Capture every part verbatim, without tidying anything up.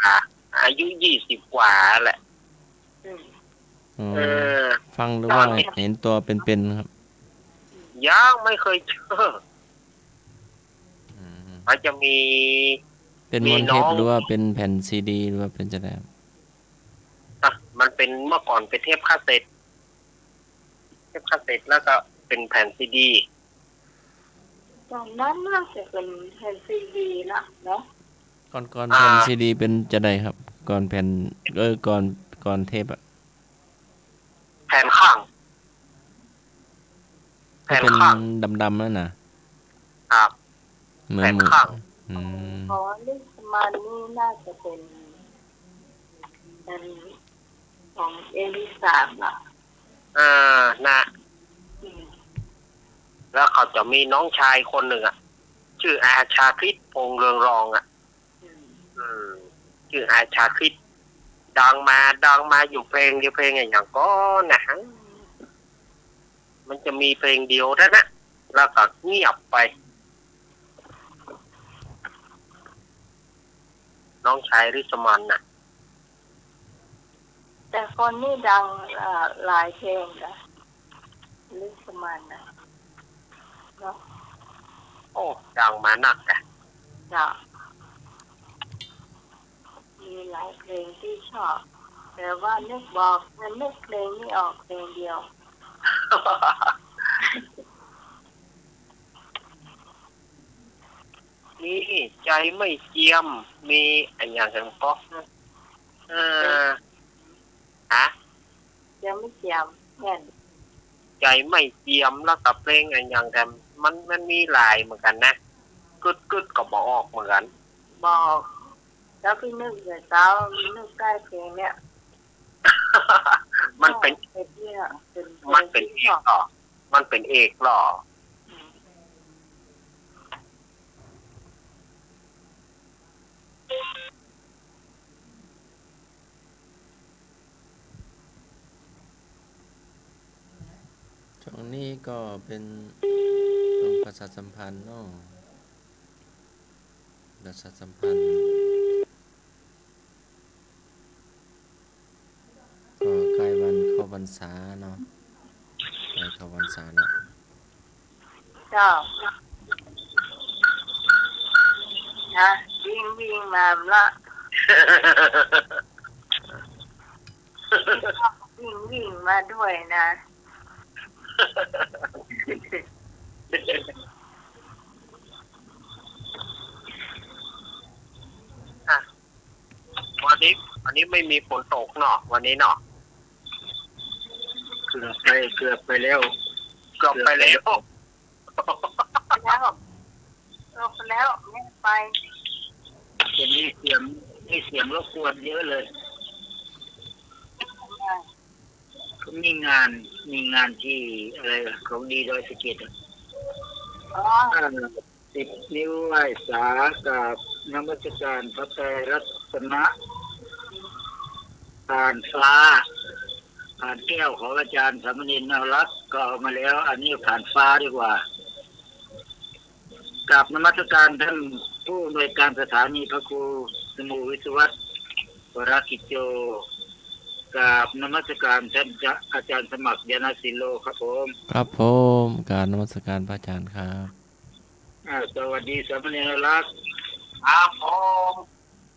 ว่า อายุยี่สิบกว่าแหละ อืม อ๋อ เออ ฟังหรือว่า ตอนนี้ เห็นตัวเป็นๆ ครับ ยังไม่เคยเจอ อืม เขาจะมี เป็นมวนเทป มีน้อง หรือว่าเป็นแผ่นซีดี หรือว่าเป็นจะไดครับ อ่ะ มันเป็น เมื่อก่อนเป็นเทปคาสเซ็ต เทปคาสเซ็ต แล้วก็เป็นแผ่นซีดี ตอนนั้นน่าจะเป็นแผ่นซีดีนะเนาะ ก่อนๆ อ่า แผ่นซีดีเป็นจะไดครับ ก่อนแผ่น เออ ก่อน ก่อนเทปอะ แผ่นข้าง ที่เป็น แผ่นข้าง ดำๆ นั่นน่ะ ครับ เหมือน แผ่นข้าง อืม อ๋อ ลิสมันนี่น่าจะเป็น เป็นของเอลิสามอะ อ่า นะ อืม แล้วเขาจะมีน้องชายคนหนึ่งอะ ชื่ออาชาคริสต์ พงษ์เรืองรองอะ อืม อืม ชื่ออาชาคริสต์ ดังมา ดังมาอยู่เพลงเดียว เพลงอะหยังก่อนะ มันจะมีเพลงเดียวเท่านั้นนะ แล้วก็เงียบไป น้องชายลิสมันน่ะ แต่คนนี้ดัง เอ่อ หลายเพลงนะ ลิสมันน่ะ เนาะ โอ้ ดังมานักอะ จ้ะ มีหลายเพลงที่ชอบ แต่ว่านึกบอก มันนึกเพลงไม่ออกเพลงเดียว มีใจไม่เจียม มีอะหยังแหมก๊อ เออ ฮะ ใจไม่เจียม แม่น ใจไม่เจียม แล้วก็เพลงอะหยังแหม มัน มันมีหลายเหมือนกันนะ กึ๊ดๆ ก็บ่ออกเหมือนกัน บ่ออก แล้วพี่นึกเดี๋ยวเจ๊า พี่นึกได้เพลงเนี่ย มันเป็น เป็นเนี่ย เป็นเพลง มันเป็นเอกเหรอ มันเป็นเอกเหรอ อืม ช่วงนี้ก็เป็นช่วงประชาสัมพันธ์เนาะ ประชาสัมพันธ์ ก็ใกล้วันเข้าพรรษาเนาะ ใกล้เข้าพรรษาแล้ว เจ้า นะ วิ่งวิ่งมาละ วิ่งวิ่งมาด้วยนะ อ่ะ วันนี้ วันนี้ไม่มีฝนตกเนาะ วันนี้เนาะ เกือบไป เกือบไปแล้ว เกือบไปแล้ว แล้ว ตกแล้ว ไม่ไป จะมีเสียง มีเสียงรบกวนเยอะเลย อ่า มีงาน มีงานที่อะไร ของดีดอยสะเก็ดอะ อ๋อ อ่า สิบนิ้วไหว้สากราบนมัสการพระไตรรัตนะ ผ่านฟ้า ผ่านแก้วของอาจารย์สามเณรนวรัตน์ก็เอามาแล้ว อันนี้ผ่านฟ้าดีกว่า กราบนมัสการท่านผู้อำนวยการสถานีพระครูสมุวิศวัตร วรกิจโจ กราบนมัสการท่านจะ อาจารย์สมัคร ญาณศิโล ครับผม ครับผม กราบนมัสการพระอาจารย์ครับ อ่า สวัสดีสามเณรรักษ์ ครับผม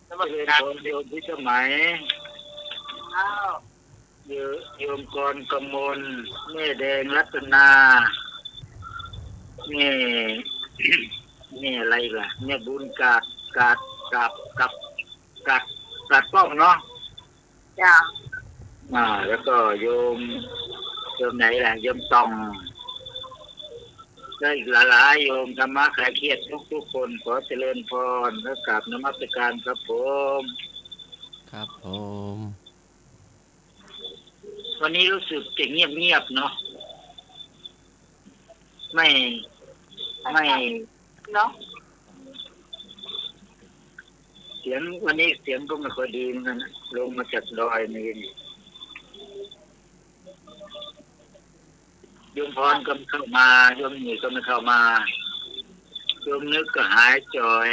นมัสการ เจริญพรโยมพิสมัย อ้าว โย- โยมกรกมล แม่แดงรัตนา แม่ แม่อะไรอีกล่ะ แม่บุญกาด กาด กาด กาด กาด กาดป้องเนาะ จ้ะ อ่า แล้วก็โยม โยมไหนล่ะ โยมตอง และอีกหลายๆ โยมธรรมะคลายเครียดทุกๆ คน ขอเจริญพร และกราบนมัสการครับผม ครับผม วันนี้รู้สึกจะเงียบๆ เนาะ ไม่ ไม่ เนาะ เสียงวันนี้เสียงก็ไม่ค่อยดีเหมือนกันนะ ลงมาจากดอยนี่ โยมพรก็ไม่เข้ามา โยมหนุ่ยก็ไม่เข้ามา โยมนึกก็หายจ๋อย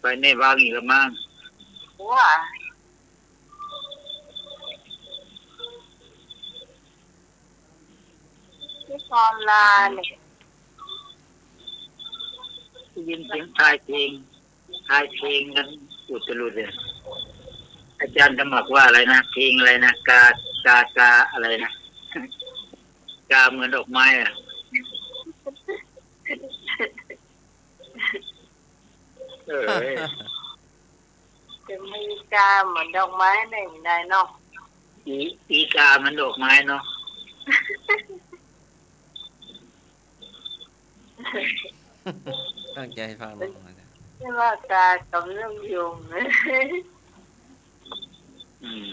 ไปในวังอีกแล้วมั้ง ว่า ที่ออนไลน์เนี่ย ได้ยินเสียงทายเพลง ทายเพลงกันอุตลุดเลย อาจารย์สมัครว่าอะไรนะ เพลงอะไรนะ กา กา กา อะไรนะ กาเหมือนดอกไม้อะ เออ จะมีกาเหมือนดอกไม้ไหนได้เนาะ อี อีกาเหมือนดอกไม้เนาะ ตั้งใจ๋ฟังเนาะ ไม่ว่ากากับนกยูง อืม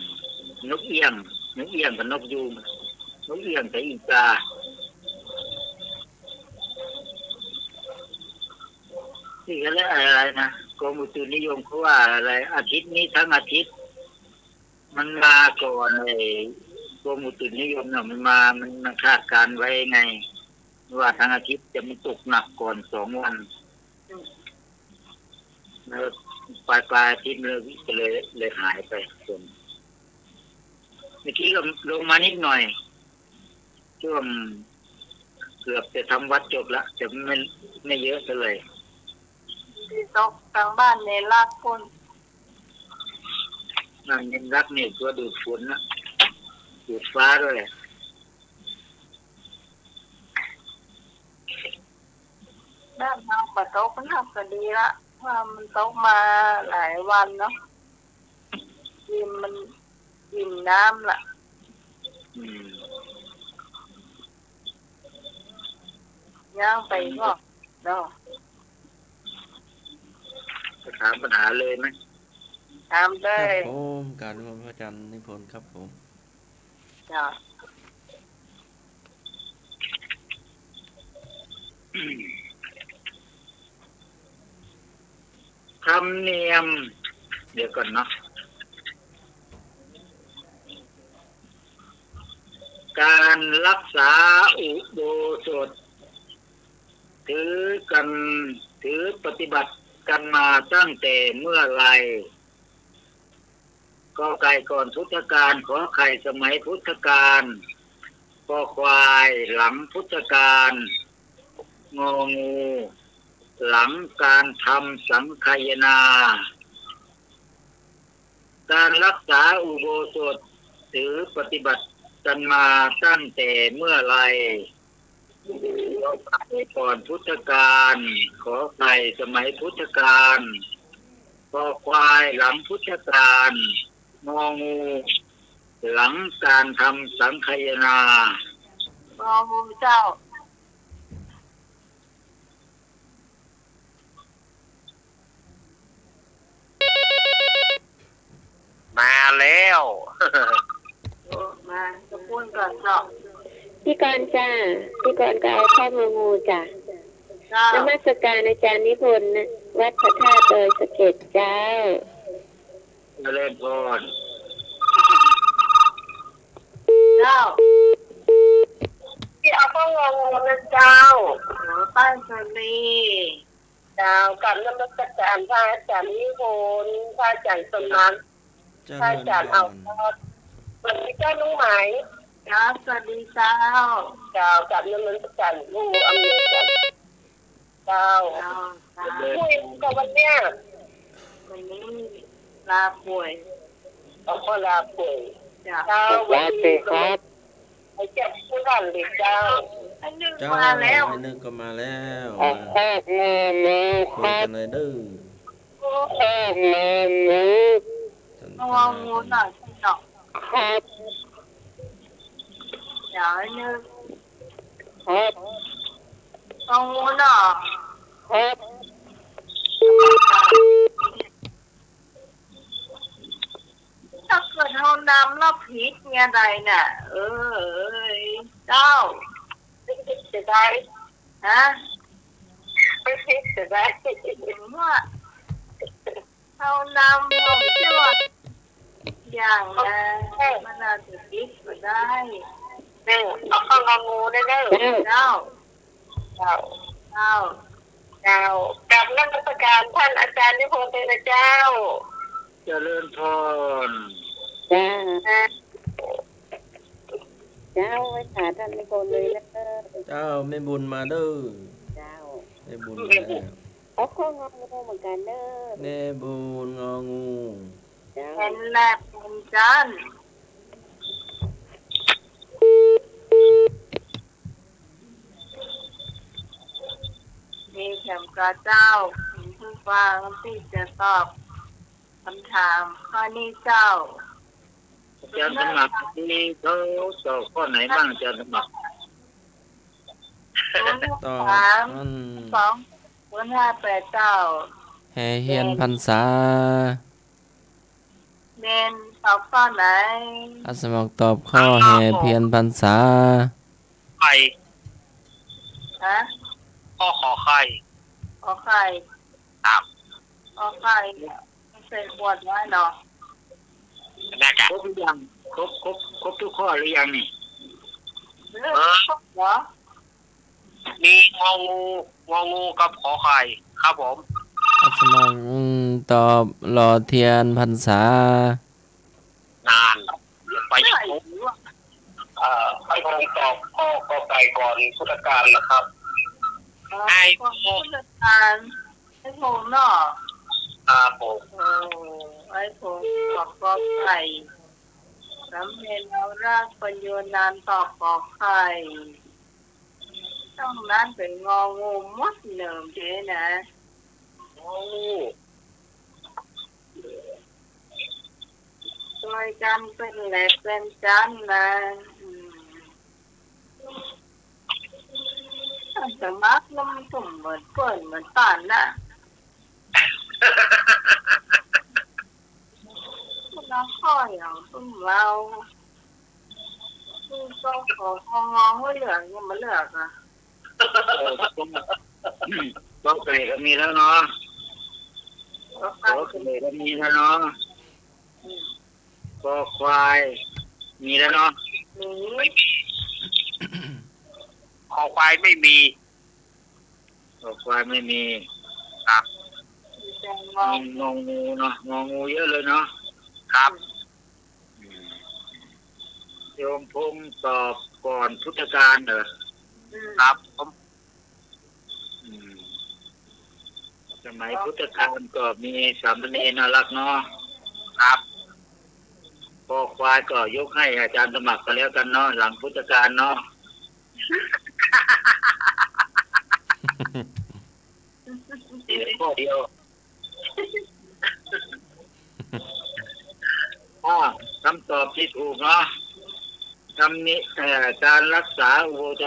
นกเอี้ยง นกเอี้ยงกับนกยูง นกเอี้ยงกับอีกา นี่ก็เรียกอะไรนะ กรมอุตุนิยมเขาว่าอะไร อาทิตย์นี้ทั้งอาทิตย์ มันมาก่อน ไอ้กรมอุตุนิยมน่ะ มันมา มัน มันคาดการณ์ไว้ไง ว่าทั้งอาทิตย์จะมันตกหนักก่อนสองวัน แล้วปลาย ปลายอาทิตย์เลย ก็เลย เลยหายไปฝน เมื่อกี้ก็ลงมานิดหน่อย ช่วงเกือบจะทำวัดจบละ แต่ไม่ ไม่เยอะเท่าไหร่ ที่ตกตางบ้านเนนรักปู้น นั่นเนนรักนี่ตัวดูดฝนนะ ดูดฟ้าด้วย บ้านเฮาบ่ตกนะ ก็ดีละ ว่ามันตกมาหลายวันเนาะ ดินมัน ดินน้ำละ อืม ย่างไปก็ เนาะ จะถามปัญหาเลยไหม ถามเลย ครับผม กราบนมัสการพระอาจารย์นิพนธ์ครับผม จ้ะ ธรรมเนียม เดี๋ยวก่อนเนาะ การรักษาอุโบสถ ถือกัน ถือปฏิบัติกันมาตั้งแต่เมื่อไหร่ ก.ไก่ ก่อนพุทธกาล ข.ไข่ สมัยพุทธกาล ค.ควาย หลังพุทธกาล ง.งู หลังการทำสังฆายนา การรักษาอุโบสถ ถือปฏิบัติกันมาตั้งแต่เมื่อไหร่ ก.ไก่ ก่อนพุทธกาล ข.ไข่ สมัยพุทธกาล ค.ควาย หลังพุทธกาล ง.งู หลังการทำสังฆายนา ง.งู เจ้า มาแล้ว โอ้ มา ตะปูนก่อนเจ้า พี่กรณ์จ้า พี่กรณ์ก็เอาข้อ ง.งู จ้ะ เจ้า นมัสการอาจารย์นิพนธ์นะ วัดพระธาตุดอยสะเก็ดเจ้า เจริญพร เจ้า พี่เอาข้อ ง.งู นะเจ้า อ๋อ ป้าสาลี เจ้า กราบนมัสการพระอาจารย์นิพนธ์ พระอาจารย์สมาน เจริญพร พระอาจารย์เอาทอด สวัสดีเจ้าน้องไหม เจ้า สวัสดีเจ้า เจ้า กราบนมัสการผู้อำนวยการ เจ้า เจ้า เจ้า คุยกับวันเนี้ย วันนี้ลาป่วย อ๋อ ลาป่วย เจ้า เจ้า สวัสดีครับ ไอ้เจ้าผู้นั้นเลยเจ้า ไอ้นึก เจ้า มาแล้ว ไอ้นึกก็มาแล้ว อ่ะ มา ข้อ ง.งู คุยกันเลยเด้อ ครับ ข้อ ง.งู ระวังงูหน่อยเนาะ ครับ เดี๋ยวไอ้นึก ครับ ข้อ ง.งู เนาะ ครับ ถ้าเกิดเฮานำแล้วผิดเนี่ยใดน่ะ เอ้ย เจ้า เสียดาย ฮะ ไม่ผิดเสียดาย ถึงว่า เฮานำของเจ้าอย่างนะ เออ มันอาจจะผิดก็ได้ เออ เอาข้อ ง.งู ได้เด้อ เจ้า เจ้า เจ้า เจ้า กราบนมัสการท่านอาจารย์นิพนธ์เลยนะเจ้า เจริญ พร เจ้า เจ้า ไหว้สาท่านแม่บุญเลยนะ เจ้า แม่บุญมาเด้อ เจ้า แม่บุญมาแล้ว เอาข้ององูเหมือนกั๋นเด้อ แม่บุญงองู เจ้า เห็นแลบเห็นจันทร์ มีแถมกาเจ้า ถึงผู้ฟังตี้จะตอบ คำถามข้อนี้เจ้า อาจารย์สมัคร มีเขาตอบข้อไหนบ้าง อาจารย์สมัคร ตอบ สาม อืม สอง ศูนย์ห้าแปดเจ้า แห่เฮียนพรรษา เณรตอบข้อไหน อาสาสมัครตอบข้อแห่เพียรพรรษา ไข่ ฮะ ข้อขอไข่ ขอไข่ ครับ ขอไข่ ใส่ขวดไว้เนาะ นะครับ ครบหรือยัง ครบ ครบ ครบทุกข้อหรือยังนี่ เออ ครบเหรอ มีงองู งองูกับขอไข่ ครับผม อาสาสมัคร อืม ตอบหล่อเทียนพรรษา นาน ไป ใช่ เอ่อ ไอ้พงษ์ตอบข้อกอไก่ก่อนพุทธกาลนะครับ ไอ้พงษ์ พุทธกาล ไอ้พงษ์เนาะ ครับผม โอ้ ไอ้พงษ์ตอบกอไก่ สำเพ็ญ เณรรัก ปัญโญ นาน ตอบขอไข่ ต้องนั้นเป๋นงองูหมดเนิมเจ๊นะ โอ้ ซอยกั๋นเป๋นแลบเป๋นจันทร์นะ อืม อาสาสมัคร มันก็เหมือนเปิ้นเหมือนตันนะ คนละข้ออย่างซุมเฮา ซุมเจ้าของงอไว้เหลืองยังบ่เลือกอะ เออ กอไก่ก็มีแล้วเนาะ กอไก่ กอไก่ก็มีแล้วเนาะ อืม คอควาย มีแล้วเนาะ มี คอควายไม่มี คอควายไม่มี ครับ มีแต่งอ มีงองูเนาะ งองูเยอะเลยเนาะ ครับ อืม โยมพงษ์ตอบก่อนพุทธกาลเหรอ อืม ครับผม อืม สมัยพุทธกาลก็มีสามเณรน่ารักเนาะ ครับ คอควายก็ยกให้อาจารย์สมัครก็แล้วกั๋นเนาะ หลังพุทธกาลเนาะ เหลือข้อเดียว อ่า คำตอบตี้ถูกเนาะ กำนี้ เอ่อ การรักษาอุโบส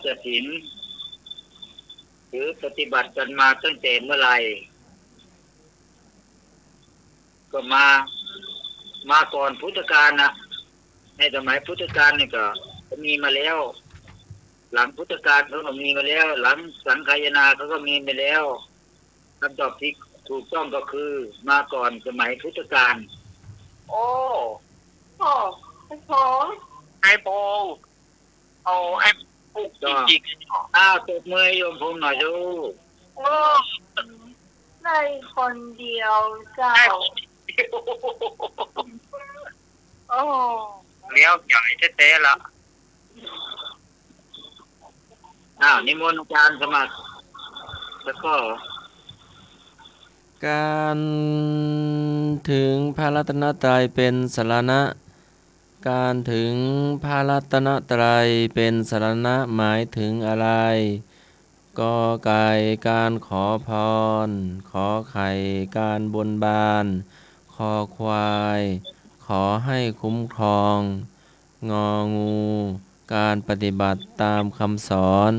ถศีล ถือปฏิบัติกั๋นมาตั้งแต่เมื่อไหร่ ก็มา มาก่อนพุทธกาลน่ะ ในสมัยพุทธกาลนี่ก็ ก็มีมาแล้ว หลังพุทธกาลเขาก็มีมาแล้ว หลังสังคายนาเขาก็มีมาแล้ว คำตอบตี้ถูกต้องก็คือ มาก่อนสมัยพุทธกาล โอ้ โอ้ ไอ้พงษ์ ไอ้พงษ์ เอาไอ้พงษ์จริงๆ อ้าว ตบมือให้โยมพงษ์หน่อยลูก โอ้ ได้คนเดียวเจ้า ได้คนเดียว โอ้ แล้วใหญ่แต๊ๆ ละ อ้าว นิมนต์อาจารย์สมัคร แล้วก็ การถึงพระรัตนตรัยเป็นสรณะ การถึงพระรัตนตรัยเป็นสรณะหมายถึงอะไร กอไก่ การขอพร ขอไข่ การบนบาน คอควาย ขอให้คุ้มครอง งองู การปฏิบัติตามคำสอน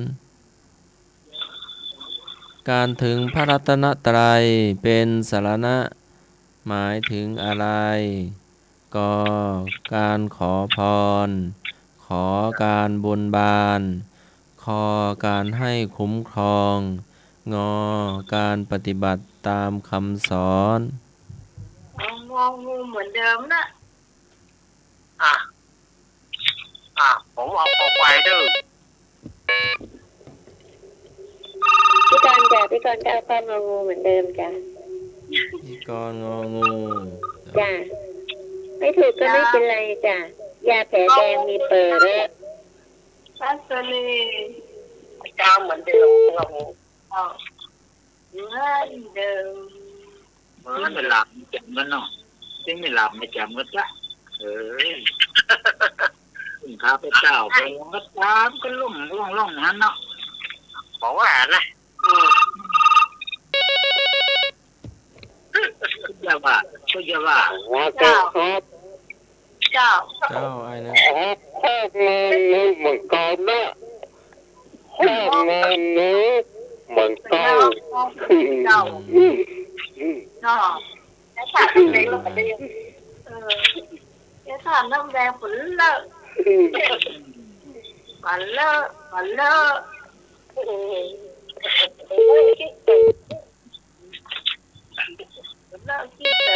การถึงพระรัตนตรัยเป็นสรณะหมายถึงอะไร กอ การขอพร ขอ การบนบาน คอ การให้คุ้มครอง งอ การปฏิบัติตามคำสอน งองูเหมือนเดิมนะ อ่ะ อ่ะ ผมเอาคอควายเด้อ พี่กรณ์จ้ะ พี่กรณ์ก็เอาข้ององูเหมือนเดิมจ้ะ พี่กรณ์งองู จ้ะ ไม่ถูกก็ไม่เป็นไรจ้ะ ยาแผลแดงมีเป๋อแล้ว พัสลี เจ้าเหมือนเดิมครับผม เอา เหมือนเดิม มันไม่หลับไม่จ๋ำกั๋นเนาะ จึงไม่หลับไม่จ๋ำกั๋นจ้ะ เอ้ย ข้าพเจ้าไปลองก็ต๋ามก็ลุ่มล่องๆ หั้นเนาะ บอกว่านะ อืม อย่าว่า ก็อย่าว่า เจ้า เจ้า เจ้า ไอ้นะ ข้องอ ข้องอ เหมือนกั๋นนะ ข้องอ เหมือนกั๋น เจ้า อืม อืม เนาะ แล้วถามน้ำแดงก็ได้ เออ แล้วถามน้ำแดงฝนเลอะ อืม ฝนเลอะ ฝนเลอะ เออ เลิกคิดแต่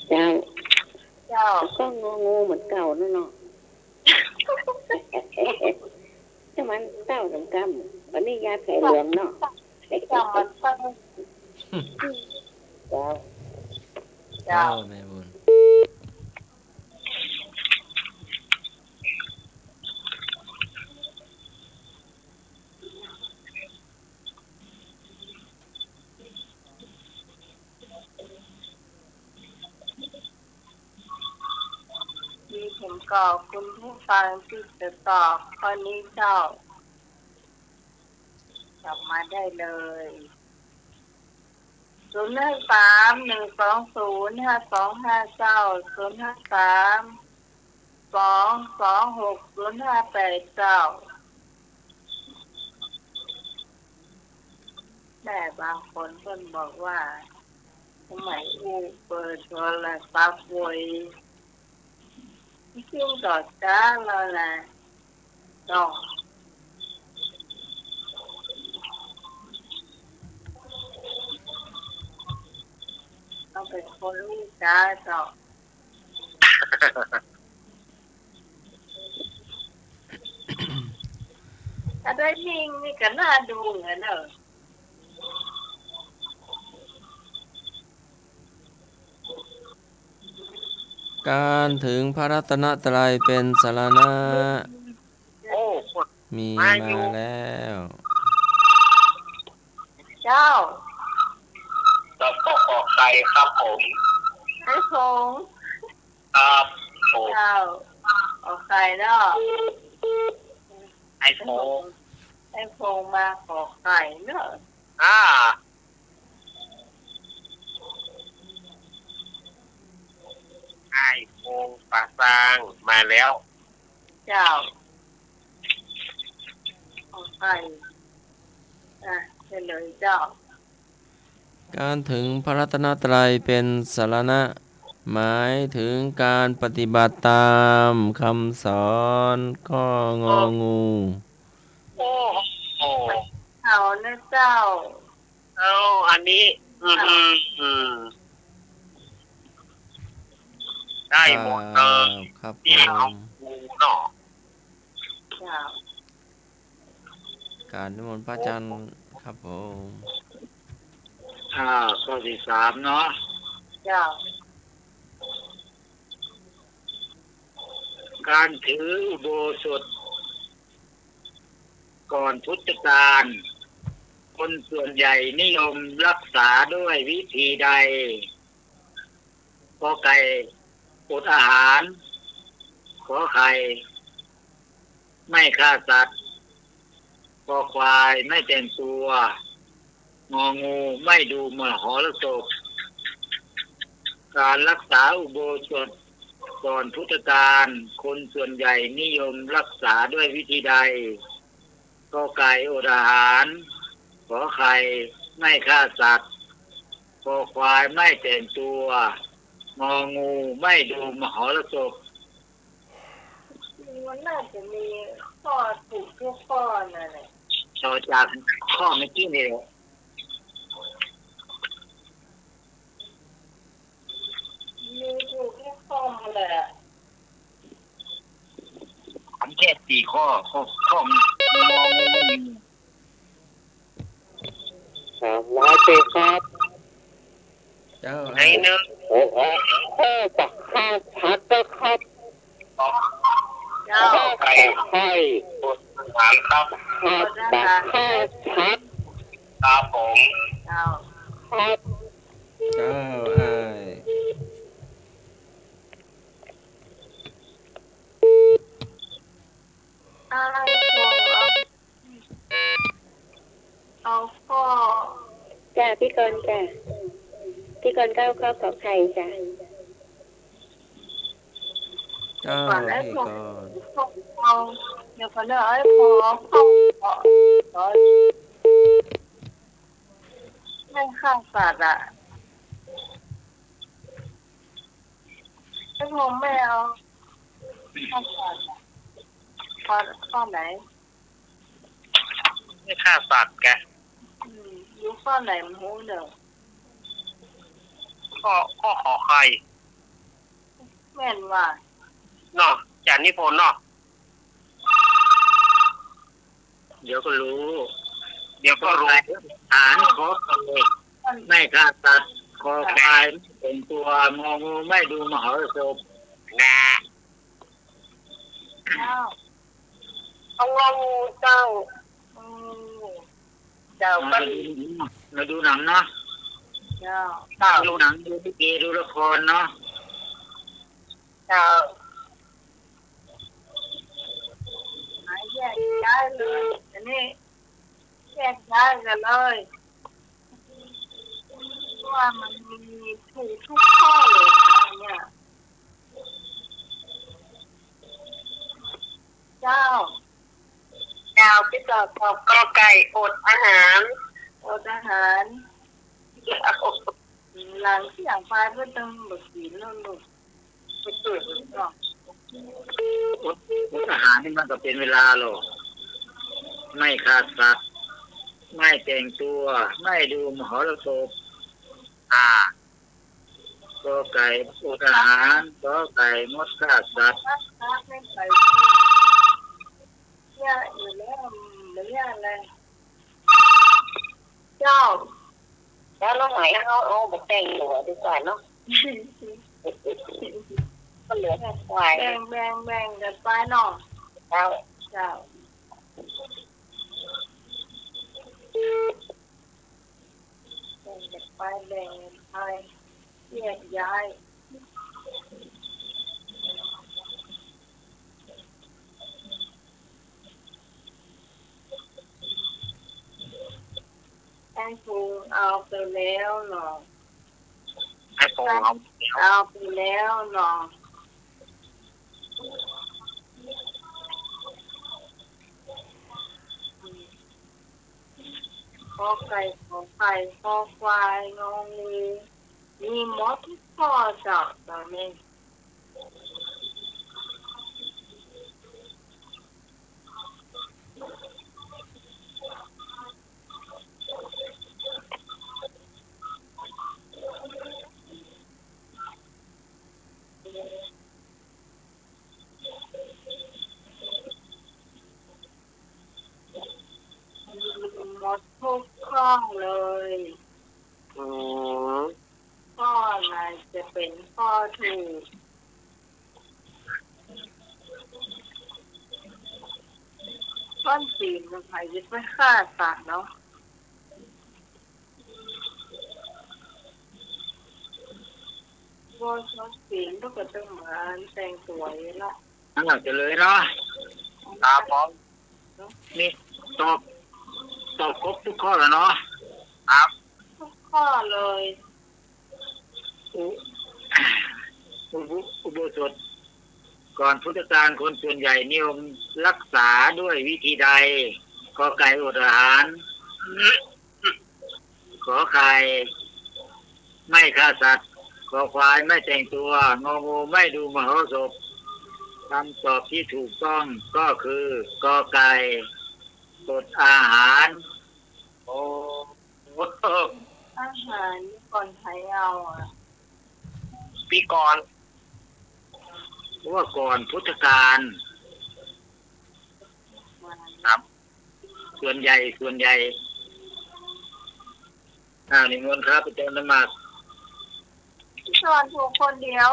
เจ้า เจ้า ก็งองูเหมือนเก่านั่นเนาะ แต่มันเต้าสำคัญ วันนี้ยาแผลเหลืองเนาะ เจ้า มันเต้า เจ้า เจ้า แม่บุญ มีเห็นก่อคุณผู้ฟังตี้จะตอบข้อนี้เจ้า ตอบมาได้เลย ศูนย์ห้าสาม หนึ่งสองศูนย์ ห้าสองห้าเก้า ศูนย์ห้าสาม สองสองหก ศูนย์ห้าแปดเก้า แต่บางคนเปิ้นบอกว่า สมัยอู้เปิดโทรศัพท์โวย ซิ่งต่อจ๊าแล้วนะ ต้อง ต้องเป๋นคนอู้จ๊าเจ้า ถ้าได้ยิงนี่ก็น่าดูเหมือนเนอะ ก๋านเถิงพระรัตนตรัยเป๋นสรณะ โอ้ มีมาแล้ว เจ้า ตอบข้อ ขอไข่ครับผม ไอ้ผง ครับผม เจ้า ขอไข่เนาะ ไอ้ผง ไอ้ผงมาขอไข่เนาะ อ่า ไอ้ผงป่าซางมาแล้ว เจ้า ขอไข่ อ่ะ เฉลยเจ้า ก๋านเถิงพระรัตนตรัยเป๋นสรณะ หมายเถิงก๋านปฏิบัติต๋ามกำสอน ข้ององู โอ้โห เอานะเจ้า เอาอันนี้ อืม อืม อืม ได้หมดเลย ครับ ครับ ที่เอา ผม ดูเนาะ เจ้า กราบนิมนต์พระอาจารย์ครับผม อ่า ข้อตี้สามเนาะ เจ้า ก๋านถืออุโบสถก่อนพุทธกาล คนส่วนใหญ่นิยมรักษาด้วยวิธีใด กอไก่ อดอาหาร ขอไข่ ไม่ฆ่าสัตว์ คอควาย ไม่แต่งตัว งองู ไม่ดูมหรสพ ก๋านรักษาอุโบสถก่อนพุทธกาล คนส่วนใหญ่นิยมรักษาด้วยวิธีใด กอไก่ อดอาหาร ขอไข่ ไม่ฆ่าสัตว์ คอควาย ไม่แต่งตัว งองู ไม่ดูมหรสพ มันน่าจะมีข้อถูกทุกข้อนั่นแหละ ต่อจากข้อเมื่อกี้นี่แหละ มีถูกทุกข้อแหละ ถามแค่สี่ข้อ ข้อ ข้อ งองูไม่มี สามร้อยเ สิครับ เจ้า ไหนเนอะ โอ้โห ข้อ ข้อ ข้อ บักข้าสัตว์นะครับ เจ้า ข้อ ไก่ ไข่ อดอาหารครับ ข้า บักข้าสัตว์ ครับผม เจ้า ครับ เจ้า อ้าย อ้าย ผมเอา เอาข้อ จ้ะ พี่กรณ์จ้ะ พี่กรณ์ก็เอาข้อขอไข่จ้ะ เจ้า ก่อนไอ้ พี่ ข้อก รณ์ ข้อ เอา เดี๋ยวก่อนเนอะ ไอ้ข้อ ข้อ ข้อ ไม่ฆ่าสัตว์อะ ไอ้ข้อ ไม่เอา ข้อ ข้อ ข้อไหน ไม่ฆ่าสัตว์แก อืม อยู่ข้อไหนมันฮู้เนอะ ข้อ ข้อขอไข่ แม่นว่า เนาะ อาจารย์นิพนธ์เนาะ เดี๋ยวก็รู้ เดี๋ยวก็รู้ ขอไข่ อดอาหาร ขอไข่ ไม่ฆ่าสัตว์ คอควาย ไม่แต่งตัว งองู ไม่ดูมหรสพ นะ เจ้า เอางองูเจ้า อืม เจ้า มา ก็ ดู มาดูหนังเนาะ เจ้า เจ้า ดูหนัง ดูลิเก ดูละครเนาะ เจ้า หาแยกย้ายเลย อันนี้ แยกย้ายกันเลย เพราะว่ามันมีถูกทุกข้อเลยนะเนี่ย เจ้า เจ้า พี่ตอบ ตอบกอไก่ อดอาหาร อดอาหาร หลังเที่ยงไปก็ต้องบ่กิ๋นแล้วลูก อด อดอาหารนี่มันก็เป๋นเวลาลอ ไม่ฆ่าสัตว์ ไม่แต่งตัว ไม่ดูมหรสพ อ่า กอไก่ อดอาหาร ขอไข่ งดฆ่าสัตว์ เนี่ยอยู่แล้ว เหลืออะไร เจ้า แล้วน้องไหมเอา เอาบ่แต่งตั๋วดีกว่าเนาะ ก็เหลือแต่ควาย แบ่ง แบ่ง แบ่งกั๋นไปเนาะ เจ้า เจ้า แบ่งกั๋นไป แบ่งกั๋นไป แยกย้าย ไอ้พงษ์เอาไปแล้วเนาะ ไอ้พงษ์เอาไปแล้ว เอาไปแล้วเนาะ ขอไข่ ขอไข่ คอควาย งองู มีหมดทุกข้อเจ้า ตอนนี้ หมดทุกข้อเลย อืม ข้อไหนจะเป๋นข้อถูก ข้อสี่มันใครจะไปฆ่าสัตว์เนาะ บ่ชอบศีลก็ต้องมาแต่งตั๋วอยู่ละ นั่นแหละ เจ๋งเลยเนาะ ครับผม นี่ตอบ ตอบครบทุกข้อแล้วเนาะ ครับ ทุกข้อเลย อุ อุโบ อุโบสถก่อนพุทธกาล คนส่วนใหญ่นิยมรักษาด้วยวิธีใด กอไก่ อดอาหาร ขอไข่ ไม่ฆ่าสัตว์ คอควาย ไม่แต่งตัว งองู ไม่ดูมหรสพ คำตอบที่ถูกต้องก็คือ กอไก่ อดอาหาร โอ้ อาหารก่อนใครเอาอะ ปีก่อน เพราะว่าก่อนพุทธกาล ครับ ส่วนใหญ่ ส่วนใหญ่ อ่า นิมนต์ครับ อาจารย์นมัส พี่สอนถูกคนเดียว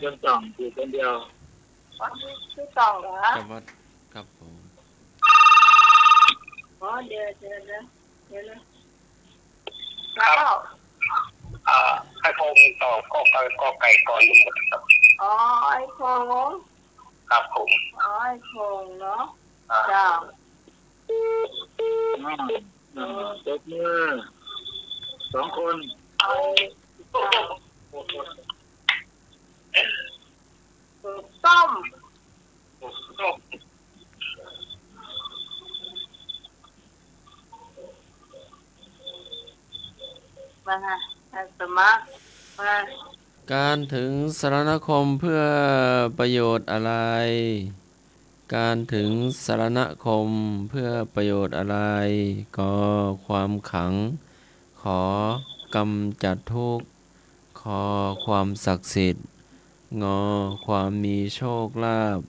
คนสองถูกคนเดียว อ๋อ พี่สอนเหรอ ครับ ครับผม อ๋อ เดี๋ยว เดี๋ยว เดี๋ยว เดี๋ยวนะ ครับ เก้า อ่า ให้พงษ์ตอบกอไก่ กอไก่ก่อน อ๋อ ไอ้พงษ์ ครับผม อ๋อ ไอ้พงษ์เนาะ อ่า จ้ะ อ่า อ่า ตบมือ สองคน ไอ้ ถูกต้อง มาค่ะ อาสมะ มา ก๋านถึงสรณคมเพื่อประโยชน์อะไร ก๋านถึงสรณคมเพื่อประโยชน์อะไร กอ ความขลัง ขอ กำจัดทุกข์ คอ ความศักดิ์สิทธิ์ งอ ความมีโชคลาภ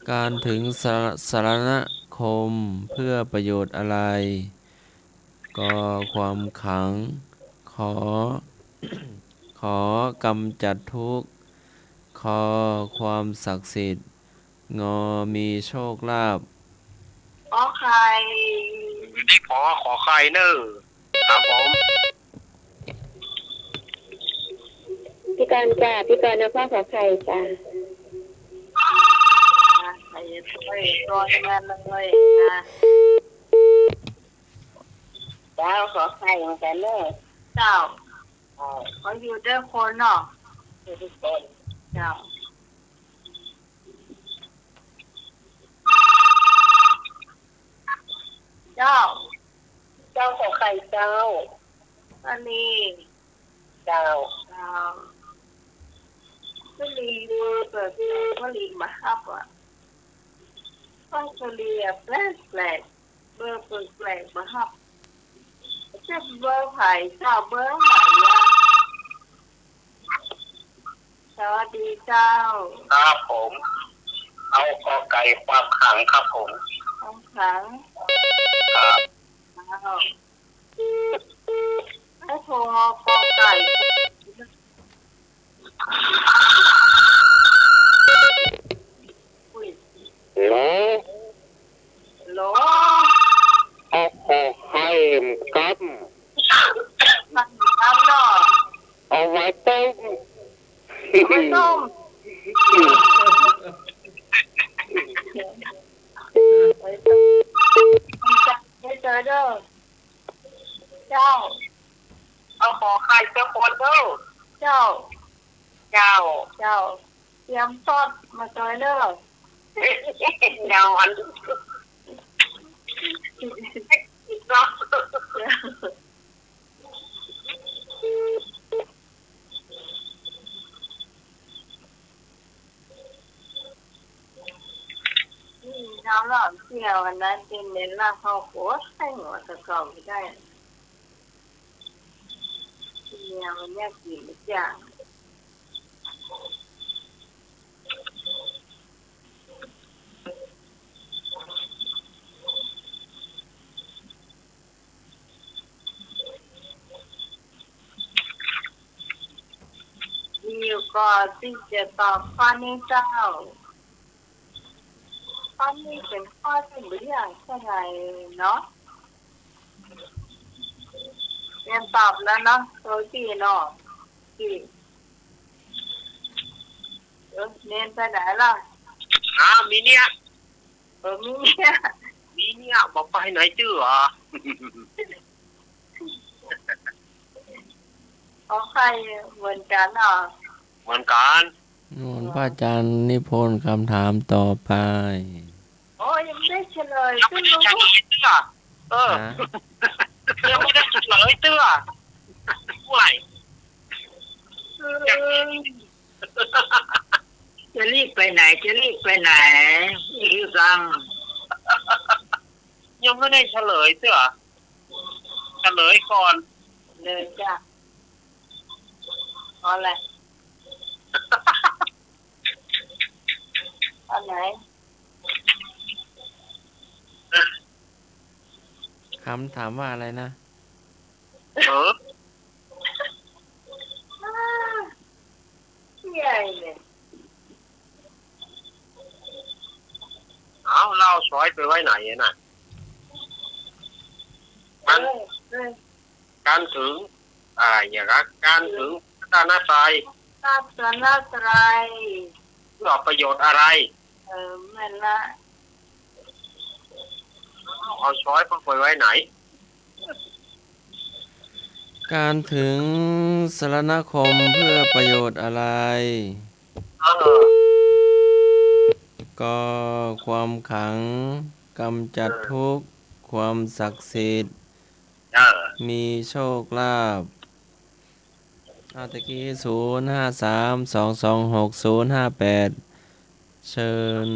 ก๋านถึงสร- สรณคมเพื่อประโยชน์อะไร กอ ความขลัง ขอ ขอ กำจัดทุกข์ คอ ความศักดิ์สิทธิ์ งอ มีโชคลาภ ขอไข่ นี่ขอ ขอไข่เน่อ ครับผม พี่กรณ์จ้ะ พี่กรณ์เอาข้อขอไข่จ้ะ อ่ะ ไข่ถ้วย ตัวนั้นเลยนะ เจ้า ขอไข่เหมือนกั๋นเน่อ เจ้า ขออยู่ด้วยคนเนาะ อยู่ด้วยคน เจ้า เจ้า เจ้า ขอไข่เจ้า สาลี เจ้า เจ้า สาลี เบอร์เปิด สาลีบ่ฮับอ่ะ สาลีอะ แปลกๆ เบอร์เปิดแปลกบ่ฮับ จะเบอร์ใผเจ้า เบอร์ใผอะ สวัสดีเจ้า ครับผม เอากอไก่ ความขลังครับผม ความขลัง ครับ อ้าว ไอ้โทรกอไก่ อุ๊ย ฮัลโหล ฮัลโหล เอาขอไข่กำ กำเนาะ เอาไว้ต้ม เอาไว้ต้ม ไว้เจอเด้อ เจ้า เอาขอไข่เจ้าคนเด้อ เจ้า เจ้า เจ้า เตรียมซอสมาซอยเด้อ เจ้า อัน อืม เฮาลองเที่ยวอันนั้น กิ๋นเน้นลาบข้าวโพด ใส่หัวตะเกาไม่ได้ เนี่ยมันอยากกิ๋นทุกอย่าง มีอยู่ก่อตี้จะตอบข้อนี้เจ้า ข้อนี้เป๋นข้อตี้บ่ยากเต้าใดเนาะ เตรียมตอบแล้วเนาะ โอเคเนาะ โอเค เออ เน้นไปไหนล่ะ อ้าว มีเนี่ย เออ มีเนี่ย มีเนี่ย บ่ไปไหนจื้อเหรอ ขอไข่เหมือนกั๋นเหรอ เหมือนกั๋น นิมนต์พระอาจารย์นิพนธ์คำถามต่อไป โอ้ย ยังไม่ได้เฉลย ยังไม่ได้เฉลยจื้อ เออ ฮะ ยังไม่ได้เฉลยจื้อ เมื่อไหร่ เออ จะรีบไปไหน จะรีบไปไหน อีกหรือยัง ยังไม่ได้เฉลยเตื้อ เฉลยก่อน เลยจ้ะ เอาอะไร เอาไหน คำถามว่าอะไรนะ เออ ใหญ่เลย เอา แล้วเอาสอยไปไว้ไหนอะน่ะ การ เออ เออ การเถิง อ่า อย่างละ การเถิงพระรัตนตรัย พระรัตนตรัย เพื่อประโยชน์อะไร เออ แม่นละ เอาสอยไปไว้ไหน การเถิงสรณคมเพื่อประโยชน์อะไร เออ ก็ความขลัง กำจัด เออ ทุกข์ ความศักดิ์สิทธิ์ เออ มีโชคลาภ อ้าว ตะกี้ ศูนย์ห้าสาม สองสองหก ศูนย์ห้าแปด เชิญ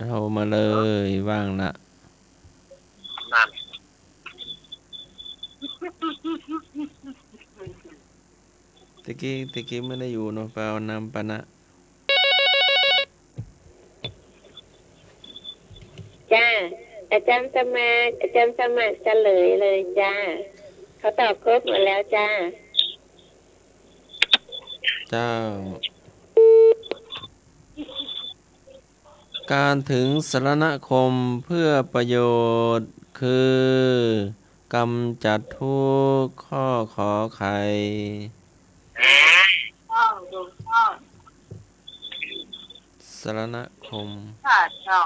โทรมาเลย ว่างละ นั่น ตะกี้ ตะกี้ไม่ได้อยู่เนาะ ไปเอาน้ำปานะ จ้า อาจารย์สมัคร อาจารย์สมัครเฉลยเลยจ้า เขาตอบครบหมดแล้วจ้า เจ้า การเถิงสรณคมเพื่อประโยชน์คือ กำจัดทุกข์ ข้อขอไข่ ถูกต้อง ถูกต้อง สรณคม ค่ะ เจ้า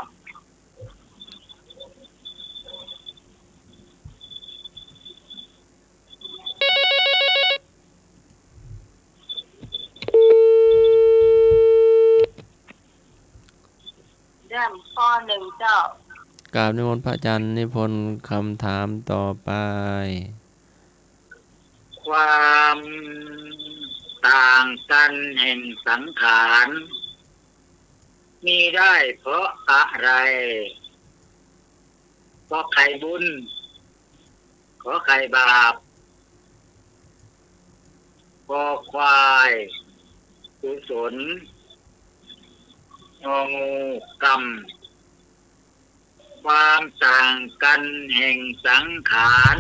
เริ่มข้อหนึ่งเจ้า กราบนิมนต์พระอาจารย์นิพนธ์คำถามต่อไป ความต่างกันแห่งสังขาร มีได้เพราะอะไร กอไก่บุญ ขอไข่บาป คอควายกุศล งองูกรรม ความต่างกันแห่งสังขาร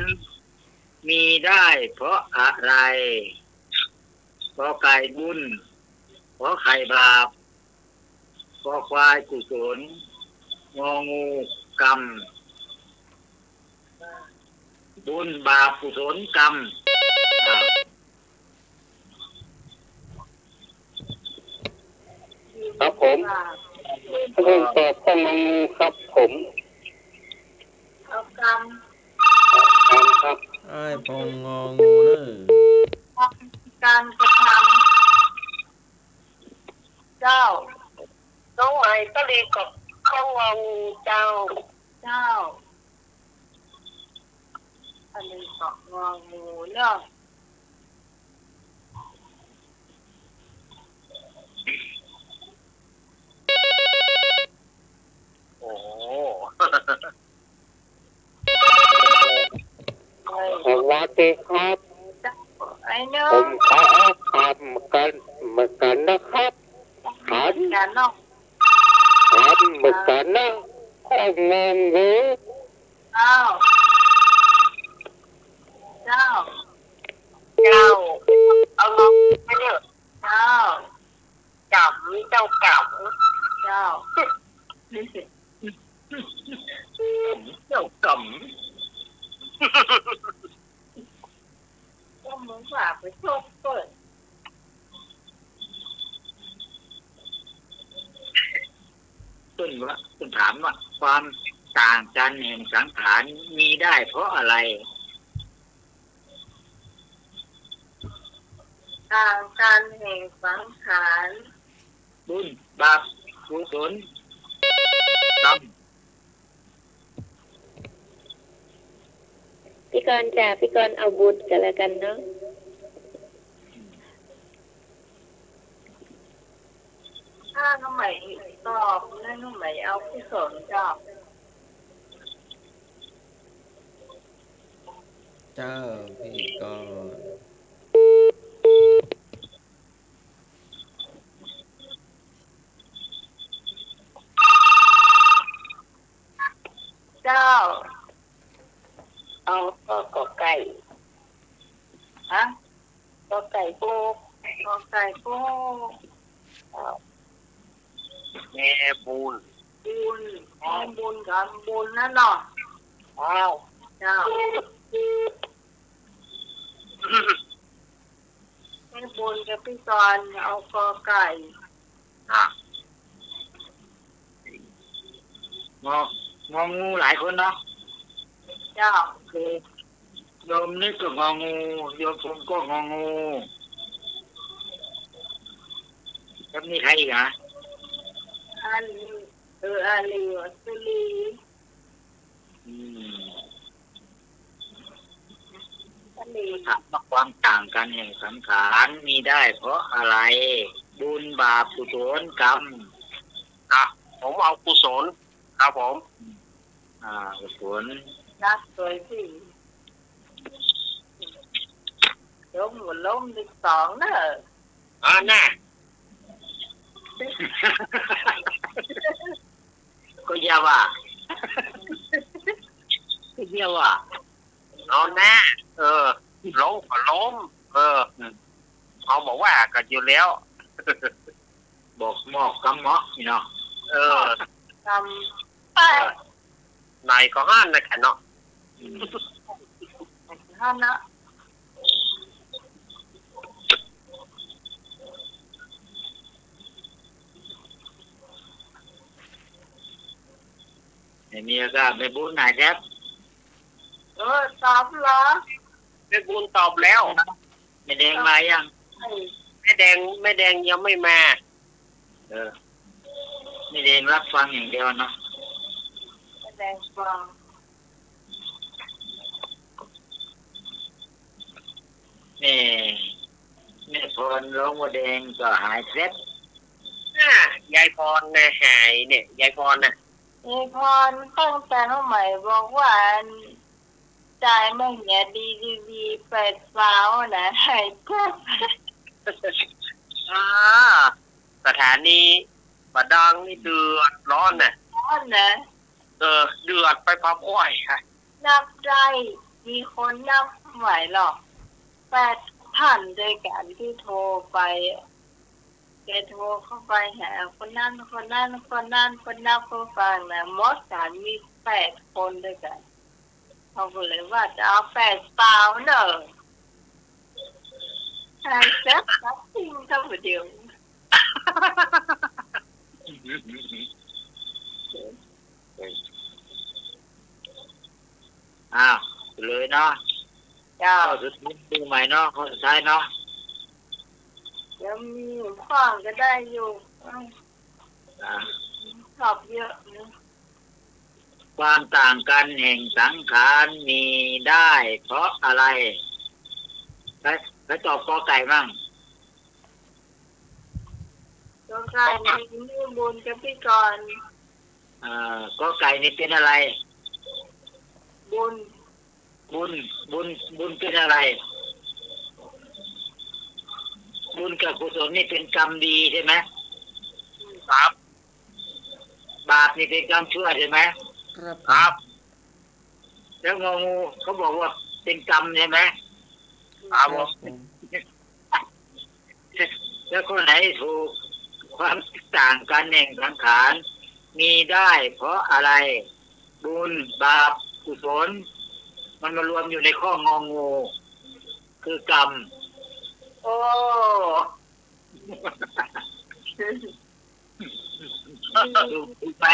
มีได้เพราะอะไร กอไก่บุญ ขอไข่บาป คอควายกุศล งองูกรรม บุญบาปกุศลกรรม อ่า ครับผม ผมตอบข้ององูครับผม เอากรรม กรรมครับ อ้ายปองงองูเด้อ การกระทำ เจ้า น้องไหมก็เลยกับข้ององูเจ้า เจ้า อันนี้ก็งองูเนาะ โอ้โห สวัสดีครับ ไอ้เนาะ ผมก็เอากรรมเหมือนกัน เหมือนกันนะครับ ขัน กันเนาะ ขันเหมือนกันนะ ข้ององู เจ้า เจ้า เจ้า เอาลองไปเถอะ เจ้า กรรม เจ้ากรรม เจ้า เจ้ากรรม ก็มึงฝากไปโชคเปิด เปิ้นว่า เปิ้นถามว่า ความต่างกันแห่งสังขารมีได้เพราะอะไร ต่างกันแห่งสังขาร บุญ บาป กุศล กรรม พี่กรณ์จ๋า พี่กรณ์เอาบุญก็แล้วกันเนาะ ถ้าน้องใหม่ตอบนะ น้องใหม่เอากุศลเจ้า เจ้า พี่กรณ์ เจ้า ไก่ ฮะ กอไก่ ปู กอไก่ ปู อ้าว แม่บุญ บุญ แม่บุญกับบุญนั่นเนาะ อ้าว เจ้า แม่บุญกับพี่กรณ์ เอากอไก่ อ่ะ งอ งองูหลายคนเนาะ เจ้า คือ โยมนึกก็งองู โยมผมก็งองู แล้วมีใครอีกอะ อาลี เออ อาลี สุรี อืม อาลี ถามว่าความต่างกันแห่งสังขารมีได้เพราะอะไร บุญบาปกุศลกรรม อ่ะ ผมเอากุศล ครับผม อ่า กุศล นักสวยสิ ล้มหัวล้มที่สองเนอะ อ่า น่ะ ก็อย่าว่า ก็อย่าว่า เอาหน้า เออ ล้มก็ล้ม เออ อืม เขาบอกว่ากันอยู่แล้ว บอกหมอกกำเหมาะนี่เนาะ เออ กำ เออ ไหนก็ห้านนะแกเนาะ อืม ห้านนะ ไม่มีก็แม่บุญหายแทบ เออ ตอบเหรอ แม่บุญตอบแล้ว แม่แดงมายัง แม่แดง แม่แดงยังไม่มา เออ แม่แดงรับฟังอย่างเดียวเนาะ แม่แดงฟัง แม่ แม่พรร้องว่าแดงก็หายแทบ อ่ะ ยายพรนะหายเนี่ย ยายพรน่ะ ยายพรตั้งแต่สมัยบอกว่าอัน จ่ายมาเหียดีดีดี แปดซาวนะ หายแทบ อ่า สถานีบาดางนี่เดือดร้อนน่ะ ร้อนนะ เออ เดือดไปพร้อมอ้อยค่ะ นับได้ มีคนนับไหวหรอก แปดพันด้วยกันที่โทรไป แกโทรเข้าไปหาคนนั้น คนนั้น คนนั้น คนนับคนฟังนะ หมดกันมีแปดคนด้วยกัน เขาก็เลยว่าจะเอาแปดซาวเนอะ หายแทบ ตัดทิ้งเข้าไปเดียว อ้าว เลยเนาะ เจ้า ข้อสุดท้ายดูใหม่เนาะ ข้อสุดท้ายเนาะ เดี๋ยวมีอยู่ข้อก็ได้อยู่ อ่า ชอบเยอะนะ ความต่างกันแห่งสังขารมีได้เพราะอะไร ใคร ใครตอบกอไก่มั่ง กอไก่นี่บุญกับพี่กรณ์ อ่า กอไก่นี่เป็นอะไร บุญ บุญ บุญ บุญเป็นอะไร บุญกับกุศลนี่เป็นกรรมดีใช่ไหม ครับ บาปนี่เป็นกรรมชั่วใช่ไหม ครับผม ครับ แล้วงองูเขาบอกว่าเป็นกรรมใช่ไหม ครับผม ครับผม แล้วข้อไหนถูก ความต่างกันแห่งสังขารมีได้เพราะอะไร บุญ บาป กุศล มันมารวมอยู่ในข้ององู คือกรรม โอ้ ถูก ถูกไหม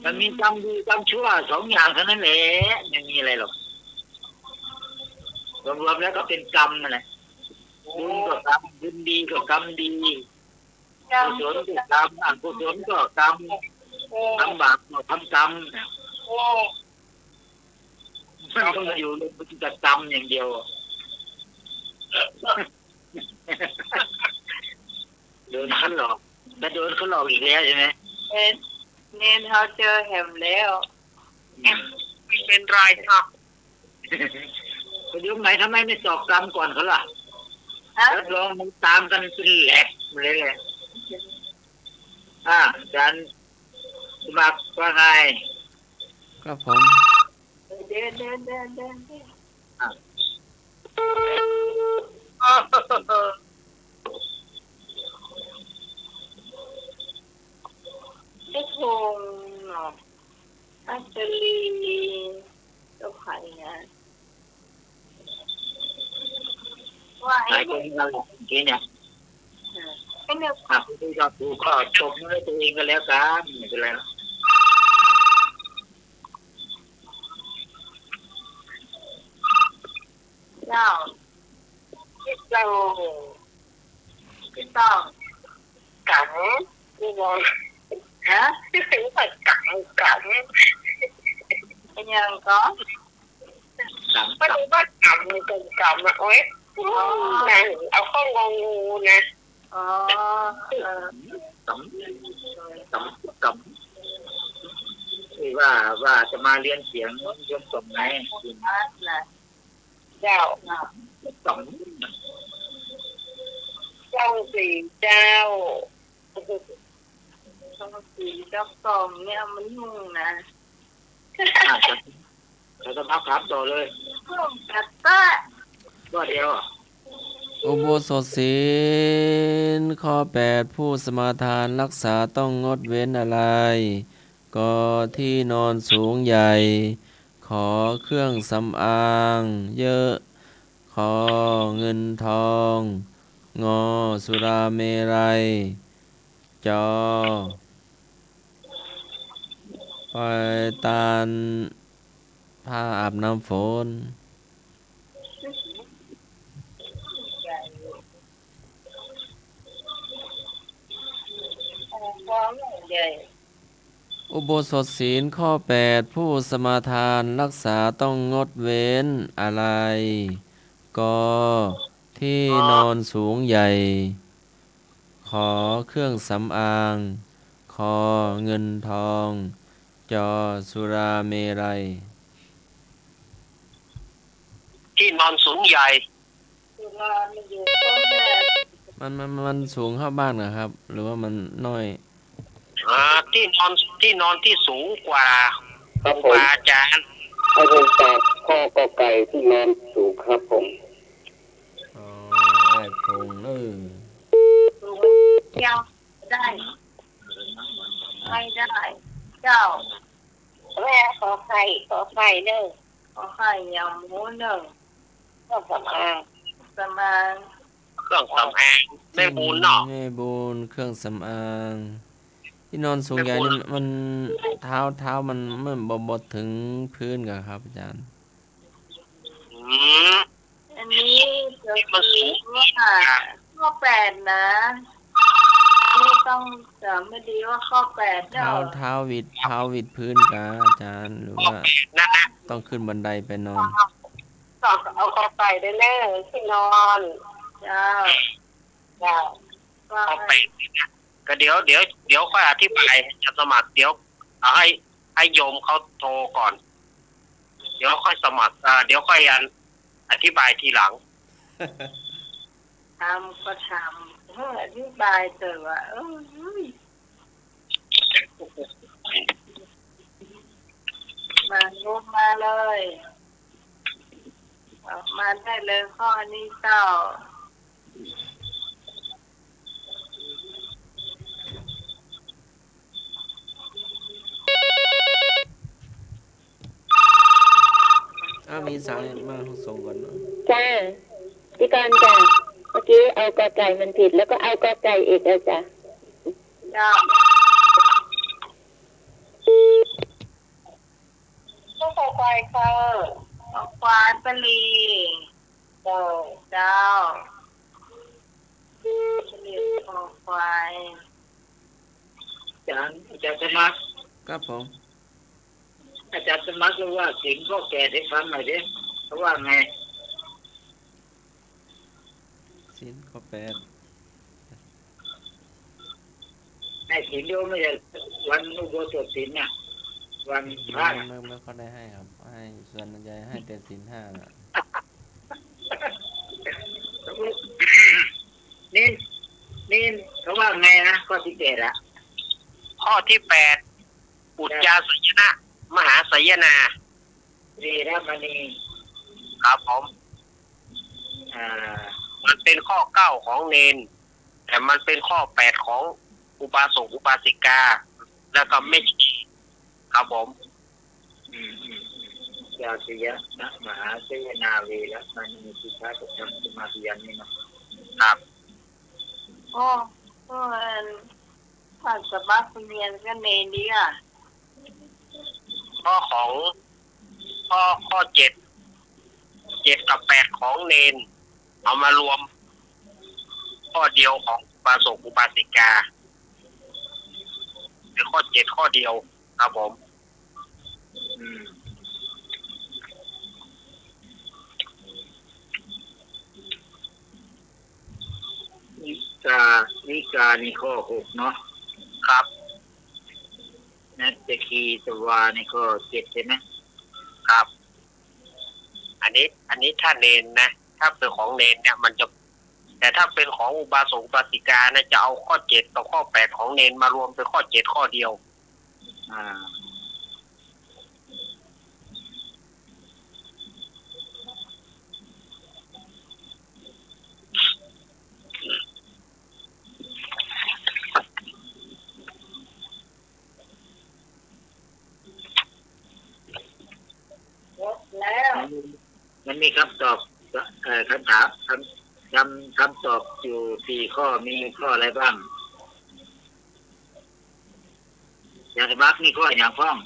มันมีกรรมดีกรรมชั่วสองอย่างเท่านั้นแหละ ไม่มีอะไรหรอก รวมๆแล้วก็เป็นกรรมนั่นแหละ บุญก็กรรม บุญดีก็กรรมดี กรรม กุศลก็กรรม อกุศลก็กรรม โอ้ ทำบาปก็ทำกรรม โอ้ มันก็มาอยู่ในบุญกับกรรมอย่างเดียว โดนเขาหลอก จะโดนเขาหลอกอีกแล้วใช่ไหม เนน เนนเขาเจอแหมแล้ว อืม ไม่เป็นไรค่ะ เดี๋ยวไหนทำไมไม่สอบกรรมก่อนเขาล่ะ ฮะ รับรองมันตามกันเป็นแหลกเลยแหละ อ่า อาจารย์สมัครว่าไง ครับผม เดิน เดิน เดิน เดิน เดิน เพชรพงษ์เนาะ พัชรี เจ้าไข่นะ ว่าไอ้ หลายคนเราเมื่อกี้เนี่ย อ่า ไอ้เนี่ย อ่ะ คุณผู้ชมดูก็ตบมือให้ตัวเองก็แล้วกัน ไม่เป็นไรหรอก เจ้า พี่เจ้า พี่เจ้า กั๋ง นี่มอง ฮะ พี่เจ้า กั๋ง กั๋ง เป็นยังก็ กั๋ง ไม่รู้ว่ากั๋ง กั๋ง กั๋งอะ โอ๊ย อ๋อ นะ เอาเข้างองูนะ อ๋อ เออ กั๋ง กั๋ง กั๋ง ที่ว่า ว่าจะมาเรียนเสียง เรียนส่งไง นะ เจ้า สอง เจ้าสี่เจ้า เจ้าสี่เจ้าสองเนี่ยมันยุ่งนะ อ่ะ ครับ เดี๋ยวจะมาถามต่อเลย อืม จัดไป ว่าเดี๋ยวอ่ะ อุโบสถศีลข้อแปด ผู้สมาทานรักษาต้องงดเว้นอะไร ก ที่นอนสูงใหญ่ ข เครื่องสำอางเยอะ ค เงินทอง ง สุราเมรัย จ ปอยตานผ้าอาบน้ำฝน อุโบสถศีลข้อแปด ผู้สมาทานรักษาต้องงดเว้นอะไร ก ที่นอนสูงใหญ่ ข เครื่องสำอาง ค เงินทอง จ สุราเมรัย ที่นอนสูงใหญ่ มัน มัน มันสูงเท่าบ้านนะครับ หรือว่ามันน้อย อ่า ที่นอน ที่นอนที่สูงกว่า ครับผม ครูบาอาจารย์ ให้ผมตอบข้อ ก ไก่ ที่นอนสูงครับผม อ๋อ อ้ายพงษ์ เออ สูงเดียวได้ ไม่ได้ เจ้า แม่ขอไข่ ขอไข่เนอะ ขอไข่ยำหมูเนอะ เครื่องสำอาง สำอาง เครื่องสำอาง แม่บุญเนาะ แม่บุญ เครื่องสำอาง ที่นอนสูงใหญ่นี่ แม่บุญ มัน เท้า เท้ามัน มันบ่ บ่ถึงพื้นกะครับอาจารย์ อืม อันนี้จะคือว่าข้อแปดนะ นี่ต้องจำให้ดีว่าข้อแปดเนี่ย เท้า เท้าหวิด เท้าหวิดพื้นกะอาจารย์ หรือว่า ข้อแปดนะ ต้องขึ้นบันไดไปนอน ต้องเอาข้อแปดเด้อ ที่นอน เจ้า เจ้า ว่าไง ข้อแปดนี่นะ ก็เดี๋ยว เดี๋ยว เดี๋ยวค่อยอธิบาย จะสมัคร เดี๋ยวเอาให้ ให้โยมเขาโทรก่อน เดี๋ยวค่อยสมัคร อ่า เดี๋ยวค่อยอัน อธิบายทีหลัง ถามก็ถาม เออ อธิบายเถอะว่า เอ้ย มาลุกมาเลย ออกมาได้เลยข้อนี้เจ้า อ้าว มีสายมาส่งก่อนเนาะ จ้า พี่กรณ์จ้า เมื่อกี้เอากอไก่มันผิด แล้วก็เอากอไก่อีกแล้วจ้ะ จ้า ต้องขอควายค่ะ ขอควายปลี เจ้า เจ้า ปลีคอควาย อาจารย์ อาจารย์สมัคร ครับผม อาจารย์สมัครว่าศีลข้อแปดให้ฟังหน่อยดิ เขาว่าไง ศีลข้อแปด ให้ศีลโยมไม่ใช่วันอุโบสถศีลน่ะ วันพระน่ะ ไม่ ไม่ค่อยได้ให้ครับ ให้ส่วนใหญ่ให้แต่ศีลห้าน่ะ นี่ นี่เขาว่าไงนะ ข้อที่แปดอะ ข้อที่แปด อุจจาสยนะ มหาสยนา เวรมณี ครับผม อ่า มันเป๋นข้อเก้าของเณร แต่มันเป๋นข้อแปดของอุบาสกอุบาสิกา แล้วก็แม่ชี ครับผม อืม อืม อืม จาติยะนะ มหาเสนา เวระมะณี สิกขาปะทัง สมาธิยามิ เนาะ ครับ โอ้ โอ้ อัน ข้าสมัครเฮียนกับเณรดีอะ ข้อของ ข้อ ข้อเจ็ด เจ็ดกับแปดของเณร เอามารวมข้อเดียวของอุบาสกอุบาสิกา เป๋นข้อเจ็ดข้อเดียว ครับผม อืม วิกา วิกานี่ข้อหกเนาะ ครับ นัจจคีตวานี่ข้อเจ็ดใช่ไหม ครับ อันนี้ อันนี้ถ้าเณรนะ ถ้าเป๋นของเณรเนี่ยมันจะ แต่ถ้าเป๋นของอุบาสกอุบาสิกานะ จะเอาข้อเจ็ดกับข้อแปดของเณรมารวมเป๋นข้อเจ็ดข้อเดียว อ่า หมดแล้ว มันมี มันมีคำตอบ เอ่อ คำถาม คำ คำ คำตอบอยู่สี่ข้อ มีข้ออะไรบ้าง อาจารย์สมัครมีข้ออย่างพ่อง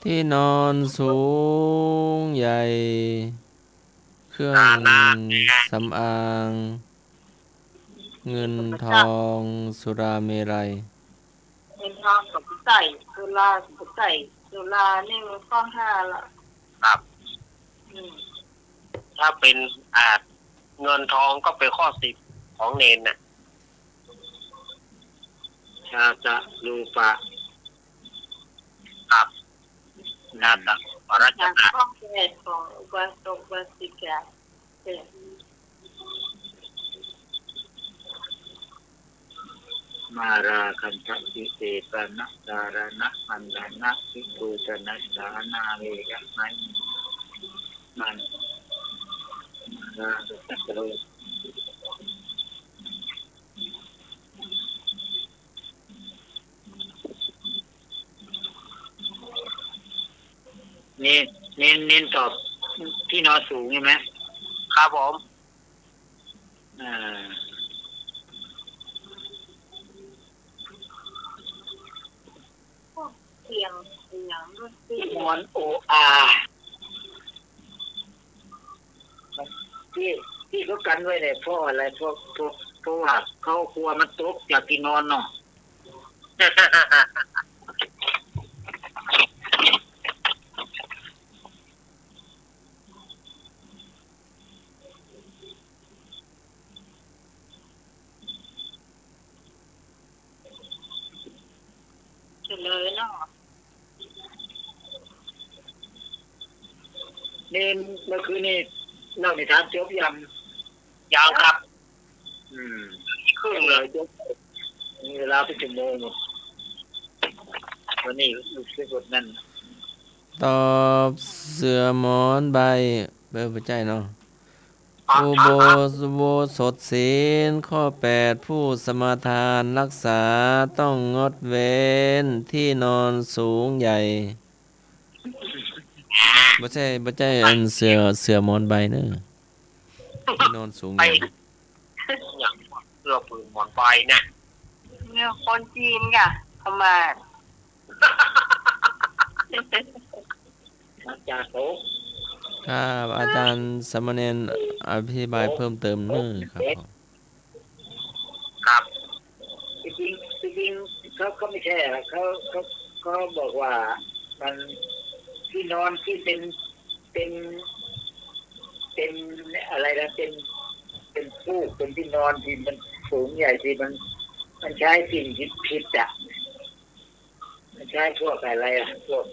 ตี้นอนสูงใหญ่ เครื่องสำอาง เงินทอง สุราเมรัย เงินทองก็บ่ใจ้ สุราก็บ่ใจ้ สุรานี่มันข้อห้าละ ครับ อืม ถ้าเป๋น อ่า เงินทองก็เป๋นข้อสิบของเณรน่ะ ชาตะรูปะ ครับ อืม ชาตะรูปะรัจนะ ข้อแปดของอุบาสกอุบาสิกา เออ มาราคันธะ วิเวกะนะ จาระนะ มัณฑนะ วิภูชนะ สานา เวระมะณี มัน มาราคันธะ เณร เณร เณรตอบตี้นอนสูงใช่ไหม ครับผม อ่า เสียง เสียงดนตรี มอนโออา ตี้ ตี้เขากั๋นไว้เนี่ย เพราะอะไร เพราะ เพราะ เพราะว่าเขากั๋วมันตกจากตี้นอนเนาะ เฉลยเนาะ เณร เมื่อคืนนี้เล่านิทานจบยัง ยังครับ อืม ครึ่งเลย จบ มีเวลาเป๋นชั่วโมงหมด วันนี้ลูกศิษย์บทนั้น ตอบเสื่อหมอนใบ เออ บ่ใจ้เนาะ อุโบ อุโบสถศีล ข้อแปด ผู้สมาทานรักษาต้องงดเว้นตี้นอนสูงใหญ่ บ่ใจ้ บ่ใจ้อันเสื่อ เสื่อหมอนใบเนาะ ตี้นอนสูงใหญ่ อย่างเสื่อผืนหมอนใบนะ เนี่ยคนจีนก่ะ พม่า อาจารย์โต ครับ อาจารย์สามเณรอธิบายเพิ่มเติมเนาะครับ ครับ จริงๆ จริงๆ เขา เขาไม่ใช่อะ เขา เขา เขาบอกว่ามันตี้นอนตี้เป๋น เป๋น เป๋นอะไรนะ เป๋น เป๋นฟูก เป๋นตี้นอนตี้มันสูงใหญ่ตี้มัน มันใจ๊สิ่งผิดๆ อะ มันใจ๊พวกอะไรอะ พวก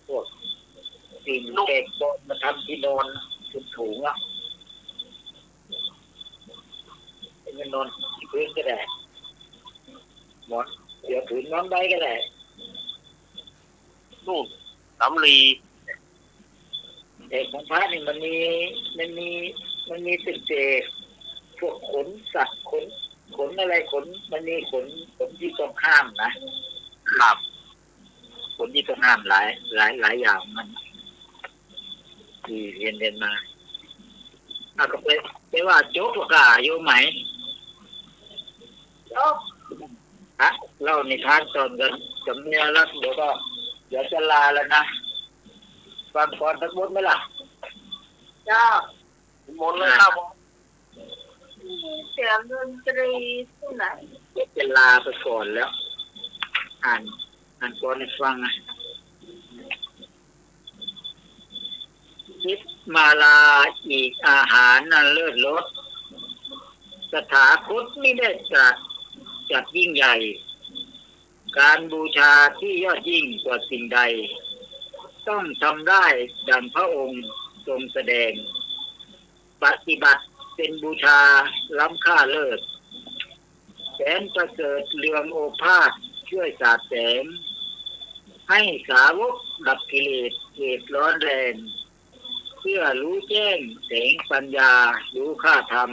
พวกสิ่งแปลกปลอมมาทำตี้นอนสูงๆ อะ มันนอนตี้พื้นก็ได้ หมอน เสื่อผืนหมอนใบก็ได้ นู่น สำลี แต่ของพระนี่มันมี มันมี มันมีตั้งแต่พวกขนสัตว์ ขน ขนอะไร ขน มันมีขน ขนที่ต้องห้ามนะ ครับ ขนที่ต้องห้ามหลาย หลาย หลายอย่างมัน ที่เรียน เรียนมา อ่ะ ก็ไป ไปว่าจบแล้วก็โยมไหม จบ ฮะ เล่านิทานต๋อนกั๋น สำเนียงแล้ว เดี๋ยวก็ เดี๋ยวจะลาแล้วนะ ฟังก่อนสักบทไหมล่ะ เจ้า หมดเลยครับผม มีเสียงดนตรีที่ไหน เดี๋ยวจะลาไปก่อนแล้ว อ่าน อ่านกลอนให้ฟังนะ ทิพมาลาอีกอาหารอันเลิศรส ตถาคตมิได้ตรัสจัดยิ่งใหญ่ ก๋านบูชาที่ยอดยิ่งกว่าสิ่งใด ต้องทำได้ดังพระองค์ทรงแสดง ปฏิบัติเป็นบูชาล้ำค่าเลิศ แสนประเสริฐเรืองโอภาสช่วยสาดแสง ให้สาวกดับกิเลสเหตุร้อนแรง เพื่อรู้แจ้งแสงปัญญารู้ค่าธรรม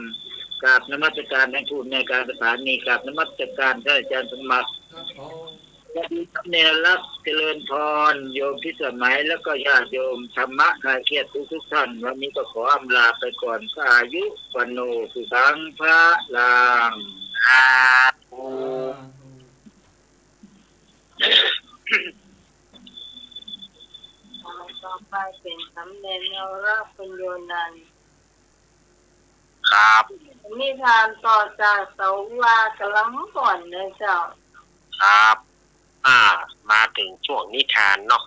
กราบนมัสการท่านผู้อำนวยการสถานี กราบนมัสการท่านอาจารย์สมัคร ครับผม สวัสดีครับ เนรรัตน์ เจริญพร โยมพิสมัย แล้วก็ญาติโยม ธรรมะคลายเครียดทุกๆ ท่าน วันนี้ก็ขออำลาไปก่อน อายุวัณโณ สุขัง พลัง สาธุ ต่อไปเป๋นสามเณรนรปัญโญนันท์ ครับ นิทานต่อจากเสาวากั๋นก่อนนะเจ้า ครับ อ่า มาเถิงช่วงนิทานเนาะ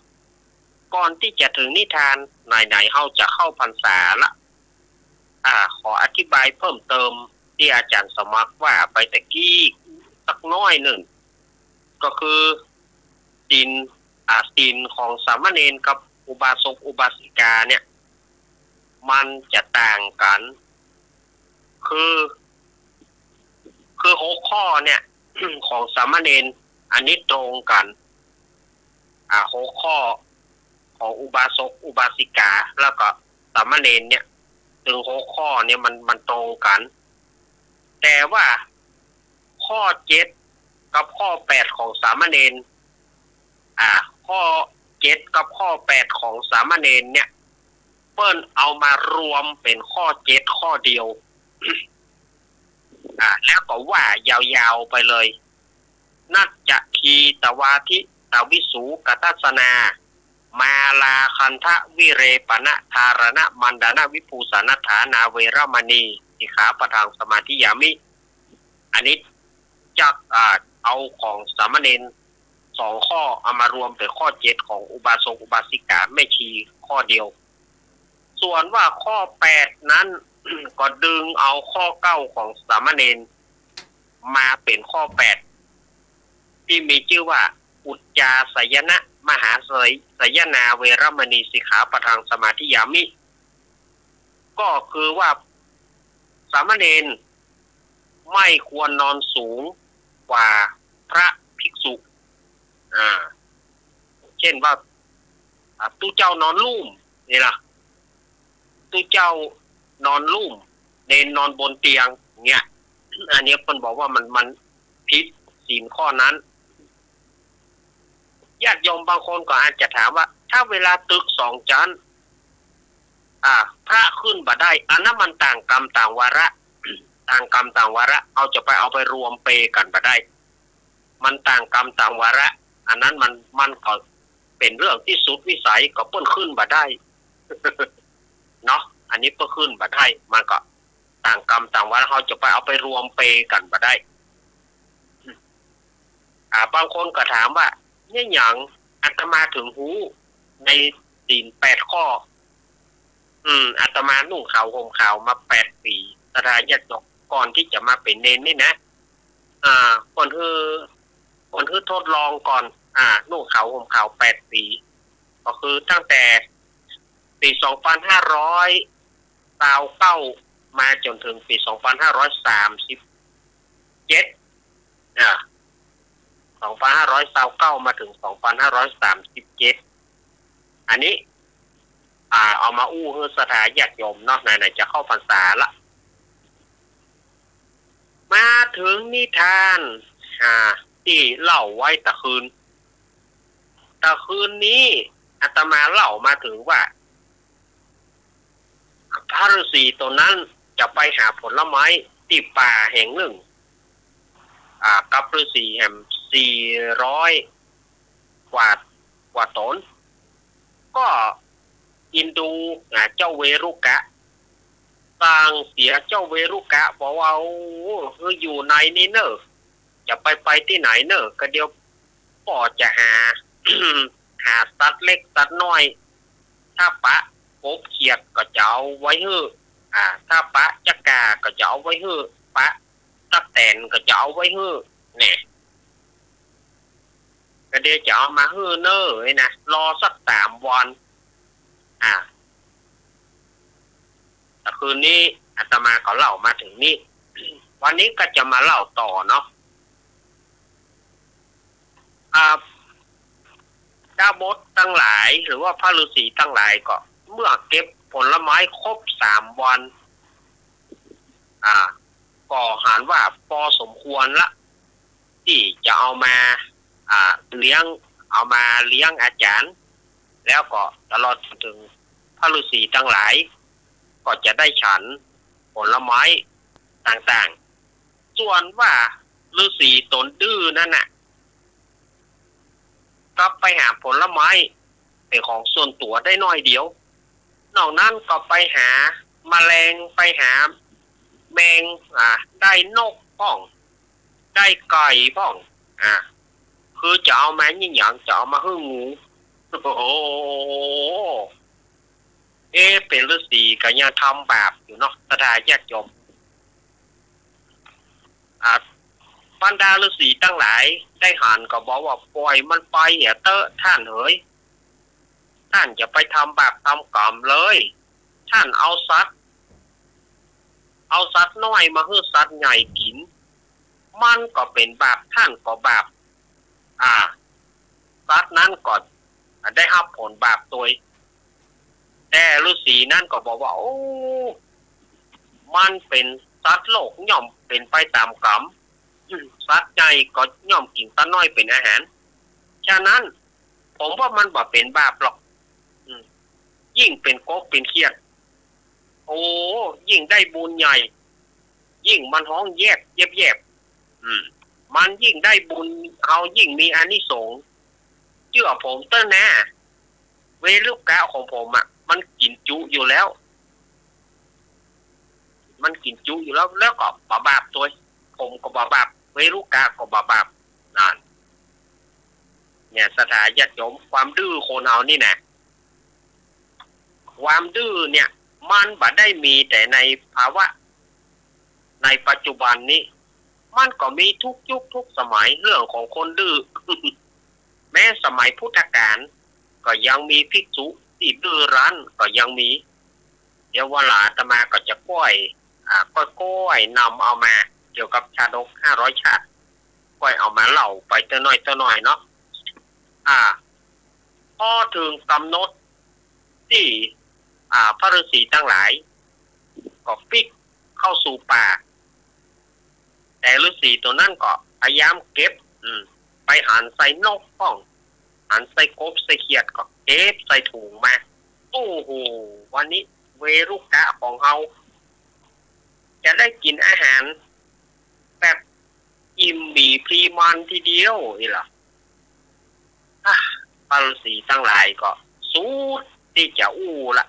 ก่อนตี้จะเถิงนิทาน ไหนๆ เฮาจะเข้าพรรษาละ อ่า ขออธิบายเพิ่มเติมตี้อาจ๋ารย์สมัครว่าไปตะกี้สักน้อยนึ่ง ก็คือศีล อ่า ศีลของสามเณรกับอุบาสกอุบาสิกาเนี่ย มันจะต่างกั๋น คือ คือหกข้อเนี่ย ของสามเณร อันนี้ตรงกั๋น อ่า หกข้อของอุบาสกอุบาสิกา แล้วก็สามเณรเนี่ย เถิงหกข้อเนี่ยมัน มันตรงกั๋น แต่ว่าข้อเจ็ดกับข้อแปดของสามเณร อ่า ข้อเจ็ดกับข้อแปดของสามเณรเนี่ย เปิ้นเอามารวมเป๋นข้อเจ็ดข้อเดียว อ่า แล้วก็ว่ายาวๆ ไปเลย นัจจะขีตวาทิตวิสูกทัสสนา มาลาคัณฑวิเรปณธารณมัณฑนวิภูสนัฏฐานาเวรมณี สิกขาปะทังสมาธิยามิ อันนี้จัก อ่า เอาของสามเณรสองข้อเอามารวมเป๋นข้อเจ็ดของอุบาสกอุบาสิกาแม่ชีข้อเดียว ส่วนว่าข้อแปดนั้น ก็ดึงเอาข้อเก้าของสามเณรมาเป๋นข้อแปด ตี้มีจื้อว่า อุจจาสยนะมหาสยนาเวรมณีสิกขาปะทังสมาธิยามิ ก็คือว่าสามเณรไม่ควรนอนสูงกว่าพระภิกษุ อ่า เช่นว่า อ่า ตุ๊เจ้านอนลุ่มนี่นะ ตุ๊เจ้านอนลุ่ม เณรนอนบนเตียงเนี่ย อันนี้เปิ้นบอกว่ามัน มันผิดศีลข้อนั้น ญาติโยมบางคนก็อาจจะถามว่า ถ้าเวลาตึกสองจั๊น อ่า พระขึ้นบ่ได้ อันนั้นมันต่างกรรมต่างวาระ ต่างกรรมต่างวาระ เฮาจะไปเอาไปรวมเปกั๋นบ่ได้ มันต่างกรรมต่างวาระ อันนั้นมัน มันก็เป๋นเรื่องตี้สุดวิสัย ก็เปิ้นขึ้นบ่ได้ เนาะ อันนี้เปิ้นขึ้นบ่ได้ มันก็ต่างกรรมต่างวาระ เฮาจะไปเอาไปรวมเปกั๋นบ่ได้ อ่า บางคนก็ถามว่า เนี่ยหยังอาตมาถึงฮู้ในศีลแปดข้อ อืม อาตมานุ่งขาวห่มขาวมาแปดปี๋ ศรัทธาญาติโยม ก่อนตี้จะมาเป๋นเณรนี่นะ อ่า เปิ้นหื้อ เปิ้นหื้อทดลองก่อน อ่า นุ่งขาวห่มขาวแปดปี๋ ก็คือตั้งแต่ปี๋สองปันห้าร้อยซาวเก้า มาจ๋นเถิงปี๋สองปันห้าร้อยสามสิบเจ็ด อ่า สองปันห้าร้อยซาวเก้า มาเถิงสองปันห้าร้อยสามสิบเจ็ด อันนี้ อ่า เอามาอู้หื้อศรัทธาญาติโยมเนาะ ไหนๆ จะเข้าพรรษาละ มาเถิงนิทาน อ่า ตี้เล่าไว้ตะคืน ตะคืนนี้อาตมาเล่ามาเถิงว่า พระฤาษีต๋นนั้นจะไปหาผลไม้ตี้ป่าแห่งนึ่ง อ่า กับฤาษีแหมสี่ร้อยกว่า กว่าต๋น ก็อินดู อ่า เจ้าเวรุกะ สั่งเสียเจ้าเวรุกะบอกว่า โอ้ หื้ออยู่ในนี้เน่อ อย่าไปไปตี้ไหนเน่อ ก็เดี๋ยวป้อจะหา หาสัตว์เล็กสัตว์น้อย ถ้าปะกบเขียดก็จะเอาไว้หื้อ อ่า ถ้าปะจั๊กก่าก็จะเอาไว้หื้อ ปะตั๊กแตนก็จะเอาไว้หื้อ แน่ ก็เดี๋ยวจะเอามาหื้อเน่อ ไอ้นะ รอสักสามวัน อ่า แต่คืนนี้อาตมาก็เล่ามาเถิงนี้ วันนี้ก็จะมาเล่าต่อเนาะ อ่า ดาบสตังหลาย หรือว่าพระฤาษีตังหลายก็ เมื่อเก็บผลไม้ครบสามวัน อ่า ก็หันว่าปอสมควรละ ตี้จะเอามา อ่า เลี้ยง เอามาเลี้ยงอาจารย์ แล้วก็ตลอดเถิงพระฤาษีตังหลาย ก็จะได้ฉันผลไม้ต่างๆ ส่วนว่าฤาษีต๋นดื้อนั้นน่ะ ก็ไปหาผลไม้เป๋นของส่วนตั๋วได้หน้อยเดียว นอกนั้นก็ไปหาแมลง ไปหาแมง อ่า ได้นกพ่อง ได้ไก่พ่อง อ่า คือจะเอามายิ่งหยัง จะเอามาหื้องู โอ้โห เอ๊ะ เป๋นฤาษีก็ยังทำบาปอยู่เนาะ ศรัทธาญาติโยม อ่า บรรดาฤาษีตังหลายได้หันก็บอกว่า ป่อยมันไปเหียเต๊อะท่านเหย ท่านอย่าไปทำบาปทำกรรมเลย ท่านเอาสัตว์ เอาสัตว์น้อยมาหื้อสัตว์ใหญ่กิ๋น มันก็เป๋นบาป ท่านก็บาป อ่า สัตว์นั้นก็ได้ฮับผลบาปตวย แต่ฤาษีนั้นก็บอกว่า โอ้ มันเป๋นสัตว์โลกย่อมเป๋นไปต๋ามกรรม อืม สัตว์ใหญ่ก็ย่อมกิ๋นสัตว์น้อยเป๋นอาหาร ฉะนั้นผมว่ามันบ่เป๋นบาปหรอก อืม ยิ่งเป๋นกบเป๋นเขียด โอ้ ยิ่งได้บุญใหญ่ ยิ่งมันฮ้องแยบแยบแยบ อืม มันยิ่งได้บุญ เฮายิ่งมีอานิสงส์ เจื้อผมเต๊อะนา เวรุกะของผมอะ มันกิ๋นจุอยู่แล้ว มันกิ๋นจุอยู่แล้ว แล้วก็บ่บาปตวย ผมก็บ่บาป เวรุกะก็บ่บาป นั่น เนี่ย ศรัทธาญาติโยม ความดื้อคนเฮานี่นะ ความดื้อเนี่ย มันบ่ได้มีแต่ในภาวะในปัจจุบันนี้ มันก็มีทุกยุคทุกสมัยเรื่องของคนดื้อ แม้สมัยพุทธกาลก็ยังมีภิกษุตี้ดื้อรั้นก็ยังมี เดี๋ยววันหลังอาตมาก็จะก้อย อ่า ก้อยๆ นำเอามาเกี่ยวกับชาดกห้าร้อยชาติ ก้อยเอามาเล่าไปเต๊อะน้อยเต๊อะน้อยเนาะ อ่า พอเถิงก๋ำหนดตี้ อ่า พระฤาษีตังหลาย ก็ปิ๊กเข้าสู่ป่า แต่ฤาษีตั๋วนั้นก็พยายามเก็บ อืม ไปหันใส่นกพ่อง หันใส่กบใส่เขียดก็เก็บใส่ถุงมา โอ้โห วันนี้เวรุกะของเฮาจะได้กิ๋นอาหารแบบอิ่มหมีพลีมันทีเดียวอี้ละ อ่ะ พระฤาษีตังหลายก็สุดตี้จะอู้ละ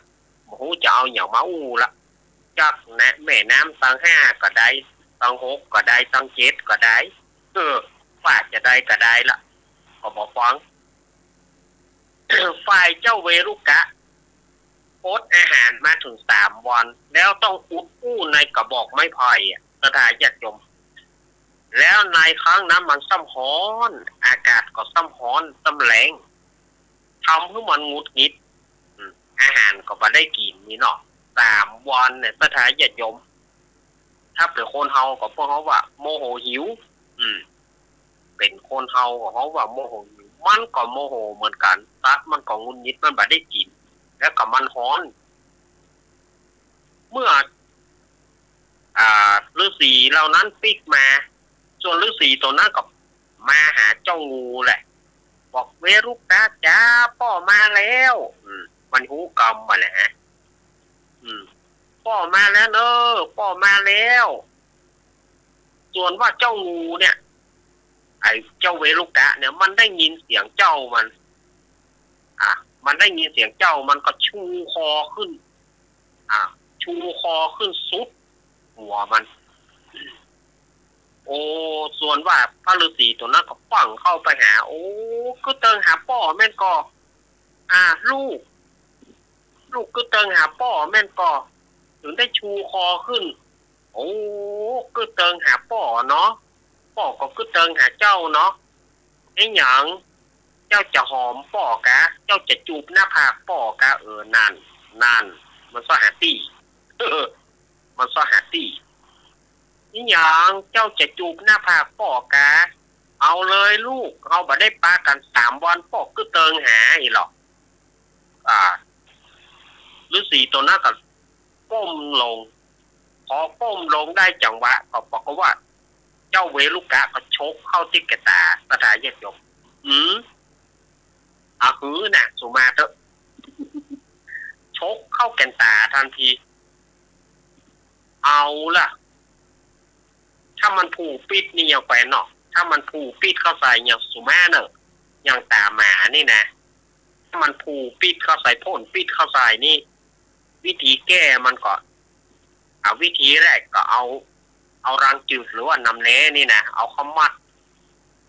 บ่ฮู้จะเอาหยังมาอู้ละ จักแม่น้ำตังห้าก็ได้ ตังหกก็ได้ ตังเจ็ดก็ได้ เออ ว่าจะได้ก็ได้ละ ก็บ่ฟัง ฝ่ายเจ้าเวรุกะ อดอาหารมาเถิงสามวัน แล้วต้องอุดอู้ในกระบอกไม้ไผ่อะ ศรัทธาญาติโยม แล้วในครั้งนั้นมันซ้ำฮ้อน อากาศก็ซ้ำฮ้อน ซ้ำแล้ง ทำหื้อมันหงุดหงิด อืม อาหารก็บ่ได้กิ๋นนี่เนาะ สามวันเนี่ย ศรัทธาญาติโยม ถ้าเป๋นคนเฮาก็พวกเฮาว่าโมโหหิว อืม เป๋นคนเฮาก็เฮาว่าโมโหหิว มันก็โมโหเหมือนกั๋น สัตว์มันก็หงุดหงิด มันบ่ได้กิ๋น แล้วก็มันฮ้อน เมื่อ อ่า ฤๅษีเหล่านั้นปิ๊กมา ส่วนฤๅษีโตนั้นก็มาหาเจ้างูแหละ บอก "เวรุกะจ๋า ป้อมาแล้ว" อืม มันฮู้กำมาแหละ อืม "ป้อมาแล้วเน่อ ป้อมาแล้ว" ส่วนว่าเจ้างูเนี่ย ไอ้เจ้าเวรุกะเนี่ย มันได้ยินเสียงเจ้ามัน อ่ะ มันได้ยินเสียงเจ้ามันก็ชูคอขึ้น อ่ะ ชูคอขึ้นสุดหัวมัน โอ้ ส่วนว่าพระฤๅษีโตนั้นก็ฟั่งเข้าไปหา โอ้ กึ๊ดเติงหาป้อแม่นก่อ อ่ะ ลูก ลูกกึ๊ดเติงหาป้อแม่นก่อ เถิงได้ชูคอขึ้น โอ้ กึ๊ดเติงหาป้อเนาะ ป้อก็กึ๊ดเติงหาเจ้าเนาะ อะหยัง เจ้าจะหอมป้อกา เจ้าจะจูบหน้าผากป้อกา เออ นั่น นั่น มันซอหาตี้ มันซอหาตี้ อะหยัง เจ้าจะจูบหน้าผากป้อกา เอาเลยลูก เฮาบ่ได้ปะกั๋นสามวัน ป้อกึ๊ดเติงหาอี้หรอก อ่า ฤๅษีโตนั้นก็ก้มลง พอก้มลงได้จังหวะ ก็ปรากฏว่า เจ้าเวรุกะก็ชกเข้าตี้แก่นต๋า ศรัทธาญาติโยม อืม อะหือน่ะ สูมาเต๊อะ ชกเข้าแก่นต๋าตันที เอาละ ถ้ามันผูกปิดนี่ยังไปเนาะ ถ้ามันผูกปิดเข้าใส่ยังสูมาเน่อ อย่างต๋าหมานี่นะ ถ้ามันผูกปิดเข้าใส่ พ่นปิดเข้าใส่นี่ วิธีแก้มันก็ อ่ะ วิธีแรกก็เอา เอารังจืดหรือว่าน้ำแหนนี่นะ เอาเข้ามัด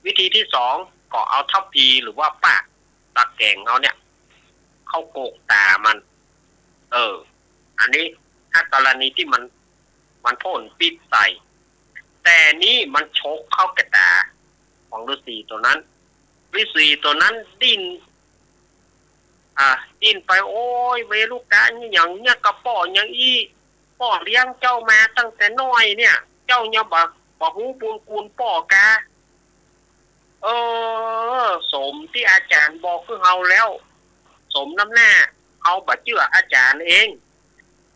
วิธีตี้สองก็เอาทัพพีหรือว่าป๊า ตะแก๋งเอาเนี่ย เข้ากกต๋ามัน เออ อันนี้ถ้ากรณีตี้มัน มันพ่นปิดใส่ แต่นี่มันชกเข้าแก่นต๋าของฤๅษีโตนั้น ฤๅษีโตนั้นดิ้น อ่า ดิ้นไป โอ้ย เวรุกะ อะหยังเนี่ย กาป้ออะหยังอี้ ป้อเลี้ยงเจ้ามาตั้งแต่น้อยเนี่ย เจ้ายังบ่ บ่ฮู้บุญคุณป้อกา เออ สมตี้อาจ๋ารย์บอกคือเฮาแล้ว สมน้ำหน้า เฮาบ่เจื้ออาจ๋ารย์เอง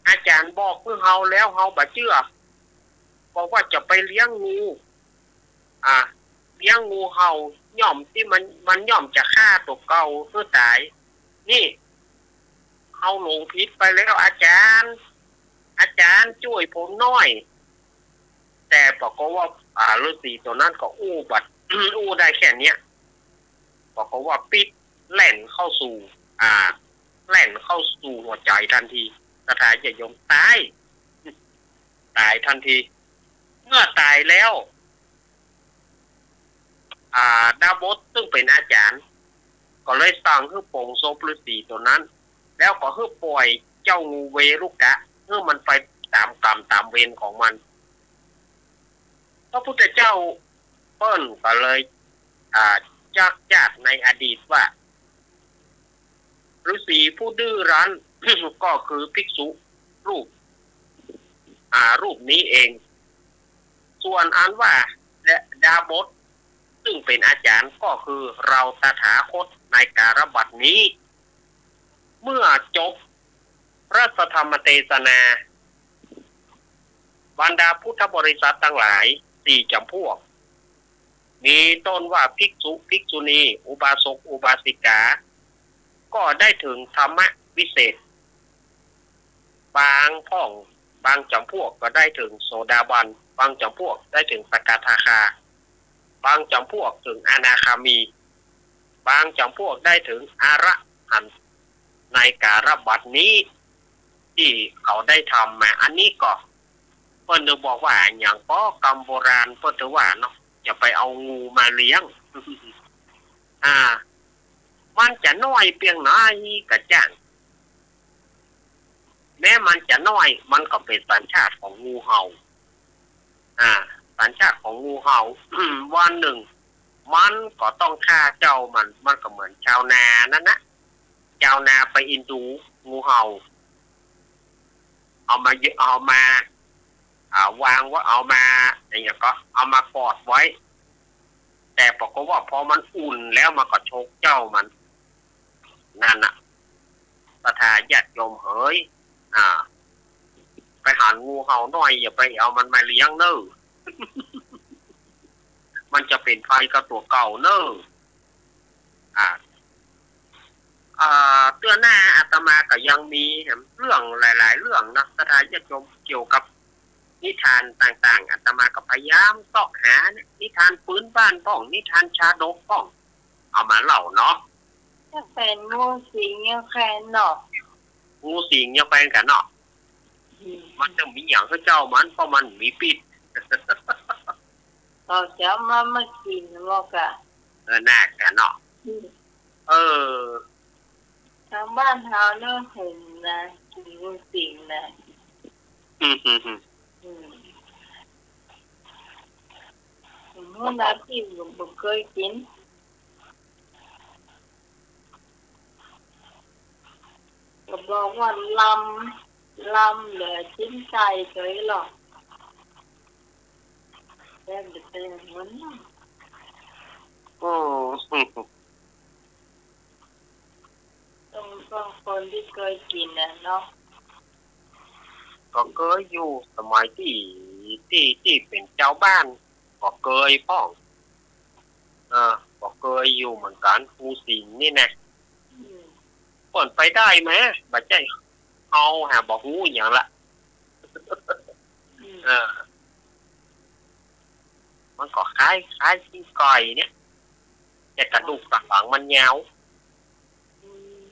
อาจ๋ารย์บอกคือเฮาแล้ว เฮาบ่เจื้อ บอกว่าจะไปเลี้ยงงู อ่ะ เลี้ยงงูเห่า ย่อมตี้มัน มันย่อมจะฆ่าตั๋วเก่าหื้อต๋าย นี่ เฮาหลงผิดไปแล้ว อาจ๋ารย์ อาจ๋ารย์จ้วยผมหน้อย แต่ปรากฏว่า อ่า ฤๅษีโตนั้นก็อู้บ่ อู้ได้แค่เนี้ย ปรากฏว่าปิ๊ดแล่นเข้าสู่ อ่า แล่นเข้าสู่หัวใจ๋ตันที ศรัทธาญาติโยม ต๋าย ต๋ายตันที เมื่อต๋ายแล้ว อ่า ดาบสซึ่งเป๋นอาจ๋ารย์ ก็เลยสั่งหื้อปลงศพฤๅษีโตนั้น แล้วก็หื้อป่อยเจ้างูเวรุกะ หื้อมันไปต๋ามกรรมต๋ามเวรของมัน พระพุทธเจ้าเปิ้นก็เลย อ่า จักจาดในอดีตว่า ฤๅษีผู้ดื้อรั้น ก็คือภิกษุรูป อ่า รูปนี้เอง ส่วนอันว่า และดาบส ซึ่งเป๋นอาจ๋ารย์ ก็คือเราตถาคตในกาลบัดนี้ เมื่อจบพระธรรมเตสนา บรรดาพุทธบริษัทตังหลายสี่จ๋ำพวก มีต้นว่าภิกษุ ภิกษุณี อุบาสก อุบาสิกา ก็ได้เถิงธรรมวิเศษ บางพ่อง บางจ๋ำพวกก็ได้เถิงโสดาบัน บางจ๋ำพวกได้เถิงสกทาคา บางจ๋ำพวกเถิงอนาคามี บางจ๋ำพวกได้เถิงอรหันต์ ในกาลบัดนี้ ตี้เขาได้ทำมา อันนี้ก็ เปิ้นจะบอกว่าอะหยัง ก็กำโบราณเปิ้นจะว่าเนาะ จะไปเอางูมาเลี้ยง อ่า มันจะน้อยเปียงไหนก็จ้าง แม้มันจะน้อย มันก็เป๋นสัญชาติของงูเห่า อ่า สัญชาติของงูเห่า วันนึ่ง มันก็ต้องฆ่าเจ้ามัน มันก็เหมือนจาวนานั้นนะ จาวนาไปเอ็นดูงูเห่า เอามาเยอะ เอามา อ่า วางไว้ เอามา อะหยังก็ เอามากอดไว้ แต่ปรากฏว่าพอมันอุ่นแล้วมันก็ฉกเจ้ามัน นั่นน่ะ ศรัทธาญาติโยมเหย อ่า ไปหันงูเห่าน้อย อย่าไปเอามันมาเลี้ยงเน่อ มันจะเป๋นภัยกับตั๋วเก่าเน่อ อ่า อ่า เตื้อหน้าอาตมาก็ยังมีเรื่องหลายๆ เรื่องนะ ศรัทธาญาติโยม เกี่ยวกับนิทานต่างๆ อาตมาก็พยายามเซาะหาเนี่ย นิทานปื้นบ้านพ่อง นิทานชาดกพ่อง เอามาเล่าเนาะ จะเป๋นงูสิงยังแคลนเนาะ งูสิงยังแคลนกั๋นเนาะ อืม มันจะมีหยังหื้อเจ้ามัน เพราะมันมีพิษ เขาจะเอามา มากิ๋นบ่กะ เออ น่ากั๋นเนาะ อืม เออ ตางบ้านเฮาเนาะ หันนะ กิ๋นงูสิงนะ อืม อืม อืม อืม สมมุติว่าตี้บ่เกยกิ๋น ก็บอกว่าลำ ลำเหลือชิ้นไก่เฉยหรอก แต่บ่แปลกมัน อืม ต้อง ต้องคนตี้เกยกิ๋นน่ะเนาะ ก็เกยอยู่ สมัยตี้ ตี้ ตี้เป๋นจาวบ้าน ก็เกยพ่อง เออ ก็เกยอยู่เหมือนกั๋น งูสิงนี่นะ อืม เปิ้นไปได้มา บ่ใจ้เฮาหาบ่ฮู้หยังละ อืม เออ มันก็คล้าย คล้ายขี้ไก่เนี่ย แต่กระดูกสันหลังมันยาว อืม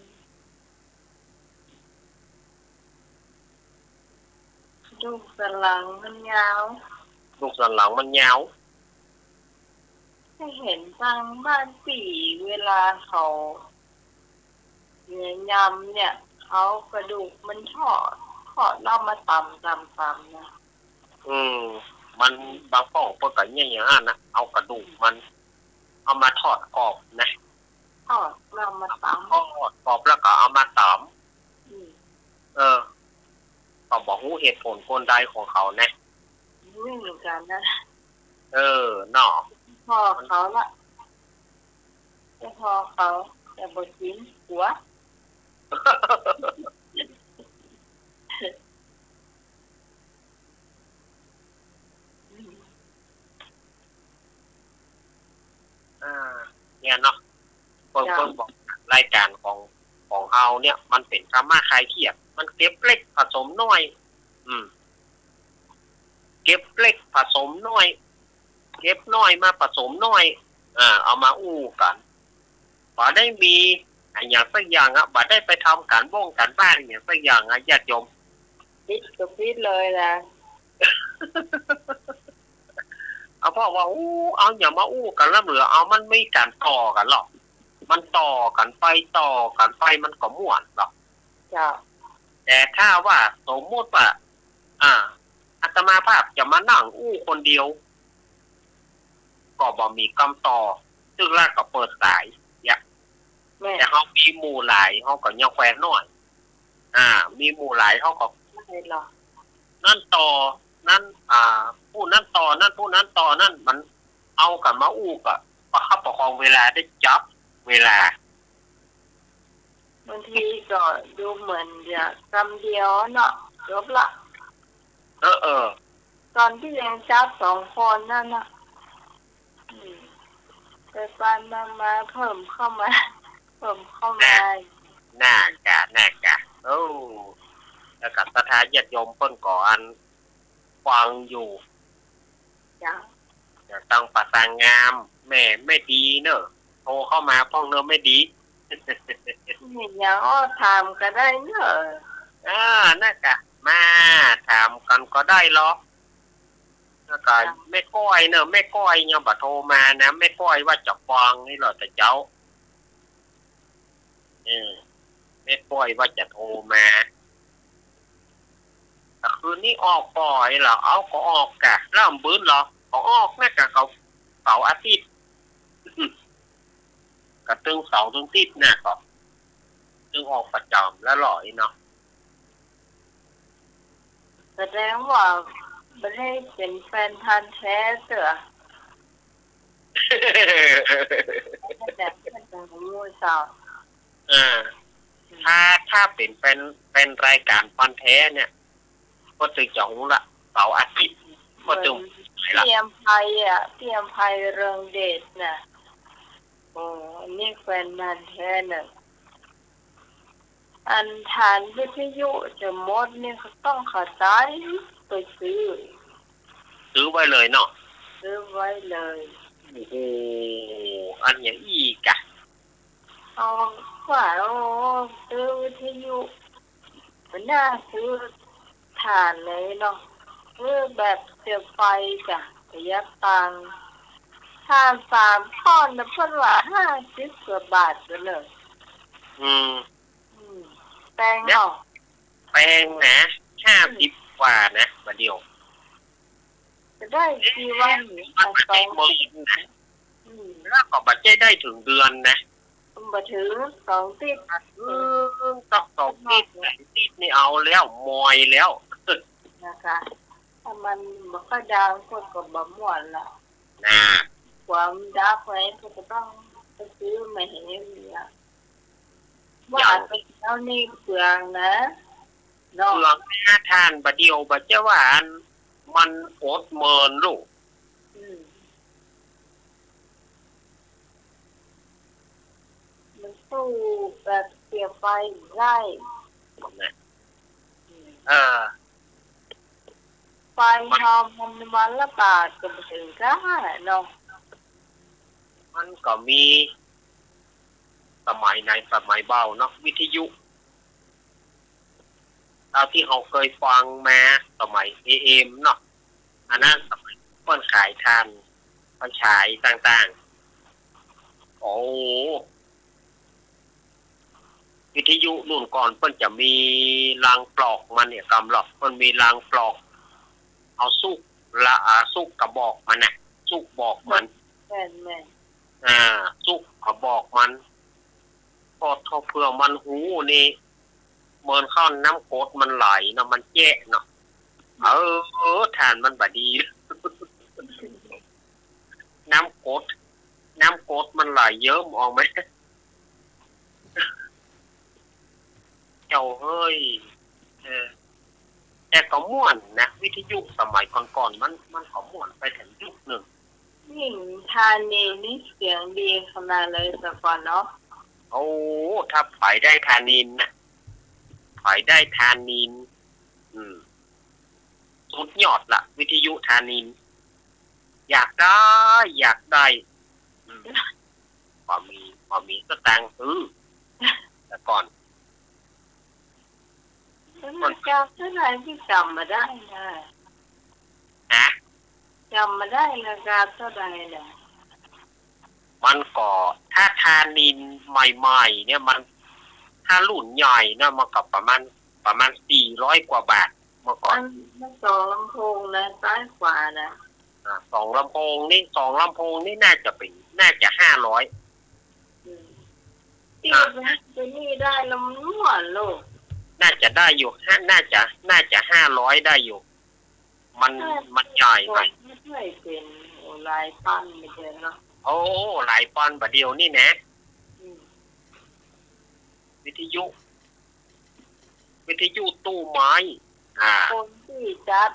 กระดูกสันหลังมันยาว กระดูกสันหลังมันยาว เกยหันตางบ้านตี้เวลาเขาเนี่ยยำเนี่ย เอากระดูกมันทอด ทอดแล้วมาต๋ำ ต๋ำ ต๋ำนะ อืม มัน บางป้องเปิ้นก็เยียะอย่างนั้นนะ เอากระดูกมัน เอามาทอดกรอบนะ ทอดแล้วมาต๋ำ ทอดกรอบแล้วก็เอามาต๋ำ อืม เออ ก็บ่ฮู้เหตุผลกลใดของเขานะ บ่ฮู้เหมือนกั๋นนะ เออ เนาะ พ่อเขาละ แต่พ่อเขา แต่บ่กิ๋น กั๋ว อ่า เนี่ยเนาะ เปิ้น เจ้า เปิ้นบอกรายก๋านของ ของเฮาเนี่ย มันเป๋นธรรมะคลายเครียด มันเก็บเล็กผสมน้อย อืม เก็บเล็กผสมน้อย เก็บน้อยมาผสมน้อย อ่า เอามาอู้กั๋น บ่ได้มีอะหยังสักอย่างอะ บ่ได้ไปทำก๋านบ้งก๋านบ้านอะหยังสักอย่างอะ ญาติโยม ผิดก็ผิดเลยนะ เอา เพราะว่า อู้ เอาหยังมาอู้กั๋นล้ำเหลือ เอา มันมีก๋านต่อกั๋นหรอก มันต่อกั๋นไป ต่อกั๋นไป มันก็ม่วนหรอก เจ้า แต่ถ้าว่าสมมุติว่า อ่า อาตมาภาพจะมานั่งอู้คนเดียว ก็บ่มีกำต่อ ตึกละก็เปิดสาย เนี่ย แม่น แต่เฮามีหมู่หลาย เฮาก็ยังแควน้อย อ่า มีหมู่หลาย เฮาก็ ไม่หรอก นั้นต่อ นั้น อ่า ผู้นั้นต่อ นั้น ผู้นั้นต่อ นั้น มันเอากั๋นมาอู้ก็ประคับประคองเวลาได้ จับเวลา บางทีก็ดูเหมือนจะกำเดียวเนาะ จบละ เออ เออ ตอนตี้ยังจับสองคนนั้นน่ะ อืม ไปไปมามาเพิ่มเข้ามา เพิ่มเข้ามา น่า น่ากะ น่ากะ โอ้ แล้วก็ศรัทธาญาติโยมเปิ้นก็อันฟังอยู่ เจ้า เดี๋ยวต้องประสานงาน แม่ แม่ดีเนอะ โทรเข้ามาพ่องเนอะ แม่ดี เห็นหยังอ้อถามก็ได้เนอะ อ่า น่ากะ มาถามกั๋นก็ได้หรอก แล้วก็ เจ้า แม่ก้อยเนอะ แม่ก้อยยังบ่โทรมานะ แม่ก้อยว่าจะฟังนี่หรอแต่เจ๊า เออ แม่ก้อยว่าจะโทรมา แต่คืนนี้ออกบ่อยเหรอ เอาก็ออกกะ แล้วมื้ออื่นเหรอ ก็ออกนะกะ เขา เสาร์อาทิตย์ ก็ตึงเสาร์ตึงอาทิตย์นะ ก็ตึงออกประจำแล้วเหรอ อี้เนาะ แสดงว่าบ่ได้เป๋นแฟนพันธุ์แท้เตื้อ แต่เปิ้นก็ฮู้เจ้า เออ ถ้า ถ้าเป๋น เป๋น เป๋นรายก๋านฟันแท้เนี่ย ก็ตึงจะฮู้ละ เสาร์อาทิตย์ ก็ตึง เหมือน ไหนละ พี่อำไพอะ พี่อำไพเรืองเดชน่ะ โอ้ อันนี้แฟนพันธุ์แท้น่ะ อันฐานวิทยุจะหมดนี่ก็ต้องเข้าใจ๋ไปซื้อ ซื้อไว้เลยเนาะ ซื้อไว้เลย โอ้โห อันอย่างอี้กะ เอาว่า โอ้ ซื้อวิทยุ มันน่าซื้อถ่านเลยเนาะ ซื้อแบบเสียบไฟจ้ะ ประหยัดตังค์ ถ่านสามท่อนนะ เปิ้นว่าห้าสิบกว่าบาทไปเลย อืม อืม แปง เนี่ย เนาะ แปงนะ ห้าสิบ อืม กว่านะ บ่าเดี่ยว จะได้กี่วันนี่ เอ๊ะ มันบ่ใจ้ สอง มื้อนะ อืม แล้วก็บ่ใจ้ได้เถิงเดือนนะ บ่เถิงสองติ๊ด อืม สักสองติ๊ด สามติ๊ดนี่เอาแล้ว มอยแล้ว นะคะ ถ้ามันบ่ค่อยดัง คนก็บ่ม่วนละ น่ะ ความดังไว้ก็จะต้องไปซื้อใหม่ให้เนี่ย ว่า อย่าง ไปแล้วนี่เปลืองนะ เนาะ เปลืองนะ ถ่านบ่าเดี่ยว บ่ใจ้ว่าอัน มันอดเมินลูก อืม มันสู้แบบเสียบไฟได้ นะ อืม เออ ไฟ มัน เฮามันวันละบาทก็บ่เถิงก้าเนาะ มันก็มี สมัยไหน สมัยบ่าเนาะ วิทยุ เต้าตี้เฮาเกยฟังมา สมัย เอเอ็ม เนาะ อันนั้น อืม สมัยเปิ้นขายถ่าน ไฟฉายต่างๆ โอ้ วิทยุรุ่นก่อนเปิ้นจะมีรางปลอกมันเนี่ย กำลอก เปิ้นมีรางปลอก เอาสุกละ อ่า สุกกระบอกมันน่ะ สุกบอกมัน แม่นๆ อ่า สุกกระบอกมัน ปอดเถ่าเผื่อมันฮู้นี่ เหมือนข้าวน้ำกรดมันไหลเนาะ มันแจ๊ะเนาะ เออ ถ่านมันบ่ดี น้ำกรด น้ำกรดมันไหลเยิ้มออกมา เจ้าเฮ้ย เออ แต่ก็ม่วนนะ วิทยุสมัยก่อนๆ มัน มันก็ม่วนไปเถิงยุคนึ่ง ยิ่งธานินทร์นี่เสียงดีขนาดเลยแต่ก่อนเนาะ โอ้ ถ้าใผได้ธานินทร์น่ะ ใผได้ธานินทร์ อืม สุดยอดละ วิทยุธานินทร์ อยากได้ อยากได้ อืม บ่มี บ่มีสตางค์ซื้อ แต่ก่อน แล้วราคาเท่าไหร่ที่จ๋ำบ่ได้นะ ฮะ จ๋ำบ่ได้ราคาเท่าไหร่น่ะ มันก็ ถ้าธานินทร์ใหม่ๆ เนี่ย มัน ถ้ารุ่นใหญ่นะ มันก็ประมาณ ประมาณสี่ร้อยกว่าบาท เมื่อก่อน มัน มันสองลำโพงนะ ซ้ายขวานะ อ่า สองลำโพงนี่ สองลำโพงนี่น่าจะเป๋น น่าจะห้าร้อย อืม ตี้ อ่ะ ไปหาซื้อนี่ได้แล้วมันม่วนลูก น่าจะได้อยู่ ฮะ น่าจะ น่าจะห้าร้อยได้อยู่ มัน น่า มันใหญ่ไป ไม่ใช่เป๋น โอ้ หลายปันเหมือนกันเนาะ โอ้ หลายปันบ่าเดี่ยวนี่นะ อืม วิทยุ วิทยุตู้ไม้ อ่า คนตี้จัด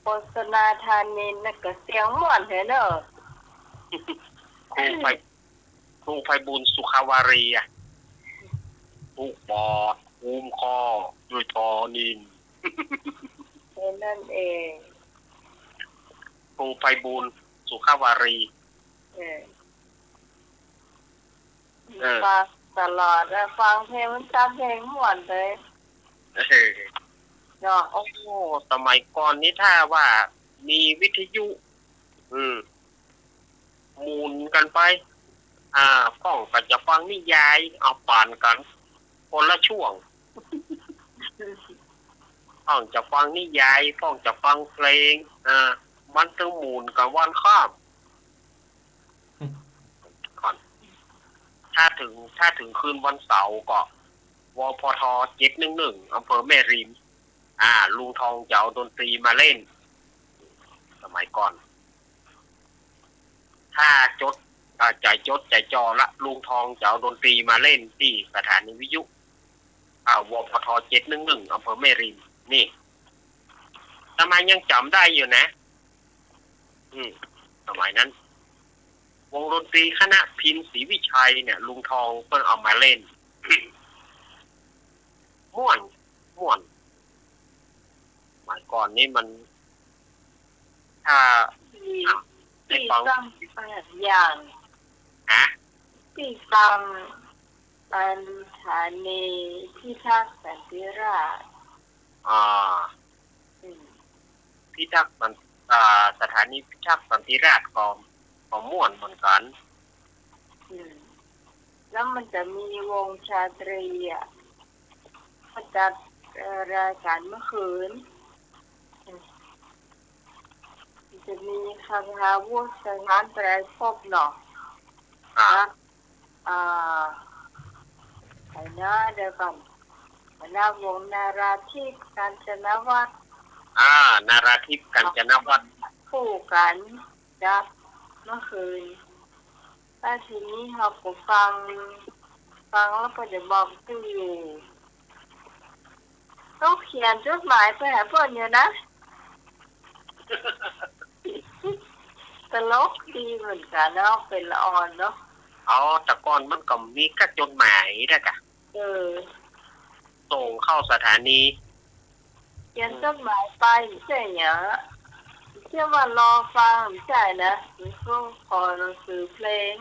โฆษณาธานินทร์น่ะก็เสียงม่วนแท้เนาะ ครูไพ ครูไพบูลย์ สุขาวารีอะ ผูกบอด หุ้มข้อ ด้วยธานินทร์ แค่นั้นเอง ครูไพบูลย์ สุขาวารี เออ เออ ฟังตลอดนะ ฟังเพลงมันจ๋ำเพลงม่วนเลย เออ เนาะ โอ้ สมัยก่อนนี่ถ้าว่ามีวิทยุ อืม หมุนกั๋นไป อ่า พ่องก็จะฟังนิยาย เอาปานกั๋น คนละช่วง พ่องจะฟังนิยาย พ่องจะฟังเพลง อ่า มันตึงหมุนกั๋นวันข้าม ก่อน ถ้าเถิง ถ้าเถิงคืนวันเสาร์ก็ วพท. เจ็ดหนึ่งหนึ่ง อำเภอแม่ริม อ่า ลุงทองจะเอาดนตรีมาเล่น สมัยก่อน ถ้าจด อ่า จ่ายจดจ่ายจ่อละ ลุงทองจะเอาดนตรีมาเล่นตี้สถานีวิทยุ อ่า วพท เจ็ดหนึ่งหนึ่ง อำเภอแม่ริม นี่ อาตมายังจ๋ำได้อยู่นะ อืม สมัยนั้น วงดนตรีคณะพิณศรีวิชัยเนี่ย ลุงทองเปิ้นเอามาเล่น ม่วน ม่วน สมัยก่อนนี่มัน ถ้า ตี้ อ่ะ ได้ฟัง ตี้ซ่อมแปดอย่าง ฮะ ตี้ซ่อมสถานีพิทักษ์สันติราษฎร์ อ่า อืม พิทักษ์สัน อ่า สถานีพิทักษ์สันติราษฎร์ก็ ก็ม่วนเหมือนกั๋น อืม แล้วมันจะมีวงชาตรีอะ เขาจัด เอ่อ รายก๋านเมื่อคืน อืม มันจะมีคาถาบูชาสถานไตรภพเนาะ อ่า อ่า ใผนะ เดี๋ยวก่อน หัวหน้าวงนาราทิพย์ กาญจนวัฒน์ อ่า นาราทิพย์ กาญจนวัฒน์ คู่กั๋น จ๊ะ เมื่อคืน แล้วทีนี้เฮาก็ฟัง ฟังแล้วก็จะบอกตี้อยู่ ต้องเขียนจดหมายไปหาเปิ้นอยู่นะ ตลกดีเหมือนกั๋นเนาะ เป๋นละอ่อนเนาะ เอา แต่ก่อนมันก็มีกะจดหมายนะกะ เออ ส่งเข้าสถานี เขียนจดหมายไป บ่ใจ้หยัง เขียนว่ารอฟัง บ่ใจ้นะ เปิ้นก็ขอหนังสือเพลง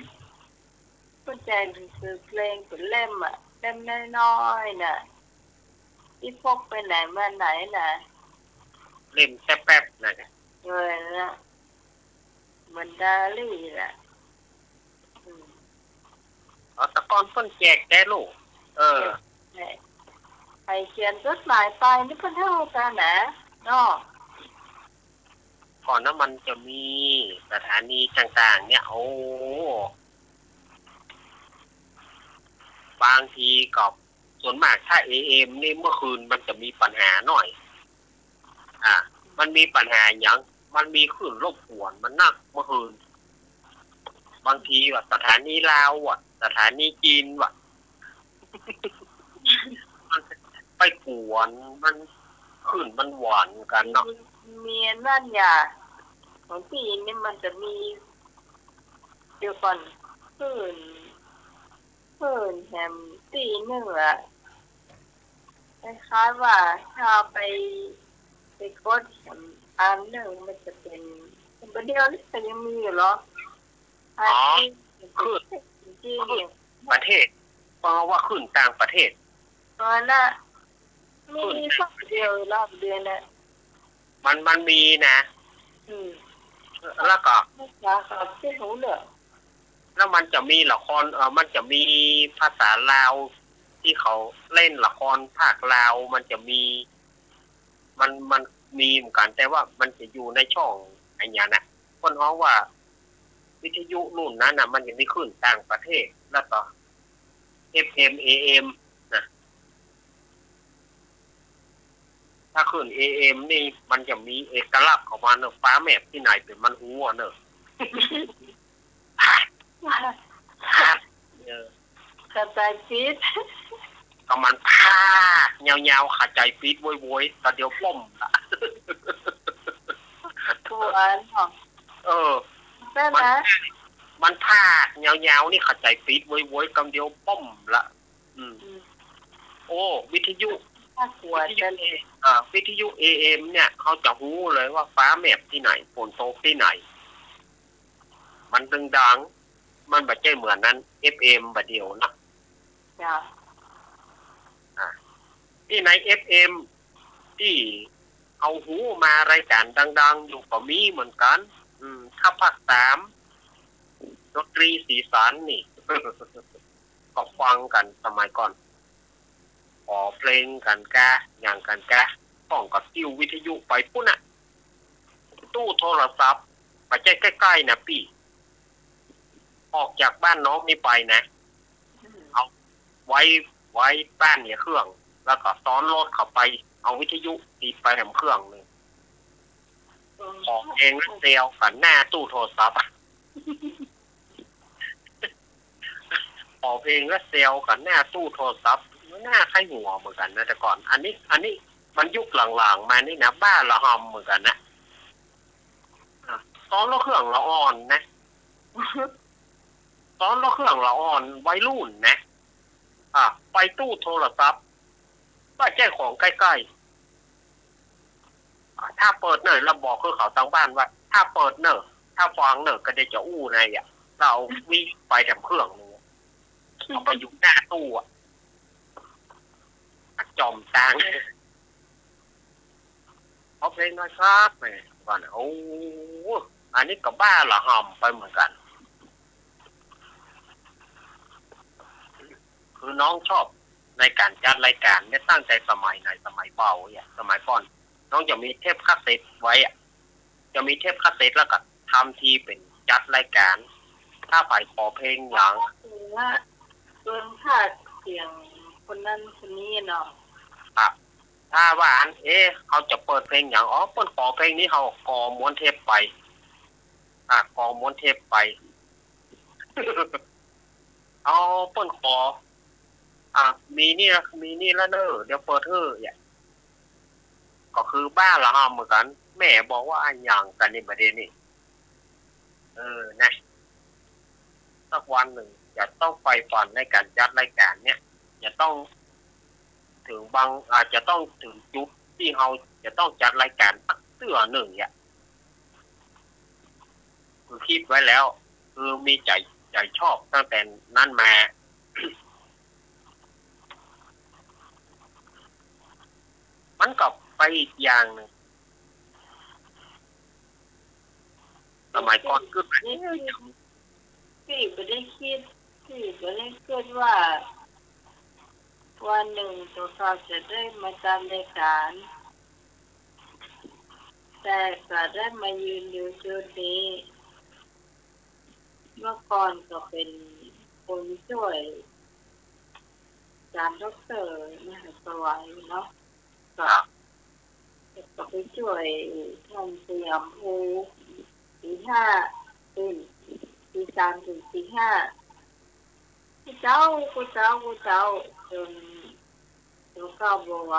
เปิ้นแจกหนังสือเพลงเป๋นเล่มอะ เล่มน้อยๆ น่ะ ตี้พกไปไหนมาไหนน่ะ เล่มแต๊บๆ น่ะ เออ นั่นน่ะ เหมือนไดอารี่น่ะ อืม อ๋อ แต่ก่อนเปิ้นแจกแต๊ลูก เออ แจก ใผเขียนจดหมายไปนี่เปิ้นเฮาตาหนาเนาะ ก่อนนะมันจะมีสถานีต่างๆ เนี่ย โอ้ บางทีก็ ส่วนมากถ้า เอเอ็ม นี่เมื่อคืนมันจะมีปัญหาหน่อย อ่า มันมีปัญหาหยัง มันมีคลื่นรบกวนมันนักเมื่อคืน บางทีว่าสถานีลาวอะ สถานีจีนว่ะ มันไปกวน มันคลื่นมันหวนกั๋นเนาะ มีอันนั้นอย่า ของตี้นี่มันจะมี เดี๋ยวก่อน คลื่น คลื่นแหมตี้นึ่งอะ คล้ายๆ ว่าถ้าไป ไปกดแหมอันนึ่งมันจะเป๋น บ่าเดี่ยวนี้ก็ยังมีอยู่เหรอ อ๋อ คลื่น คลื่นประเทศ เพราะว่าคลื่นต่างประเทศ อ๋อ น่ะ มี คลื่นต่างประเทศ สักเดียวรอบเดียวน่ะ มัน มันมีนะ อืม แล้วก็ ภาษาเขาบ่ฮู้เรื่อง แล้วมันจะมีละคร เอ่อ มันจะมีภาษาลาวตี้เขาเล่นละครภาคลาว มันจะมี มัน มันมีเหมือนกั๋น แต่ว่ามันจะอยู่ในช่องอันเนี้ยนะ เปิ้นฮ้องว่าวิทยุรุ่นนั้นน่ะ มันจะมีคลื่นต่างประเทศ แล้วก็ เอฟเอ็ม เอเอ็ม นะ ถ้าคลื่น เอเอ็ม นี่มันจะมีเอกลักษณ์ของมันเนอะ ฟ้าแมบตี้ไหนเป๋นมันฮู้อะเนอะ เออ เข้าใจ๋ปิด ก็มันพากยาวๆ เข้าใจ๋ปิดโวยๆ ต๋อนเดียวป้มละ กวนเนาะ เออ ใจ้ไหม มัน มันพากยาวๆ นี่เข้าใจ๋ปิดโวยๆ กำเดียวป้มละ อืม อืม โอ้ วิทยุ น่ากลัว วิทยุ จัง เอ อ่า วิทยุ เอเอ็ม เนี่ย เขาจะฮู้เลยว่าฟ้าแมบตี้ไหน ฝนตกตี้ไหน มันตึงดัง มันบ่ใจ้เหมือนนั้น เอฟเอ็ม บ่าเดี่ยวนะ จ้ะ อ่า ตี้ใน เอฟเอ็ม ตี้เอาหูมารายก๋านดังๆ อยู่ก็มีเหมือนกั๋น อืม ถ้าภาคสาม ดนตรีสีสันนี่ ก็ฟังกั๋นสมัยก่อน ขอเพลงกั๋นกา หยังกั๋นกา ต้องก็ติ้ววิทยุไปปู๊นน่ะ ตู้โทรศัพท์ บ่ใจ้ใก้ๆ นะปี้ ออกจากบ้านน้องนี่ไปนะ เอาไว้ ไว้บ้านเนี่ยเครื่อง แล้วก็ซ้อนรถเข้าไป เอาวิทยุติดไปแถมเครื่องนึ่ง ขอเพลงเดียวกั๋นหน้าตู้โทรศัพท์อะ ขอเพลงแล้วแซวกั๋นหน้าตู้โทรศัพท์ หน้าใค่หัวเหมือนกั๋นนะ แต่ก่อน อันนี้ อันนี้มันยุคหลังๆ มานี่นะ บ้าระห่ำเหมือนกั๋นนะ อ่ะ ต๋อนละเครื่องละอ่อนนะ ต๋อนละเครื่องละอ่อน วัยรุ่นนะ อ่ะ ไปตู้โทรศัพท์ ว่าเจ้าของใก้ๆ อ่ะ ถ้าเปิดเน่อ แล้วบอกคือเขาตังบ้านว่า ถ้าเปิดเน่อ ถ้าฟังเน่อ ก็ได้จะอู้ในอ่ะ แล้วเอาวิไปแถมเครื่องหนึ่ง เอาไปอยู่หน้าตู้อ่ะ จ่อมตัง ขอเพลงหน่อยครับ แหม ว่าน่ะ โอ้ อันนี้ก็บ้าระห่ำไปเหมือนกั๋น คือน้องชอบในก๋านจัดรายก๋านเนี่ย ตั้งแต่สมัยไหน สมัยเบาอ่ะ สมัยก่อน น้องจะมีเทปคาสเซ็ตไว้อ่ะ จะมีเทปคาสเซ็ตแล้วก็ทำทีเป๋นจัดรายก๋าน ถ้าใผขอเพลงหยัง เปิ่นว่า เปิ่นพากย์เสียงคนนั้นคนนี้เนาะ ครับ ถ้าว่าอัน เอ๊ะ เขาจะเปิดเพลงหยัง อ๋อ เปิ้นขอเพลงนี้ เขาก็ม้วนเทปไป อ่ะ ก็ม้วนเทปไป เอา เปิ้นขอ อ่ะ มีนี่ละ มีนี่ละเน่อ เดี๋ยวเปิดหื้อ เนี่ย ก็คือบ้าระห่ำเหมือนกั๋น แม่บอกว่าอะหยังกั๋นนี่ ประเด็นนี่ เออ นะ สักวันหนึ่งจะต้องใฝ่ฝันในก๋านจัดรายก๋านเนี่ย จะต้องเถิงบาง อาจจะต้องเถิงจุดตี้เฮาจะต้องจัดรายก๋านสักเตื้อหนึ่งเนี่ย คือคิดไว้แล้ว คือมีใจ๋ ใจ๋ชอบตั้งแต่นั้นมา มันก็ไปอีกอย่างหนึ่ง สมัยก่อนคือ ตี้บ่ได้คิด ตี้บ่ได้กึ๊ดว่า วันหนึ่งตั๋วเก่าจะได้มาจัดรายก๋าน แต่ก็ได้มายืนอยู่จุดนี้ เมื่อก่อนก็เป๋นคนจ้วยอาจ๋ารย์ด็อกเตอร์มหาสวัยเนาะ ก็ ก็ไปจ้วยต้านสยามภู ตีห้า เอิ้น ตีสามเถิงตีห้า กู้เจ๊า กู้เจ๊า กู้เจ๊า จ๋น จ๋นตั๋วเก่าบ่ไหว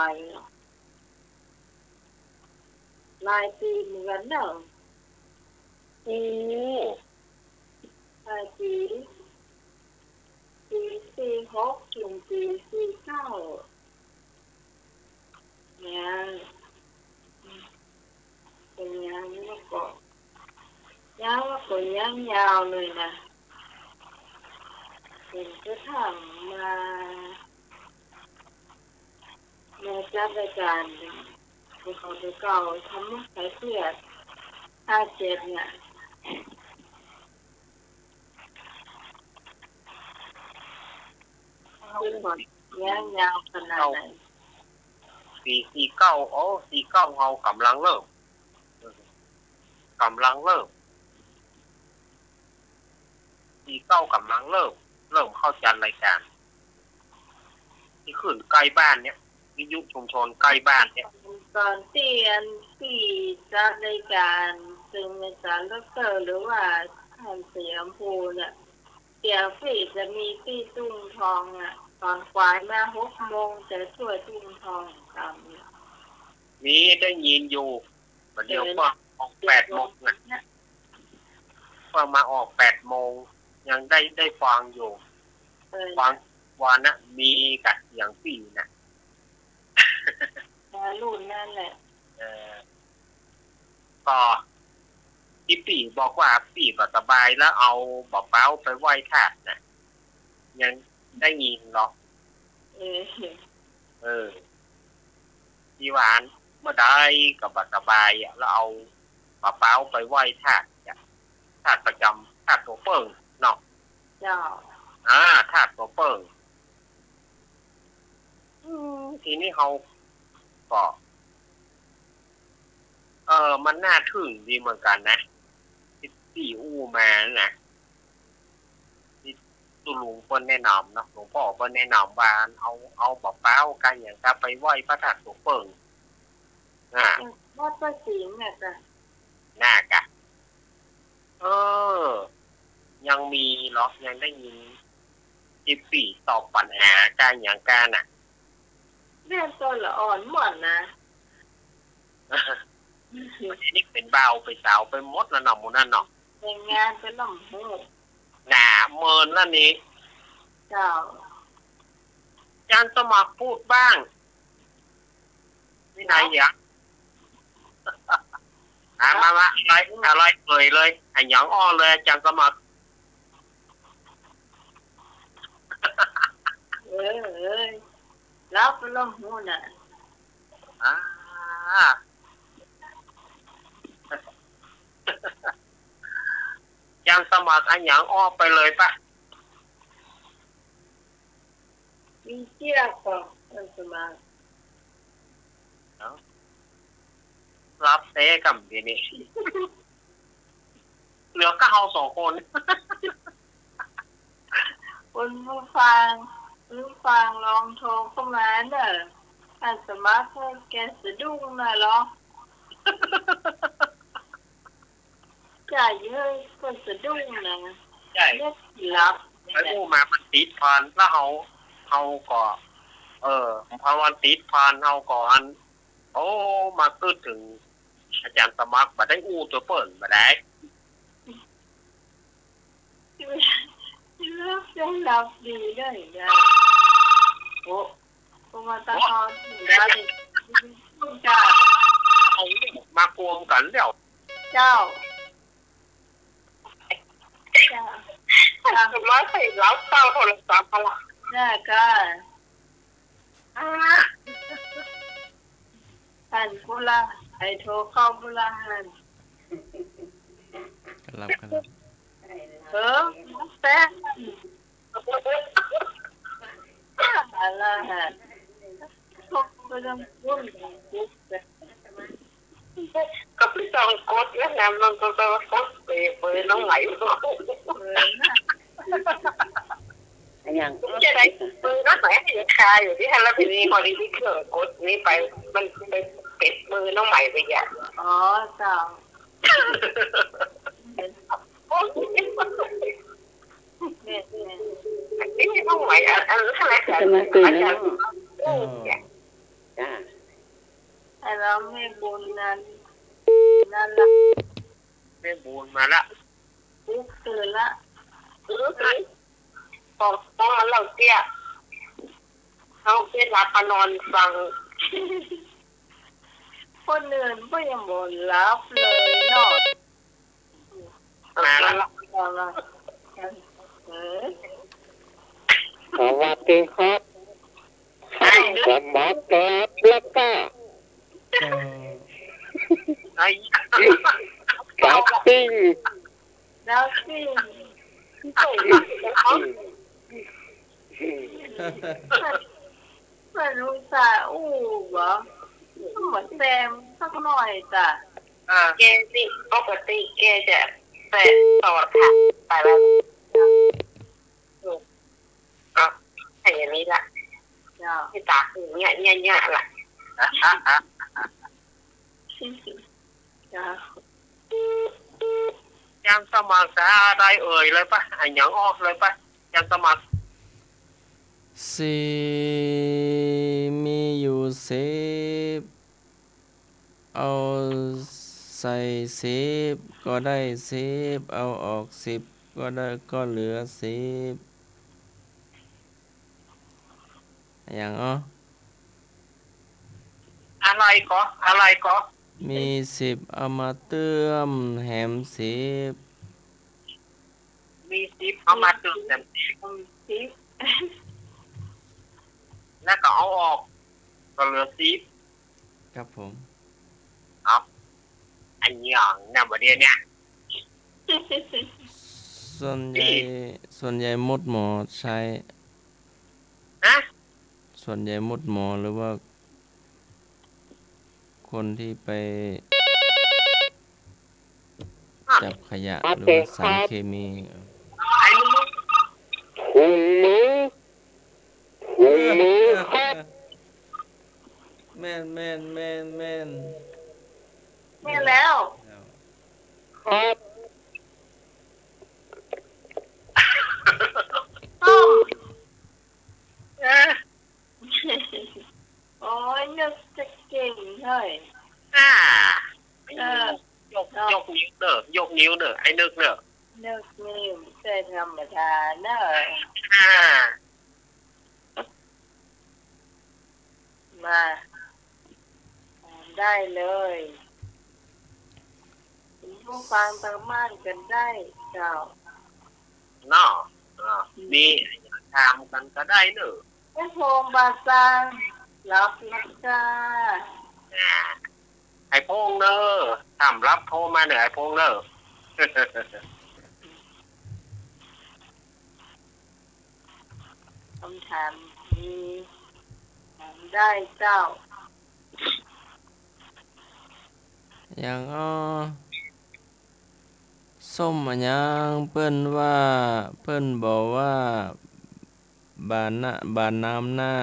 หลายปี๋เหมือนกั๋นเนาะ โอ้ หลายปี๋ ปี๋สี่หกเถิงปี๋สี่เก้า เนี่ย เป๋นอย่างนี้มาก่อน ยาวมาก่อน ยาวๆ เลยนะ จ๋นกระทั่งมา มาจัดรายก๋านของตั๋วเก่า ทำมุกขายเสื้อ ห้าเจ็ด เนี่ย ยาวๆ ขนาดไหน สี่ สี่เก้า โอ้ สี่เก้า เฮาก่ำลังเริ่ม ก่ำลังเริ่ม สี่เก้า ก่ำลังเริ่ม เริ่มเข้าจัดรายก๋าน ตี้ขึ้นใก้บ้านเนี่ย วิทยุชุมชนใก้บ้านเนี่ย ต๋อนตี้อันตี้จัดรายก๋าน เถิงอาจ๋ารย์ด็อกเตอร์ หรือว่าต้านสยามภูเนี่ย เดี๋ยวปี้จะมีตี้ทุ่งทองอะ ต๋อนกวายมาหกโมงจะจ้วยทุ่งทองต๋ามเนี่ย มีได้ยินอยู่ บ่าเดี่ยว เออ ก็ออกแปดโมงอะ เนี่ย ก็มาออกแปดโมง ยังได้ ได้ฟังอยู่ เออ ฟังวานะ มีกะเสียงปี้นะ เออ รุ่นนั้นแหละ เออ ก็ตี้ปี้บอกว่าปี้บ่สบายแล้วเอาบ่าป๊าวไปไหว้ธาตุนะ ยังได้ยินเนาะ เออ เออ ตี้ว่าอันเมื่อใดก็บ่สบายอะ แล้วเอาบ่าป๊าวไปไหว้ธาตุอะ ธาตุประจ๋ำ ธาตุตั๋วเปิ้งเนาะ เจ้า อ่า ธาตุตั๋วเปิ้ง อืม ทีนี้เฮาก็ เออ มันน่าทึ่งดีเหมือนกั๋นนะ ตี้อู้มานะ ตี้ตุ๊ลุงเปิ้นแนะนำเนาะ หลวงป้อเปิ้นแนะนำว่า เอา เอาบ่าป๊าวกั๋นหยังกะไปไหว้พระธาตุตั๋วเปิ้ง อ่า วัดพระสิงห์น่ะจ้ะ น่ากะ เออ ยังมีเหรอ ยังได้ยิน สิบสี่ ตอบปัญหาก้าหยังก้าน่ะ แม่นต๋อนละอ่อนหม่อนนะ นี่เป๋นบ่าวเป๋นสาวไปหมดแล้วเนาะ หมู่นั้นเนาะ แต่งงานไปแล้ว หมู่ หน้าเมินแล้วนี่ เจ้า อาจ๋ารย์สมัครพูดบ้าง วินัยหยัง อ่ะ มา มา อะไร อะไรเอ่ยเลย อะหยังอ้อเลย อาจ๋ารย์สมัคร เออ เออ หลับไปแล้วหมู่น่ะ อ่า อาจ๋ารย์สมัคร อะหยังอ้อไปเลยปะ มีเสียก่อ อาจ๋ารย์สมัคร เอ้า หลับแต๊ก่ำเดี๋ยวนี้ เหลือก้าเฮาสองคน คนผู้ฟัง ผู้ฟังลองโทรเข้ามาเน่อ อาจ๋ารย์สมัคร แกสะดุ้งหน่อยเหรอ ใจ้ เย้ย ก็สะดุ้งนะ ใจ้ เน็ตหลับ ไปอู้มามันติดผ่าน แล้วเฮา เฮาก็ เออ พอมันติดผ่าน เฮาก็อัน โอ้ มาคิดเถิงอาจ๋ารย์สมัคร บ่ได้อู้ตั๋วเปิ้น บ่ได้ เลิกได้หลับดีได้นะ โอ้ เพราะว่าตะกอน โอ้ ถึงว่าเด็ก จ้า เอามากวมกั๋นแล้ว เจ้า จ้า จ้า สมัครใส่รับเจ้าโทรศัพท์มาละ จ้า ก็ อ่า หั้นกู้ละ ใผโทรเข้ากู้ละหั้น ก็รับ ก็รับ เออ แป๊บ อะไรฮะ ก็ต้องพูด ก็ไปส่องกดนะ มันก็แปลว่ากดเบอร์ เบอร์น้องใหม่ เออ นะ อะหยัง จะได้เบอร์น้องใหม่ให้คาอยู่ตี้หั้น แล้วทีนี้พอดีตี้เผลอกดนี่ไป มันไปเป๋นเบอร์น้องใหม่ไปอ่ะ อ๋อ เจ้า โอ้ย แม่น แม่น อันนี้น้องใหม่ อัน อันนั้นแหละ จะมาตื่นแล้วเนาะ เออ จ้า จ้า ไอ้เราแม่บุญนั้น นั่นละ แม่บุญมาละ ปลุกตื่นละ ปลุกตื่น ต้อง ต้องมาเล่าเสี้ย เฮาเสี้ยหลับมานอนฟัง คนอื่นก็ยังบ่หลับเลยเนาะ มาละ มาละ เออ สวัสดีครับ สมัครครับ แล้วก็ ก็ ไอ้ ป๊อปปิ้ง แล้วสิ มันอุตส่าห์อู้บ่ ก็บ่แซมสักหน่อยจ้ะ อ่า แกนี่ปกติแกจะแซมตลอดค่ะ ไปแล้ว อ่ะ ให้อย่างนี้ละ เจ้า ให้ตาคือเงี้ยเงี้ยเงี้ยละ เจ้า อาจ๋ารย์สมัคร จะอะไรเอ่ยเลยปะ อะหยังอ้อเลยปะ อาจ๋ารย์สมัคร สิบ มีอยู่สิบ เอาใส่สิบก็ได้สิบ เอาออกสิบก็ได้ ก็เหลือสิบ อะหยังอ้อ อะไรก็ อะไรก็ มีสิบเอามาเติมแหมสิบ มีสิบเอามาเติมแหมสิบ แล้วก็เอาออก ก็เหลือสิบ ครับผม เอา อะหยังเนี่ย บ่าเดี่ยวเนี่ย ส่วนใหญ่ ส่วนใหญ่มดหมอใช้ ฮะ ส่วนใหญ่มดหมอหรือว่า คนตี้ไป อ่ะ จับขยะ หรือว่าสารเคมี ไอ้มึง ถุงมือ ถุงมือครับ แม่น แม่น แม่น แม่น แม่นแล้ว ครับ ส้ม เออ โอ้ย นึกจะเก่งเฮ้ย อ่า เออ ยก เนาะ ยกนิ้วเน่อ ยกนิ้วเน่อ ไอ้นึกเน่อ นึกนี่บ่ใจ้ธรรมดาเน่อ อ่า มา ได้เลย เปิ้นผู้ฟังตางบ้านก็ได้เจ้า เนาะ อ่า อืม มีถามกั๋นก็ได้เน่อ ไอ้พงษ์บ่าซัง รับแล้วจ้า อ่า ไอ้พงษ์เน่อ ถ้าบ่รับโทรมาเน่อ ไอ้พงษ์เน่อ กำถามมี ถามได้เจ้า อย่างอ้อ ส้มอะหยัง เปิ้นว่า เปิ้นบ่ว่า บ่านะ บ่านำหน้า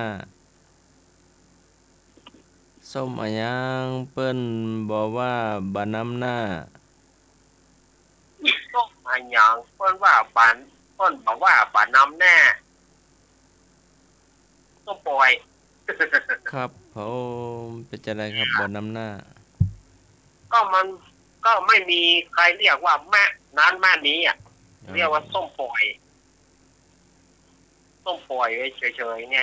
ส้มอะหยัง เปิ้นบ่ว่า บ่านำหน้า ส้มอะหยัง เปิ้นว่าบ่า เปิ้นบ่ว่า บ่านำหน้า ส้มป่อย ครับผม เป๋นจะใดครับ บ่านำหน้า ก็มัน ก็ไม่มีใครเรียกว่าแม่นั้นแม่นี้อะ อ๋อ เรียกว่าส้มป่อย ส้มป่อยไว้เฉยๆ ไง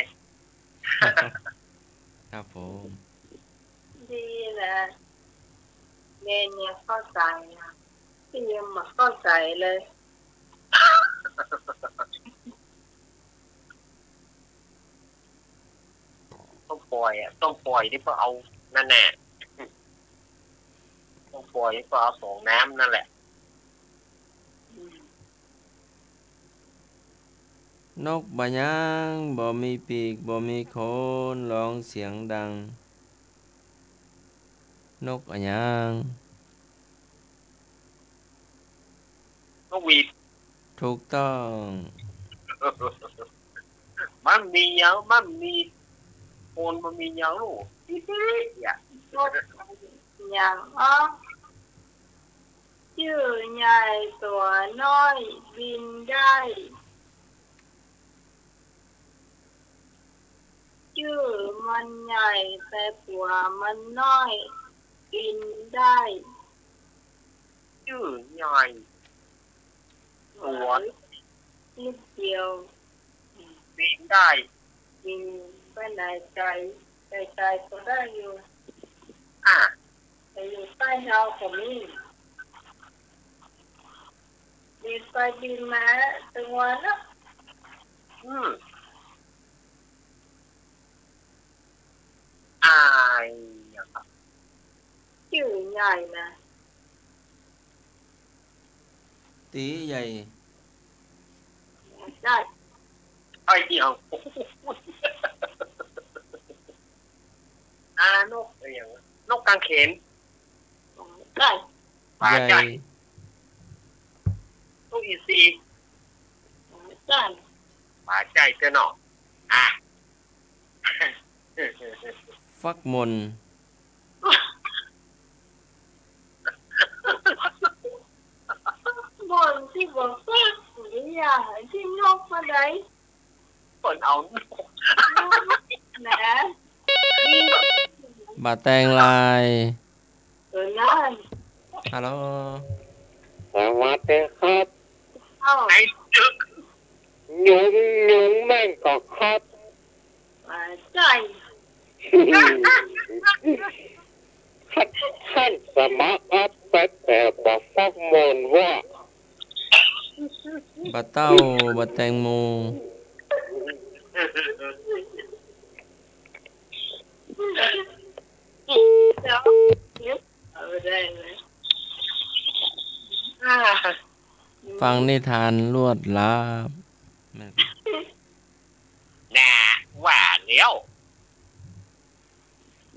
ครับผม ดีนะ แม่เนี่ยเข้าใจ๋นะ ตี้ยังบ่เข้าใจ๋เลย ส้มป่อยอะ ส้มป่อยนี่เปิ้นเอานั่นแหละ ส้มป่อยนี่เปิ้นเอาสองน้ำนั่นแหละ อืม นกบ่ายัง บ่มีปีก บ่มีขน ฮ้องเสียงดัง นกอะหยัง นกหวีด ถูกต้อง มันมีหยัง มันมีขน มันมีหยังลูก ปิ๊ดๆ เนี่ย นกหยังอ้อ จื้อใหญ่ตั๋วน้อยบินได้ จื้อมันใหญ่แต่ตั๋วมันน้อยบินได้ จื้อใหญ่ ตั๋วนิดเดียว บินได้ บินไปไหนไกล ไกลๆ ก็ได้อยู่ อ่ะ แต่อยู่ใต้เฮาก็มี บินไปบินมาตึงวันเนาะ อืม อ้าย จื้อใหญ่นะ ตี๋ใหญ่ ใจ้ อ้าย เดี๋ยว อ่า นกอะหยัง นกกางเขน ใจ้ ป๋าใจ้ ใหญ่ นกอินทรี ใจ้ ป๋าใจ้เตื้อเนาะ อ่ะ ฟักหม่น หม่นตี้บ่ฟัก หรืออย่างตี้นกบ่าใด เปิ้นเอา นะ บ่าแตงลาย เออ นั่น ฮัลโหล สวัสดีครับ อ้าว ไอ้จึก ยุง ยุงแม่งก็ครับ อ่า ใจ้ คัน คันสมาอัพแป๊บแต่บ่ฟักหม่นว่า บ่าเต้า บ่าแตงโม เดี๋ยว เดี๋ยว เอาได้ไหม อ่า ฟังนิทานลวดลาบ น่าว่าแล้ว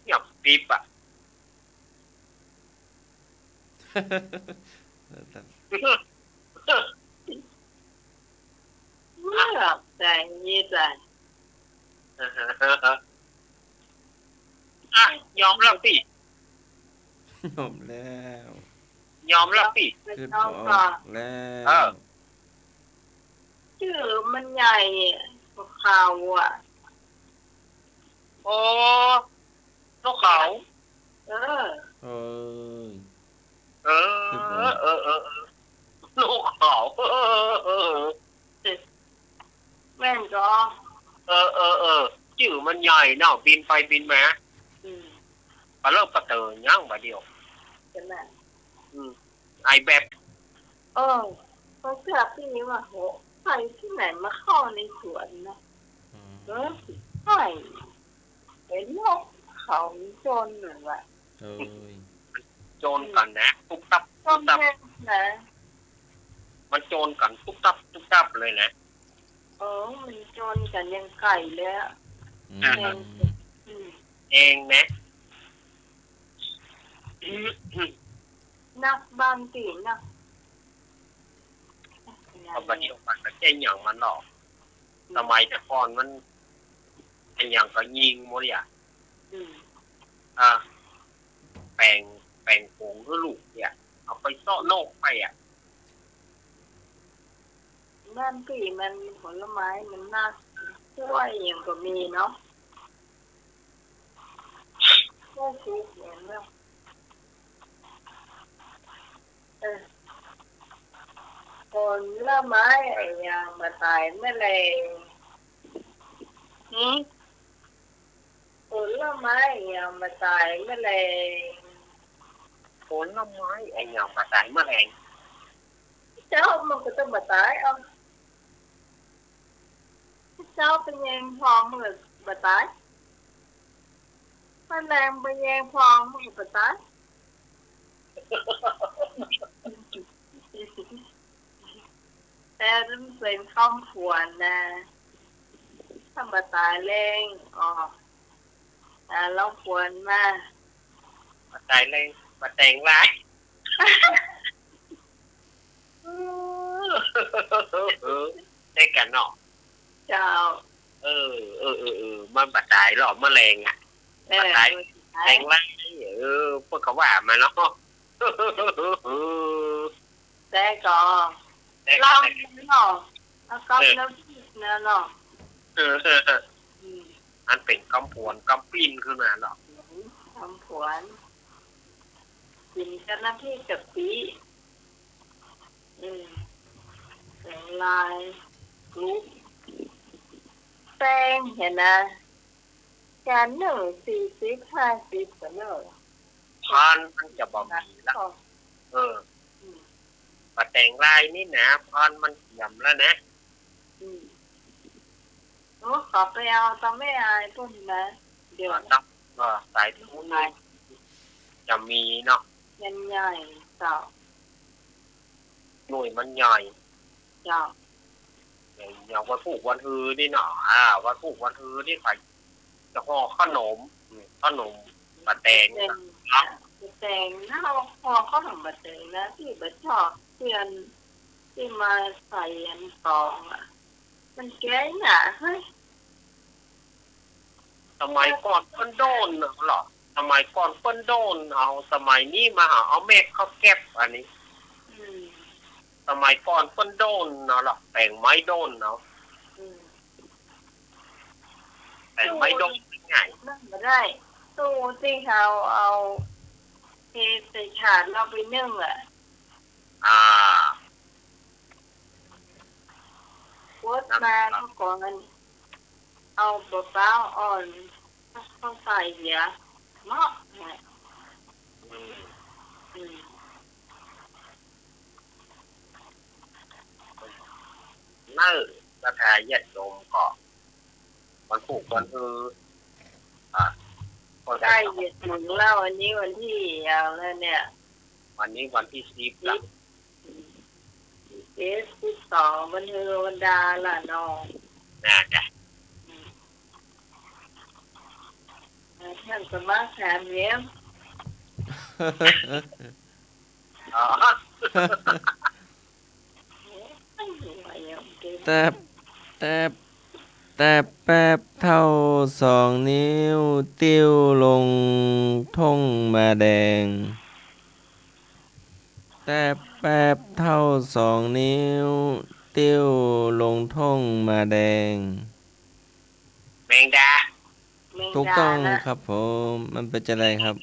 เยียบปิ๊บอะ เยียบแต่เยียบแต่ อ่ะ ยอมแล้วตี้ ยอมแล้ว ยอมแล้วตี้ กึ๊ดบ่ออกแล้ว เออ จื้อมันใหญ่ ขาวอะ อ้ นกเขา เออ เออ เออ เออ เออ เออ นกเขา เออ เออ เออ แม่นก็ เออ เออ เออ จื้อมันใหญ่เนาะ บินไปบินมา อืม ปะเลิกปะเตอยังบ่าเดี่ยว ใจ้ะแม่ อืม ไอ้แบบ เออ เขาเสื้อปี้ว่า โห ใครตี้ไหนมาเข้าในสวนนะ อืม เออ ใคร ไอ้นกเขามันโจรหรือวะ เอ้ย โจรกั๋นนะ ตุ๊บตับ ตุ๊บตับ โจรแม่นนะ มันโจรกั๋นตุ๊บตับ ตุ๊บตับเลยนะ เออ มันโจรกั๋นอย่างไก่เลยอะ อืม แม่น อืม เองนะ นักบางทีนะ เอาบ่าเดี่ยวมันก็ใจ้หยังมันหรอก อืม สมัยแต่ก่อนมัน ไอ้หยังก็ยิงหมดอะ อืม อ่ะ แป๋ง แป๋งผงหื้อลูกเนี่ย เอาไปเซาะนกไปอะ บางทีมันผลไม้มันนัก กล้วยหยังก็มีเนาะ กล้วยสุกหยังเนาะ เออ ผลไม้อะหยังบ่ต๋ายแมลง หืม ผลไม้อะหยังบ่ต๋ายแมลง ผลไม้อะหยังบ่ต๋ายแมลง เจ้ามันก็ต้องบ่ต๋าย เอ้า เจ้าไปแยงพ่อมันก็บ่ต๋าย แมลงไปแยงพ่อมันก็บ่ต๋าย แต่มันเป๋นกำผวนนะ ถ้าบ่ต๋ายแลง อ้อ อ่า ลองผวนมา บ่ต๋ายแลง บ่แตงลาย เออ ได้กั๋นเนาะ เจ้า เออ เออ เออ เออ มันบ่ต๋ายหรอก แมลงอะ เออ บ่ต๋าย บ่ต๋าย แตงลาย เออ เปิ้นก็ว่ามาเนาะ แต่ก็ แต่ก็ ลองเนาะ เอากับ เออ น้ำพริกนะเนาะ เออ อืม อันเป๋นกำผวนกำปิ้นขึ้นมาเนาะ กำผวน กิ๋นกับน้ำพริกกะปิ อืม แตงลาย กรุบ แตงหั้นนะ จานนึ่งสี่สิบ ห้าสิบ ก็เนาะ พันมันจะบ่มีละ เออ อืม บ่าแตงลายนี่นะ พันมันเสื่อมแล้วนะ อืม โอ้ ขอไปเอาตะแม่อายปุ้นนะ เดี๋ยว อ่า ต้อง อ่า สายทุนนี่จะมีเนาะ มันใหญ่ เจ้า หน่วยมันใหญ่ เจ้า อย่างวันพูกวันฮือนี่เนาะ อ่า วันพูกวันฮือนี่ใผจะห่อขนม อืม ขนมบ่าแตง บ่าแตง นะ บ่าแตงนะ ห่อขนมบ่าแตงนะ ตี้บ่าชอบเปื้อน ตี้มาใส่อันตองอะ มันแก๋หนาเฮ้ย สมัยก่อนเปิ้นโด้นเนาะ สมัยก่อนเปิ้นโด้นเอา สมัยนี้มาหาเอาแม่ข้าวแก๊บอันนี้ อืม สมัยก่อนเปิ้นโด้นเนาะ แป๋งไม้โด้นเนาะ อืม แป๋งไม้โด้นไง มันบ่ได้ ตู้ตี้เฮาเอาเทใส่ถาดแล้วไปนึ่งอะ อ่า วดมาเมื่อก่อน เอาบ่าป๊าวอ่อน เข้าใส่เหีย เหมาะแหละ อืม อืม เน่อ ศรัทธาญาติโยมก็ วันพูกวันฮือ อ่ะ ก็ได้ ใกล้จะถึงแล้ว อันนี้วันตี้เท่าไหร่แล้วเนี่ย วันนี้วันตี้สิบแล้ว สิบ สิบเอ็ด สิบสอง วันฮือวันดาละเนาะ น่าจะ อืม อ่า ท่านสมัครถามเยี่ยม อ๋อ แต๊บ แต๊บ แต๊บแป๊บเท่าสองนิ้ว ติ้วลงท่งมาแดง แต๊บแป๊บเท่าสองนิ้ว ติ้วลงท่งมาแดง แมงดา แมงดา ถูกต้องนะครับผม มันเป๋นจะใดครับ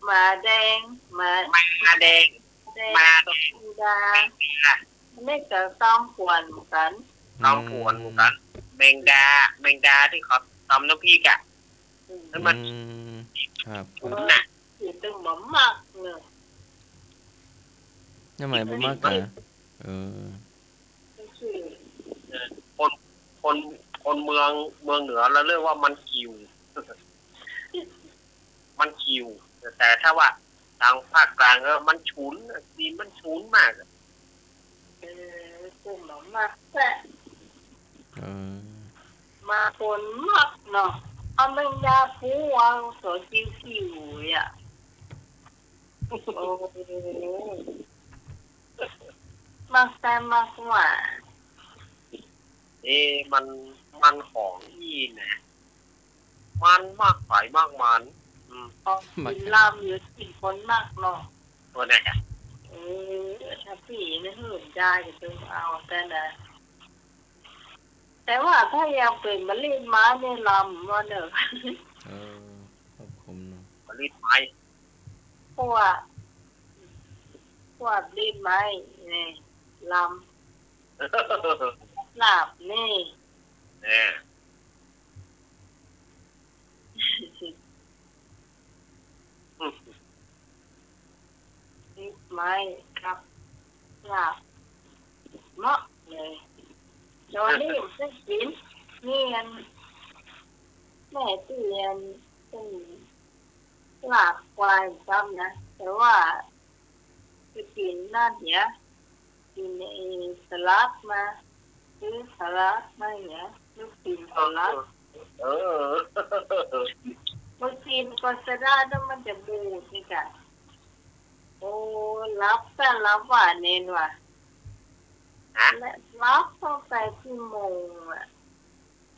หมาแดง หมา หมาแดง แดง หมาแดง แมงดา นี่ก็ตำผวนเหมือนกั๋น ตำผวนเหมือนกั๋น อืม แมงดา แมงดาตี้เขาตำน้ำพริกอะ อืม แล้วมัน อืม ครับ ครับ ฉุนน่ะ เออ กิ๋นตึงบ่มักเน่อ ทำไมบ่มักอะ เออ เออ คน คน คนเมือง เมืองเหนือเฮาเรียกว่ามันกิ่ว มันกิ่ว แต่ถ้าว่าตางภาคกลางก็มันฉุน กลิ่นมันฉุนมาก เออ คนบ่มักแต๊ เออ มาคนมักเนาะ เอาแมงดาปูวางสอกิ่วๆ อะ โอ้ มักแต๊มักว่า เอ๊ะ มัน มันของอี้นะ มันมักใผมักมัน อืม อ๋อ กิ๋นลำอยู่ กิ๋นคนมักเนาะ ตัวไหนอะ เออ ถ้าปี้นี่หื้อได้ก็ต้องเอาแต่นะ แต่ว่าถ้ายังเป๋นมะลิดไม้นี่ลำว่าเน่อ เออ ควบคุมเนาะ มะลิดไม้ พวก พวกมะลิดไม้นี่ลำ ลาบนี่ เนี่ย มะลิดไม้กับลาบ เหมาะเลย ต๋อนนี้จะกิ๋น นี่อัน แม่ตี้อัน เป็นลาบควายซ้ำนะ แต่ว่า ไปกิ๋นนั่นเหีย กิ๋นไอ้สลัดมา ซื้อสลัดมาเหีย ลูกชิ้นสลัด เออ ลูกชิ้นก็สลัดแล้วมันจะบูดนี่กะ โอ้ หลับซะหลับว่าเนนว่า ฮะ และหลับตั้งแต่กี่โมงอะ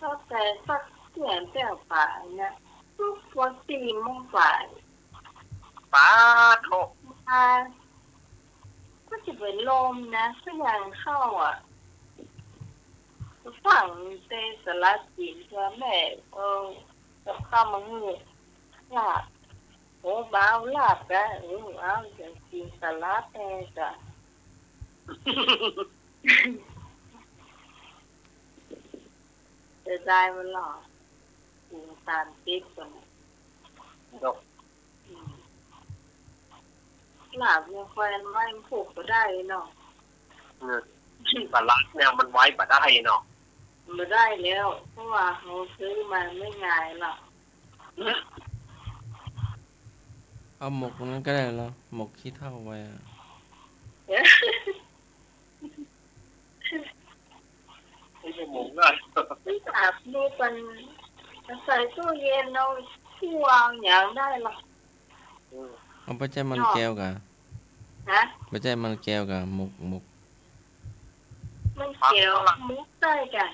ตั้งแต่สักเที่ยง เที่ยงปายนะ ลุกต๋อนสี่โมงปาย ป๊าดโธ่ อ่า ก็จะเป๋นลมนะ ก็ยังเข้าอะ ฟั่งแต่สลัดกิ๋นเตื้อแม่ เออ กับข้าวมะม่วง ลาบ โอ้ บ่เอาลาบกะ เออ เอา จะกิ๋นสลัดแต๊จ้ะ เสียดายมันหรอ กิ๋นต๋ามติ๊กก่อน เนาะ อืม ลาบยังค่อยอันไว้มันผูกบ่ได้เนาะ เออ สลัดเนี่ยมันไว้บ่ได้เนาะ บ่ได้แล้ว เพราะว่าเฮาซื้อมาไม่ง่ายหรอก เอาหมกนั้นก็ได้แล้ว หมกขี้เถ้าไว้อะ ไม่ใช่หมกนะ ไม่อาบนี่มันใส่ตู้เย็นเอาที่วางอย่างได้หรอก อืม เอาไปใจ้มันแก้วกะ ฮะ ไปใจ้มันแก้วกะ หมก หมก มันแก้ว หมกได้กะ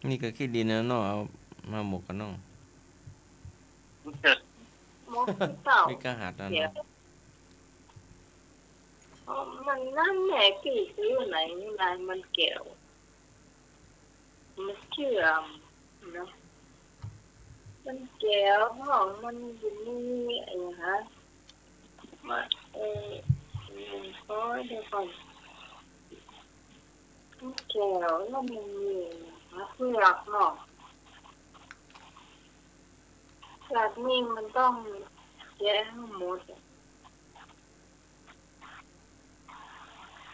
นี่ก็ขี้ดินนะเนาะ เอามาหมกกันเนาะ หมกเต้า มีกะหัดแล้วเนาะ เดี๋ยว อ๋อ มันนั่นแหละ กี่ซื้อไหนนี่นะ มันแก้ว มันเชื่อมเนาะ มันแก้วของมันอยู่นี่ ไอ้ฮะ มา เออ เออ ขอเดี๋ยวก่อน แก้วแล้วมันมีเปลือกเนาะ เปลือกนี่มันต้องแกะให้หมดอะ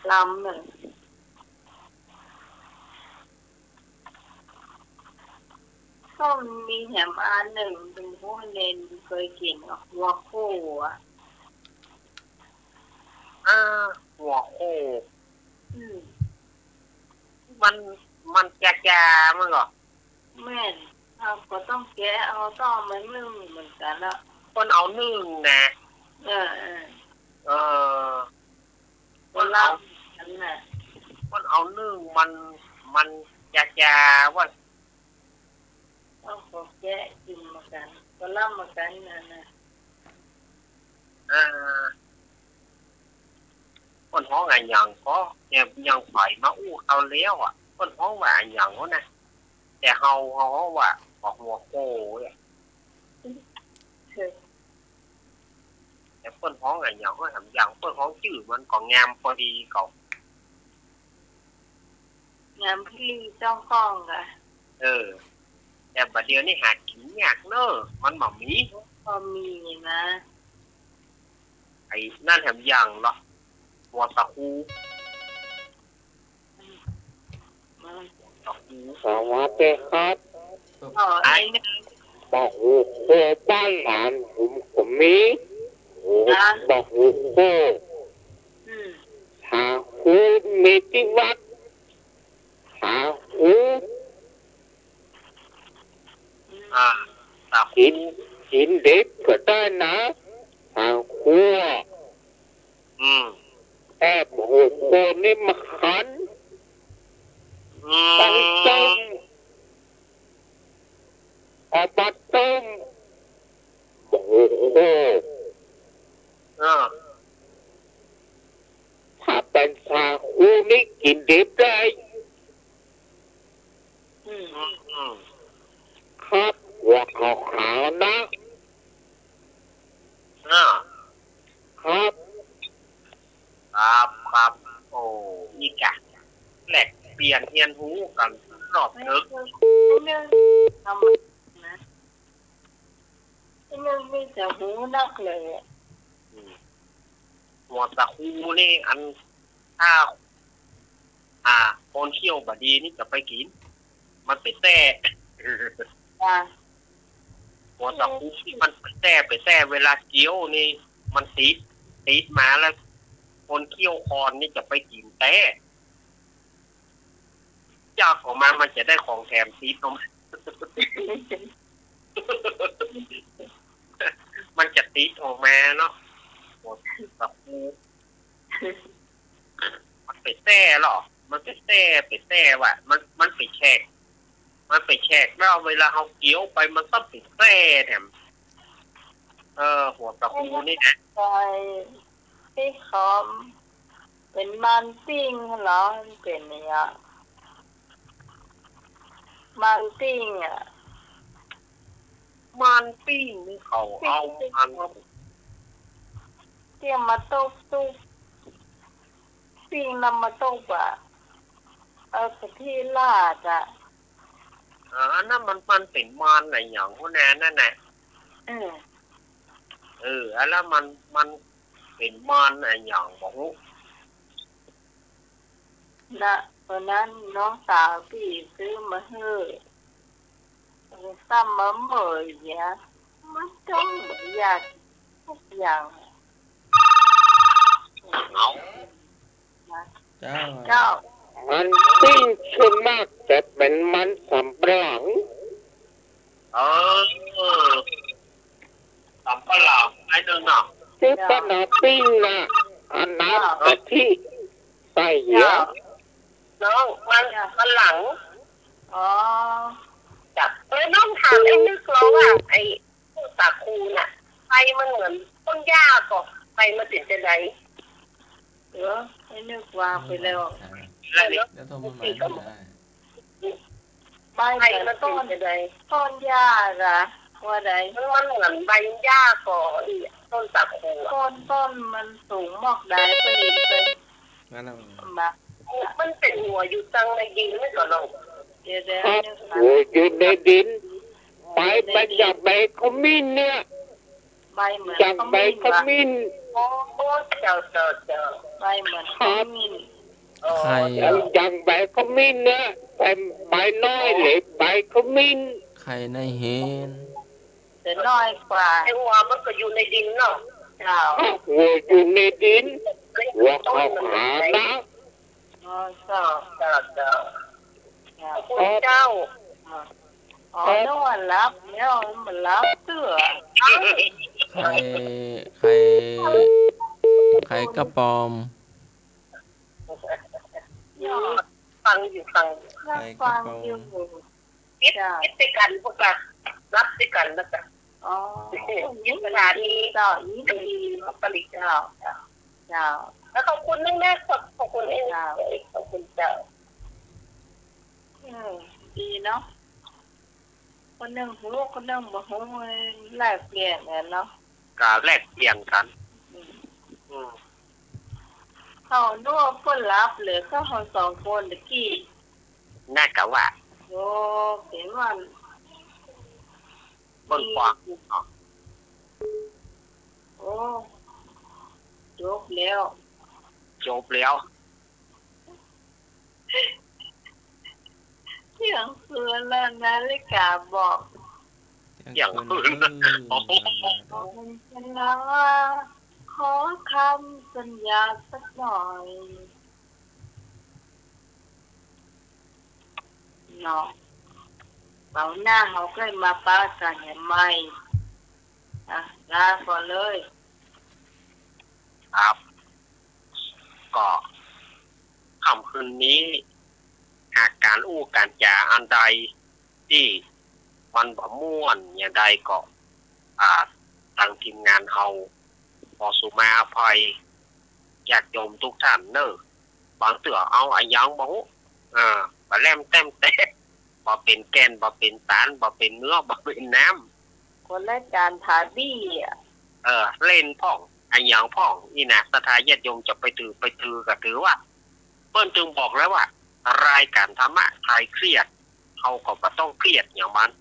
ลำหนึ่ง ก็มีแถมอันหนึ่ง เปิ้นฮู้เนนเคยกิ๋นอะ หัวโค่อะ อ่า หัวโค่ อืม มัน มันจาๆ มันก็ แม่น เฮาก็ต้องแกะเอา ต้องเอามานึ่งเหมือนกั๋นละ เปิ้นเอานึ่งนะ เออ เออ เออ คนลาวเหมือนกั๋นน่ะ เปิ้นเอานึ่งมัน มันจาๆ ว่า เฮาก็แกะกิ๋นเหมือนกั๋น คนลาวเหมือนกั๋นนั่นน่ะ เออ เปิ้นฮ้องอะหยังก็ เนี่ย ยังใผมาอู้คราวแล้วอะ เปิ้นฮ้องว่าอะหยังก็นะ แต่เฮา เฮาฮ้องว่า บ่าหัวโก้ เนี่ย แต่เปิ้นฮ้องอะหยัง เฮาแหมอย่าง เปิ้นฮ้องจื้อมันก็งามปอดีเก่า งามพลีจ้องก้องกะ เออ แต่บ่าเดี่ยวนี้หากิ๋นยากเน่อ มันบ่มี บ่มีนะ ไอ้นั่นแหมอย่างเหรอ หัวสาคู อืม สาคู สวัสดีครับ อ๋อ ไอ้ ไอ้เนี่ย บ่าหัวโก้บ้านหลานผมก็มี โอ้ อ่ะ บ่าหัวโก้ อืม สาคูมีตี้วัด สาคู อืม อ่า สาคู กิ๋น กิ๋นดิบก็ได้นะ สาคู อืม แต่บ่าหัวโก้นี่มันคัน อืม ต้องต้ม เอามาต้ม บ่าหัวโก้ อ่า ถ้าเป๋นสาคูนี่กิ๋นดิบได้ อืม อืม ครับ หัวขาวๆ นะ อ่า ครับ ครับ ครับ โอ้ นี่กะ แลกเปลี่ยนเฮียนฮู้กั๋นรอบนึง ไอ้เรื่อง ไอ้เรื่องทำนะ ไอ้เรื่องนี่จะฮู้นักเลยอะ อืม หัวสาคูนี่อัน ถ้า อ่า คนเคี้ยวบ่ดีนี่จะไปกิ๋น มันไปแส้ อ่า หัวสาคูนี่มันไปแส้ ไปแส้ เวลาเคี้ยวนี่มันติด ติดมาแล้ว คนเคี้ยวคอนนี่จะไปกิ๋นแต๊ จักออกมามันจะได้ของแถมติดออกมา มันจะติดออกมาเนาะ หัวสาคู มันไปแส้เหรอ มันไปแส้ ไปแส้ว่ะ มัน มันไปแฉก มันไปแฉกแล้วเวลาเฮาเคี้ยวไปมันต้องไปแส้แถม เออ หัวสาคูนี่นะ ใส่พริกหอม เป๋นมันปิ้งเหรอ มันเป๋นอย่างเงี้ย มันปิ้งอะ มันปิ้งนี่เขาเอามัน ปิ้ง เตี้ยมาตุ๊บตุ๊บ ปิ้งน้ำมาตุ๊บอะ เอากะทิราดอะ อ่า อันนั้นมัน มันเป๋นมันอะหยังหั้นแน่นั่นน่ะ เออ เออ อันนั้นมัน มันเป๋นมันอะหยังบ่ฮู้ นะ วันนั้นน้องสาวปี้ซื้อมาหื้อ ซ้ำมาเหมยเหีย มันต้องอยากทุกอย่าง เอา นะ เจ้า เจ้า มันปิ้งส่วนมากจะเป๋นมันสำปะหลัง เออ สำปะหลังอันนึงเนาะ ตี้ป้าหนอปิ้งน่ะ อันนั้น เจ้า กะทิใส่เหีย เจ้า น้อง มัน เจ้า มันหลัง อ๋อ จ้ะ เออ น้องถามไอ้นึกลอว่า ไอ้ต้นสาคูน่ะ ใบมันเหมือนต้นหญ้าก่อ ใบมันเป๋นจะใด เออ ไอ้นึกว่าไปแล้ว เดี๋ยวโทรมาใหม่ก็ได้ ใบเหมือนต้น ใบมันเป๋นจะใด ต้นหญ้าเหรอ ว่าใด มัน มันเหมือนใบหญ้าก่อ ไอ้ต้นสาคูอะ ต้น ต้นมันสูงมอกใด ผลิตเป็น นั่นน่ะ มา มันเป๋นหัวอยู่ตังในดินไม่ก่อน้อง เดี๋ยว เดี๋ยว ครับ นึกมา หัวอยู่ในดิน ใบมันอย่างใบขมิ้นเนี่ย ใบเหมือน อย่างใบขมิ้น ขมิ้น เหรอ โอ้ โอ้ เจ้า เจ้า เจ้า ใบเหมือน ครับ ขมิ้น อ๋อ ใคร เจ้า อย่างใบขมิ้นเนี่ย แต่ใบน้อยเลย ใบขมิ้น ใครในเห็น แต่น้อยกว่า ไอ้หัวมันก็อยู่ในดินเนาะ เจ้า หัวอยู่ในดิน หัวขาวๆ นะ อ๋อ เจ้า เจ้า เจ้า เจ้า ขอบคุณเจ้า อ๋อ นึกว่าหลับแล้ว มันหลับเตื้อ ใคร ใคร ใครกระป๋อม ฟังอยู่ ฟังอยู่ ใครกระป๋อม ฟังอยู่ คิด เจ้า คิดด้วยกั๋นพวกเรา นับด้วยกั๋นแล้วกั๋น อ๋อ ยึดสถานี เจ้า ยินดี ผลิต เจ้า เจ้า เจ้า แล้วขอบคุณมากๆ ขอบ ขอบคุณเอง เจ้า ขอบคุณเจ้า เออ ดีเนาะ คนนึ่งฮู้ คนนึ่งบ่ฮู้ แลกเปลี่ยนกั๋นเนาะ ก็แลกเปลี่ยนกั๋น อืม อืม เฮานึกว่าเปิ้นหลับเหลือแต่เฮาสองคนตะกี้ น่าจะว่า โอ้ เป๋นว่า เปิ้นกว้าง โอ้ จบแล้ว จบแล้ว เที่ยงคืนแล้ว นาฬิกาบอก เที่ยงคืน เที่ยงคืน เออ โอ้โห มันเป็นแล้วว่า ขอคำสัญญาสักหน่อย เนาะ เสาร์หน้าเฮาก็มาปะกั๋นแหมใหม่ อ่ะ ลาก่อนเลย ครับ ก็ค่ำคืนนี้ หากก๋านอู้ก๋านจ๋าอันใดตี้มันบ่ม่วนอย่างใดก็ อ่า ตางทีมงานเฮาขอสุมาอภัยญาติโยมทุกท่านเน่อ บางเตื้อเอาอะหยังบ่ฮู้ อ่า บ่แล่มแต้มแต๊ บ่เป๋นแก่น บ่เป๋นสาร บ่เป๋นเนื้อ บ่เป๋นน้ำ คนละจานผาบี้อะ เออ เล่นพ่อง อะหยังพ่อง อี้นะ ศรัทธาญาติโยมจะไปถือ ไปถือก็ถือว่า เปิ้นจึงบอกแล้วว่า รายการธรรมะคลายเครียด เฮาก็บ่ต้องเครียดหยังมัน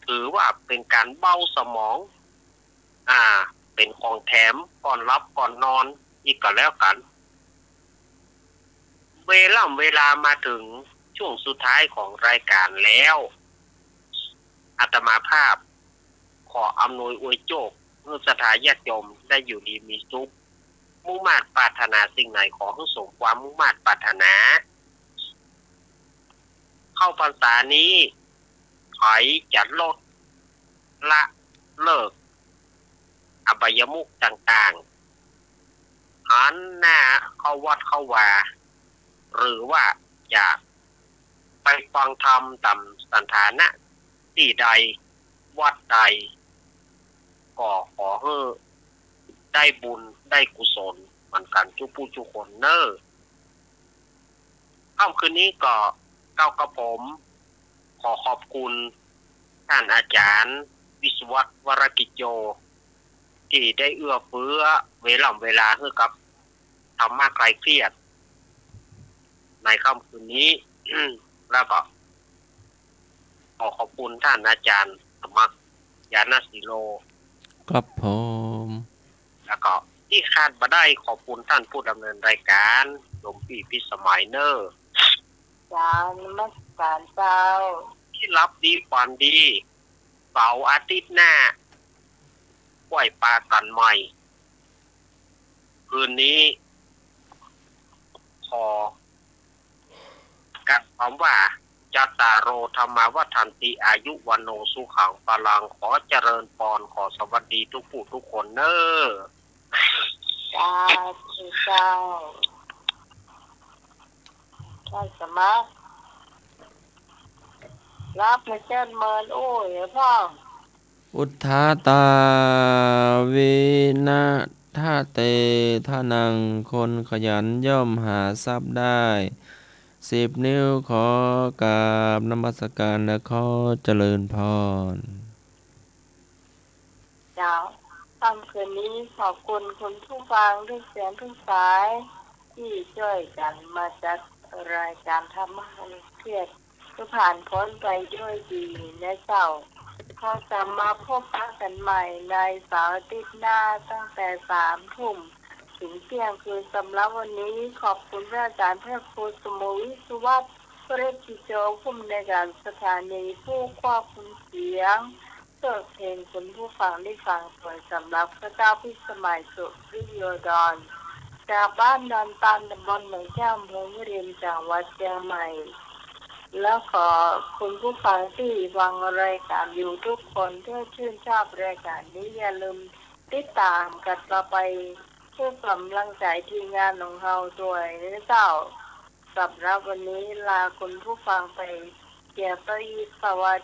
ถือว่าเป๋นก๋านเบาสมอง อ่า เป๋นของแถมก่อนหลับก่อนนอน อีกก็แล้วกั๋น เวล่ำเวลามาเถิงช่วงสุดท้ายของรายการแล้ว อาตมาภาพขออำนวยอวยโจคหื้อศรัทธาญาติโยมได้อยู่ดีมีสุข มุ่งมาดปรารถนาสิ่งไหนขอหื้อสมความมุ่งมาดปรารถนา เข้าพรรษานี้ ใผจะลดละเลิกอบายมุขต่างๆ หันหน้าเข้าวัดเข้าวา หรือว่าจะไปฟังธรรมต๋ามสถานะตี้ใด วัดใด ก็ขอหื้อได้บุญได้กุศลเหมือนกั๋นกู้ผู้กู้คนเน่อ ค่ำคืนนี้ก็เก้ากับผม ขอขอบคุณท่านอาจารย์วิศวัตร วรกิจโจ ตี้ได้เอื้อเฟื้อเวล่ำเวลาหื้อกับธรรมะคลายเครียดในค่ำคืนนี้ แล้วก็ ขอขอบคุณท่านอาจารย์สมัคร ญาณศิโล ครับผม แล้วก็ตี้ขาดบ่ได้ ขอบคุณท่านผู้ดำเนินรายการ โยมปี้พิสมัยเน่อ เจ้า นมัสการเจ้า ตี้หลับดีฝันดี เสาร์อาทิตย์หน้า ค่อยปะกั๋นใหม่ คืนนี้ ขอ กับคำว่า จัตตาโร ธัมมา วัฑฒันติ อายุ วัณโณ สุขัง พลัง ขอเจริญพร ขอสวัสดีทุกผู้ทุกคนเน่อ สาธุเจ้า ท่านสมัคร รับมาเจิญเมินอู้เหรอพ่อ อุทธาตา วินะทะเต ทะนัง คนขยันย่อมหาทรัพย์ได้ สิบ นิ้วขอกราบนมัสการและขอเจริญพร เจ้า ค่ำคืนนี้ขอบคุณคุณผู้ฟังทุกเสียงทุกสาย ตี้จ้วยกั๋นมาจัดรายก๋านธรรมะคลายเครียด หื้อผ่านป๊นไปด้วยดีนะเจ้า เฮาจะมาพบปะกั๋นใหม่ในเสาร์อาทิตย์หน้าตั้งแต่สามทุ่มเถิงเตี้ยงคืน สำหรับวันนี้ขอบคุณพระอาจารย์พระครูสมุทรวิศวัตร วรกิจโจ ผู้อำนวยการสถานี ผู้ควบคุมเสียง เปิดเพลงคุณผู้ฟังได้ฟังโดยสำหรับข้าเจ้าพิสมัย สุริโยดร จากบ้านดอนตาล ตำบลเหมืองแก้ว อำเภอแม่ริม จังหวัดเชียงใหม่ แล้วขอคุณผู้ฟังตี้ฟังรายการอยู่ทุกคน ถ้าชื่นชอบรายการนี้อย่าลืมติดต๋ามกั๋นต่อไป เพื่อก๋ำลังใจ๋ทีมงานของเฮาตวยนะเจ้า สำหรับวันนี้ลาคุณผู้ฟังไปเสียเต้าอี้ สวัส